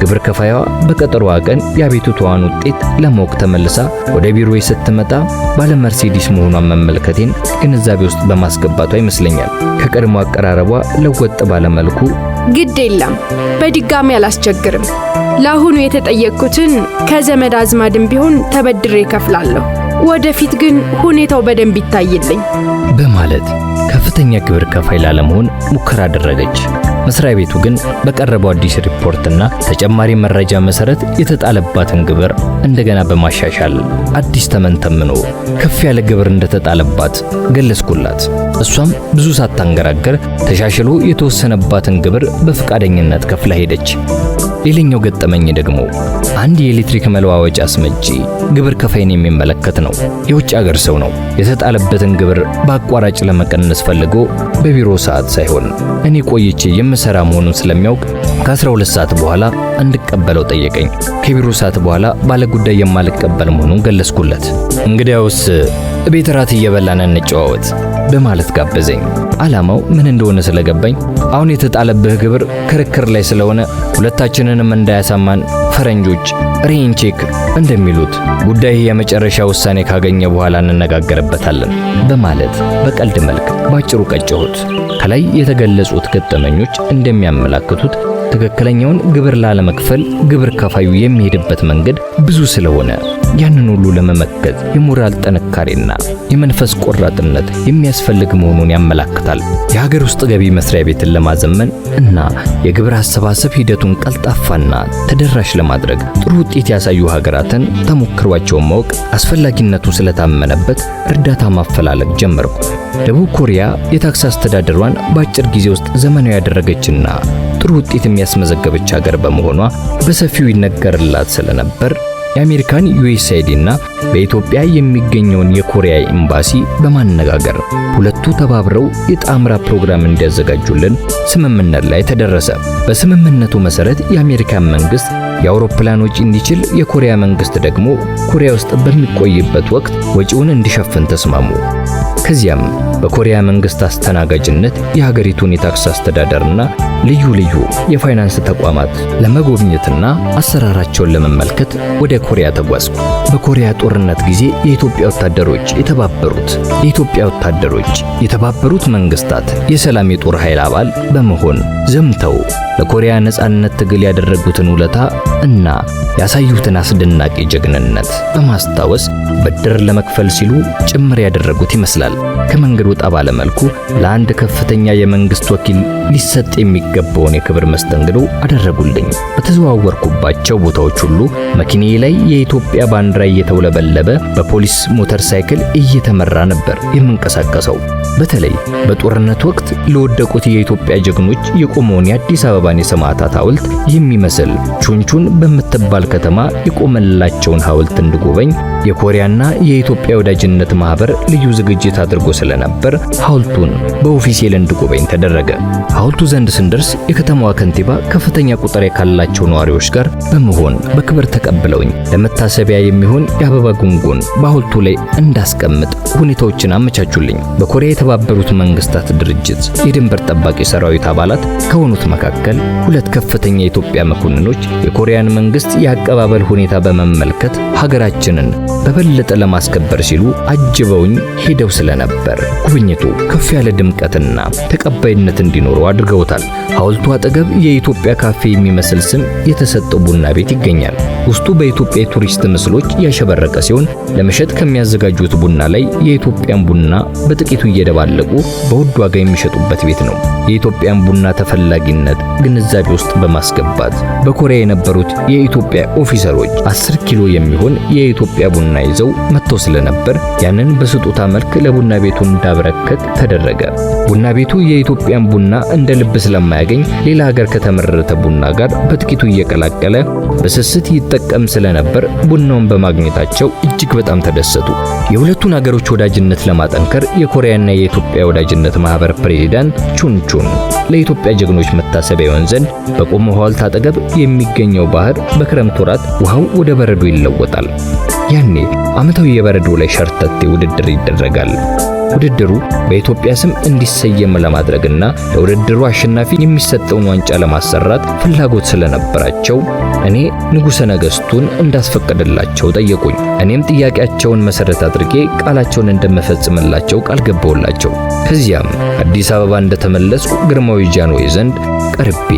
ግብር ከፋይዋ በቀጠሮዋ ቀን የአቤቱታዋን ውጤት ለማወቅ ተመልሳ ወደ ቢሮዬ ስትመጣ ባለ መርሴዲስ መሆኗን መመልከቴን ግንዛቤ ውስጥ በማስገባቷ ይመስለኛል ከቀድሞ አቀራረቧ ለወጥ ባለ መልኩ ግድ የለም በድጋሚ አላስቸግርም። ለአሁኑ የተጠየቅኩትን ከዘመድ አዝማድም ቢሆን ተበድሬ እከፍላለሁ። ወደፊት ግን ሁኔታው በደንብ ይታይልኝ በማለት ከፍተኛ ግብር ከፋይ ላለመሆን ሙከራ አደረገች። መስሪያ ቤቱ ግን በቀረበው አዲስ ሪፖርትና ተጨማሪ መረጃ መሰረት የተጣለባትን ግብር እንደገና በማሻሻል አዲስ ተመን ተምኖ ከፍ ያለ ግብር እንደተጣለባት ገለጽኩላት። እሷም ብዙ ሳታንገራገር ተሻሽሎ የተወሰነባትን ግብር በፈቃደኝነት ከፍላ ሄደች። ሌላኛው ገጠመኝ ደግሞ አንድ የኤሌክትሪክ መለዋወጫ አስመጪ ግብር ከፋይን የሚመለከት ነው። የውጭ ሀገር ሰው ነው። የተጣለበትን ግብር በአቋራጭ ለመቀነስ ፈልጎ በቢሮ ሰዓት ሳይሆን እኔ ቆይቼ የምሰራ መሆኑን ስለሚያውቅ ከ12 ሰዓት በኋላ እንድቀበለው ጠየቀኝ። ከቢሮ ሰዓት በኋላ ባለጉዳይ የማልቀበል መሆኑን ገለጽኩለት። እንግዲያውስ ቤት እራት እየበላን እንጨዋወት በማለት ጋበዘኝ። ዓላማው ምን እንደሆነ ስለገባኝ አሁን የተጣለብህ ግብር ክርክር ላይ ስለሆነ ሁለታችንንም እንዳያሳማን ፈረንጆች rain check እንደሚሉት ጉዳይ የመጨረሻ ውሳኔ ካገኘ በኋላ እንነጋገርበታለን በማለት በቀልድ መልክ ባጭሩ ቀጨሁት። ከላይ የተገለጹት ገጠመኞች እንደሚያመላክቱት ትክክለኛውን ግብር ላለመክፈል ግብር ከፋዩ የሚሄድበት መንገድ ብዙ ስለሆነ ያንን ሁሉ ለመመከት የሞራል ጥንካሬና የመንፈስ ቆራጥነት የሚያስፈልግ መሆኑን ያመላክታል። የሀገር ውስጥ ገቢ መስሪያ ቤትን ለማዘመን እና የግብር አሰባሰብ ሂደቱን ቀልጣፋና ተደራሽ ለማድረግ ጥሩ ውጤት ያሳዩ ሀገራትን ተሞክሯቸውን ማወቅ አስፈላጊነቱ ስለታመነበት እርዳታ ማፈላለግ ጀመርኩ። ደቡብ ኮሪያ የታክስ አስተዳደሯን በአጭር ጊዜ ውስጥ ዘመናዊ ያደረገችና ጥሩ ውጤት የሚያስመዘገበች ሀገር በመሆኗ በሰፊው ይነገርላት ስለነበር የአሜሪካን ዩኤስአይዲ እና በኢትዮጵያ የሚገኘውን የኮሪያ ኤምባሲ በማነጋገር ሁለቱ ተባብረው የጣምራ ፕሮግራም እንዲያዘጋጁልን ስምምነት ላይ ተደረሰ። በስምምነቱ መሰረት የአሜሪካን መንግስት የአውሮፕላን ወጪ እንዲችል፣ የኮሪያ መንግስት ደግሞ ኮሪያ ውስጥ በሚቆይበት ወቅት ወጪውን እንዲሸፍን ተስማሙ። ከዚያም በኮሪያ መንግስት አስተናጋጅነት የሀገሪቱን የታክስ አስተዳደርና ልዩ ልዩ የፋይናንስ ተቋማት ለመጎብኘትና አሰራራቸውን ለመመልከት ወደ ኮሪያ ተጓዝኩ። በኮሪያ ጦርነት ጊዜ የኢትዮጵያ ወታደሮች የተባበሩት መንግስታት የሰላም የጦር ኃይል አባል በመሆን ዘምተው ለኮሪያ ነጻነት ትግል ያደረጉትን ውለታ እና ያሳዩትን አስደናቂ ጀግንነት በማስታወስ ብድር ለመክፈል ሲሉ ጭምር ያደረጉት ይመስላል። ከመንገድ ወጣ ባለ መልኩ ለአንድ ከፍተኛ የመንግስት ወኪል ሊሰጥ የሚገባውን የክብር መስተንግዶ አደረጉልኝ። በተዘዋወርኩባቸው ቦታዎች ሁሉ መኪናዬ ላይ የኢትዮጵያ ባንዲራ እየተውለበለበ በፖሊስ ሞተር ሳይክል እየተመራ ነበር የምንቀሳቀሰው። በተለይ በጦርነት ወቅት ለወደቁት የኢትዮጵያ ጀግኖች የቆመውን የአዲስ አበባን የሰማዕታት ሐውልት የሚመስል ቹንቹን በምትባል ከተማ የቆመላቸውን ሐውልት እንድጎበኝ የኮሪያና የኢትዮጵያ ወዳጅነት ማህበር ልዩ ዝግጅት አድርጎ ስለነበር ሐውልቱን በኦፊሴል እንድጎበኝ ተደረገ። ሐውልቱ ዘንድ ስንደርስ የከተማዋ ከንቲባ ከፍተኛ ቁጥር ካላቸው ነዋሪዎች ጋር በመሆን በክብር ተቀብለውኝ ለመታሰቢያ የሚሆን የአበባ ጉንጉን በሐውልቱ ላይ እንዳስቀምጥ ሁኔታዎችን አመቻቹልኝ። በኮሪያ የተባበሩት መንግስታት ድርጅት የድንበር ጠባቂ ሰራዊት አባላት ከሆኑት መካከል ሁለት ከፍተኛ የኢትዮጵያ መኮንኖች የኮሪያን መንግስት የአቀባበል ሁኔታ በመመልከት ሀገራችንን በበለጠ ለማስከበር ሲሉ አጅበውኝ ሄደው ስለነበር ጉብኝቱ ከፍ ያለ ድምቀትና ተቀባይነት እንዲኖረው አድርገውታል። ሐውልቱ አጠገብ የኢትዮጵያ ካፌ የሚመስል ስም የተሰጠው ቡና ቤት ይገኛል። ውስጡ በኢትዮጵያ የቱሪስት ምስሎች ያሸበረቀ ሲሆን ለመሸጥ ከሚያዘጋጁት ቡና ላይ የኢትዮጵያን ቡና በጥቂቱ እየደባለቁ በውድ ዋጋ የሚሸጡበት ቤት ነው። የኢትዮጵያን ቡና ተፈላጊነት ግንዛቤ ውስጥ በማስገባት በኮሪያ የነበሩት የኢትዮጵያ ኦፊሰሮች 10 ኪሎ የሚሆን የኢትዮጵያ ቡና ይዘው መጥተው ስለነበር ያንን በስጦታ መልክ ለቡና ቤቱ እንዳበረከት ተደረገ። ቡና ቤቱ የኢትዮጵያን ቡና እንደ ልብ ስለማያገኝ ሌላ ሀገር ከተመረተ ቡና ጋር በጥቂቱ እየቀላቀለ በስስት ይጠቀም ስለነበር ቡናውን በማግኘታቸው እጅግ በጣም ተደሰቱ። የሁለቱን ሀገሮች ወዳጅነት ለማጠንከር የኮሪያና የኢትዮጵያ ወዳጅነት ማህበር ፕሬዚዳንት ቹንቹን ለኢትዮጵያ ጀግኖች መታሰቢያ ይሆን ዘንድ በቆመው ሐውልት አጠገብ የሚገኘው ባህር በክረምት ወራት ውሃው ወደ በረዶ ይለወጣል። ያኔ ዓመታዊ የበረዶ ላይ ሸርተቴ ውድድር ይደረጋል። ውድድሩ በኢትዮጵያ ስም እንዲሰየም ለማድረግና ለውድድሩ አሸናፊ የሚሰጠውን ዋንጫ ለማሰራት ፍላጎት ስለነበራቸው እኔ ንጉሠ ነገሥቱን እንዳስፈቀደላቸው ጠየቁኝ። እኔም ጥያቄያቸውን መሰረት አድርጌ ቃላቸውን እንደምፈጽምላቸው ቃል ገባሁላቸው። ከዚያም አዲስ አበባ እንደተመለስኩ ግርማዊ ጃንሆይ ዘንድ ቀርቤ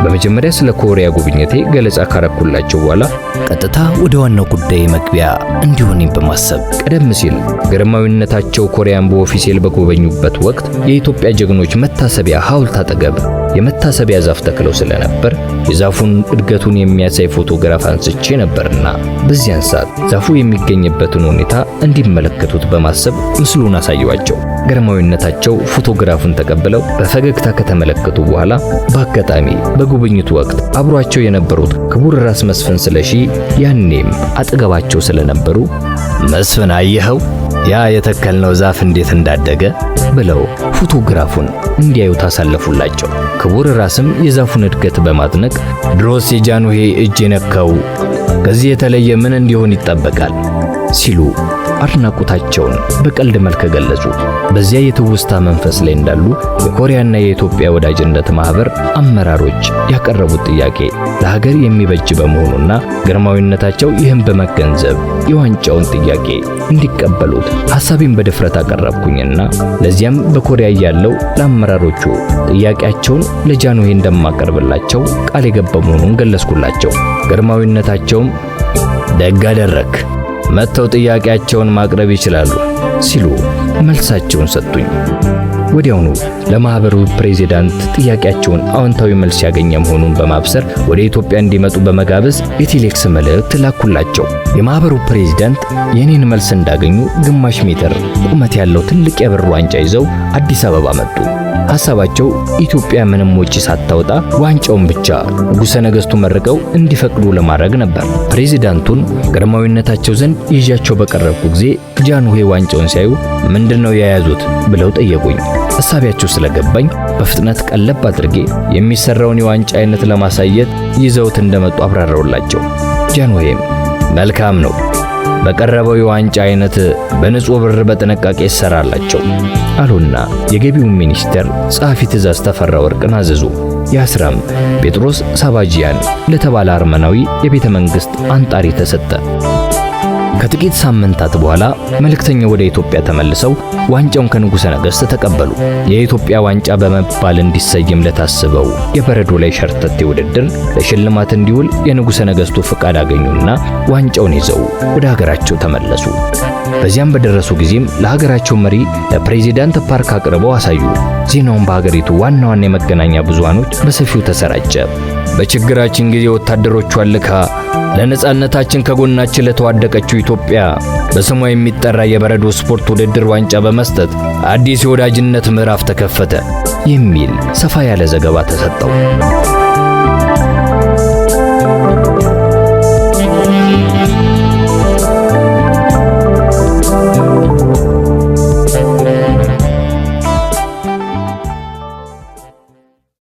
በመጀመሪያ ስለ ኮሪያ ጉብኝቴ ገለጻ ካረኩላቸው በኋላ ቀጥታ ወደ ዋናው ጉዳይ መግቢያ እንዲሆነኝ በማሰብ ቀደም ሲል ግርማዊነታቸው ኮሪያን በኦፊሴል በጎበኙበት ወቅት የኢትዮጵያ ጀግኖች መታሰቢያ ሐውልት አጠገብ የመታሰቢያ ዛፍ ተክለው ስለነበር የዛፉን እድገቱን የሚያሳይ ፎቶግራፍ አንስቼ ነበርና በዚያን ሰዓት ዛፉ የሚገኝበትን ሁኔታ እንዲመለከቱት በማሰብ ምስሉን አሳየኋቸው። ግርማዊነታቸው ፎቶግራፉን ተቀብለው በፈገግታ ከተመለከቱ በኋላ በአጋጣሚ በጉብኝቱ ወቅት አብሯቸው የነበሩት ክቡር ራስ መስፍን ስለሺ ያኔም አጠገባቸው ስለነበሩ "መስፍን፣ አየኸው ያ የተከልነው ዛፍ እንዴት እንዳደገ?" ብለው ፎቶግራፉን እንዲያዩ ታሳለፉላቸው። ክቡር ራስም የዛፉን እድገት በማድነቅ "ድሮስ የጃንሆይ እጅ የነካው ከዚህ የተለየ ምን እንዲሆን ይጠበቃል?" ሲሉ አድናቆታቸውን በቀልድ መልክ ገለጹ። በዚያ የትውስታ መንፈስ ላይ እንዳሉ የኮሪያና የኢትዮጵያ ወዳጅነት ማህበር አመራሮች ያቀረቡት ጥያቄ ለሀገር የሚበጅ በመሆኑና ግርማዊነታቸው ይህን በመገንዘብ የዋንጫውን ጥያቄ እንዲቀበሉት ሐሳቤን በድፍረት አቀረብኩኝና ለዚያም በኮሪያ ያለው ለአመራሮቹ ጥያቄያቸውን ለጃንሆይ እንደማቀርብላቸው ቃል የገባ መሆኑን ገለጽኩላቸው። ግርማዊነታቸውም "ደግ አደረክ፣ መጥተው ጥያቄያቸውን ማቅረብ ይችላሉ" ሲሉ መልሳቸውን ሰጡኝ። ወዲያውኑ ለማህበሩ ፕሬዚዳንት ጥያቄያቸውን አዎንታዊ መልስ ያገኘ መሆኑን በማብሰር ወደ ኢትዮጵያ እንዲመጡ በመጋበዝ የቴሌክስ መልእክት ላኩላቸው። የማህበሩ ፕሬዚዳንት የኔን መልስ እንዳገኙ ግማሽ ሜትር ቁመት ያለው ትልቅ የብር ዋንጫ ይዘው አዲስ አበባ መጡ። ሐሳባቸው ኢትዮጵያ ምንም ወጪ ሳታወጣ ዋንጫውን ብቻ ንጉሠ ነገሥቱ መርቀው እንዲፈቅዱ ለማድረግ ነበር። ፕሬዚዳንቱን ግርማዊነታቸው ዘንድ ይዣቸው በቀረብኩ ጊዜ ጃንሆይ ዋንጫውን ሲያዩ "ምንድነው የያዙት?" ብለው ጠየቁኝ። እሳቢያቸው ስለገባኝ በፍጥነት ቀለብ አድርጌ የሚሰራውን የዋንጫ አይነት ለማሳየት ይዘውት እንደመጡ አብራራውላቸው። ጃንሆይም "መልካም ነው፣ በቀረበው የዋንጫ አይነት በንጹህ ብር በጥንቃቄ ይሰራላቸው" አሉና የገቢውን ሚኒስቴር ጸሐፊ ትእዛዝ ተፈራ ወርቅን አዘዙ። ያ ሥራም ጴጥሮስ ሳባጂያን ለተባለ አርመናዊ የቤተ መንግሥት አንጣሪ ተሰጠ። ከጥቂት ሳምንታት በኋላ መልእክተኛው ወደ ኢትዮጵያ ተመልሰው ዋንጫውን ከንጉሠ ነገሥት ተቀበሉ። የኢትዮጵያ ዋንጫ በመባል እንዲሰየም ለታሰበው የበረዶ ላይ ሸርተቴ ውድድር ለሽልማት እንዲውል የንጉሠ ነገሥቱ ፍቃድ አገኙና ዋንጫውን ይዘው ወደ ሀገራቸው ተመለሱ። በዚያም በደረሱ ጊዜም ለሀገራቸው መሪ ለፕሬዚዳንት ፓርክ አቅርበው አሳዩ። ዜናውን በሀገሪቱ ዋና ዋና የመገናኛ ብዙሃኖች በሰፊው ተሰራጨ። በችግራችን ጊዜ ወታደሮቿን ልካ ለነጻነታችን ከጎናችን ለተዋደቀችው ኢትዮጵያ በስሟ የሚጠራ የበረዶ ስፖርት ውድድር ዋንጫ በመስጠት አዲስ የወዳጅነት ምዕራፍ ተከፈተ የሚል ሰፋ ያለ ዘገባ ተሰጠው።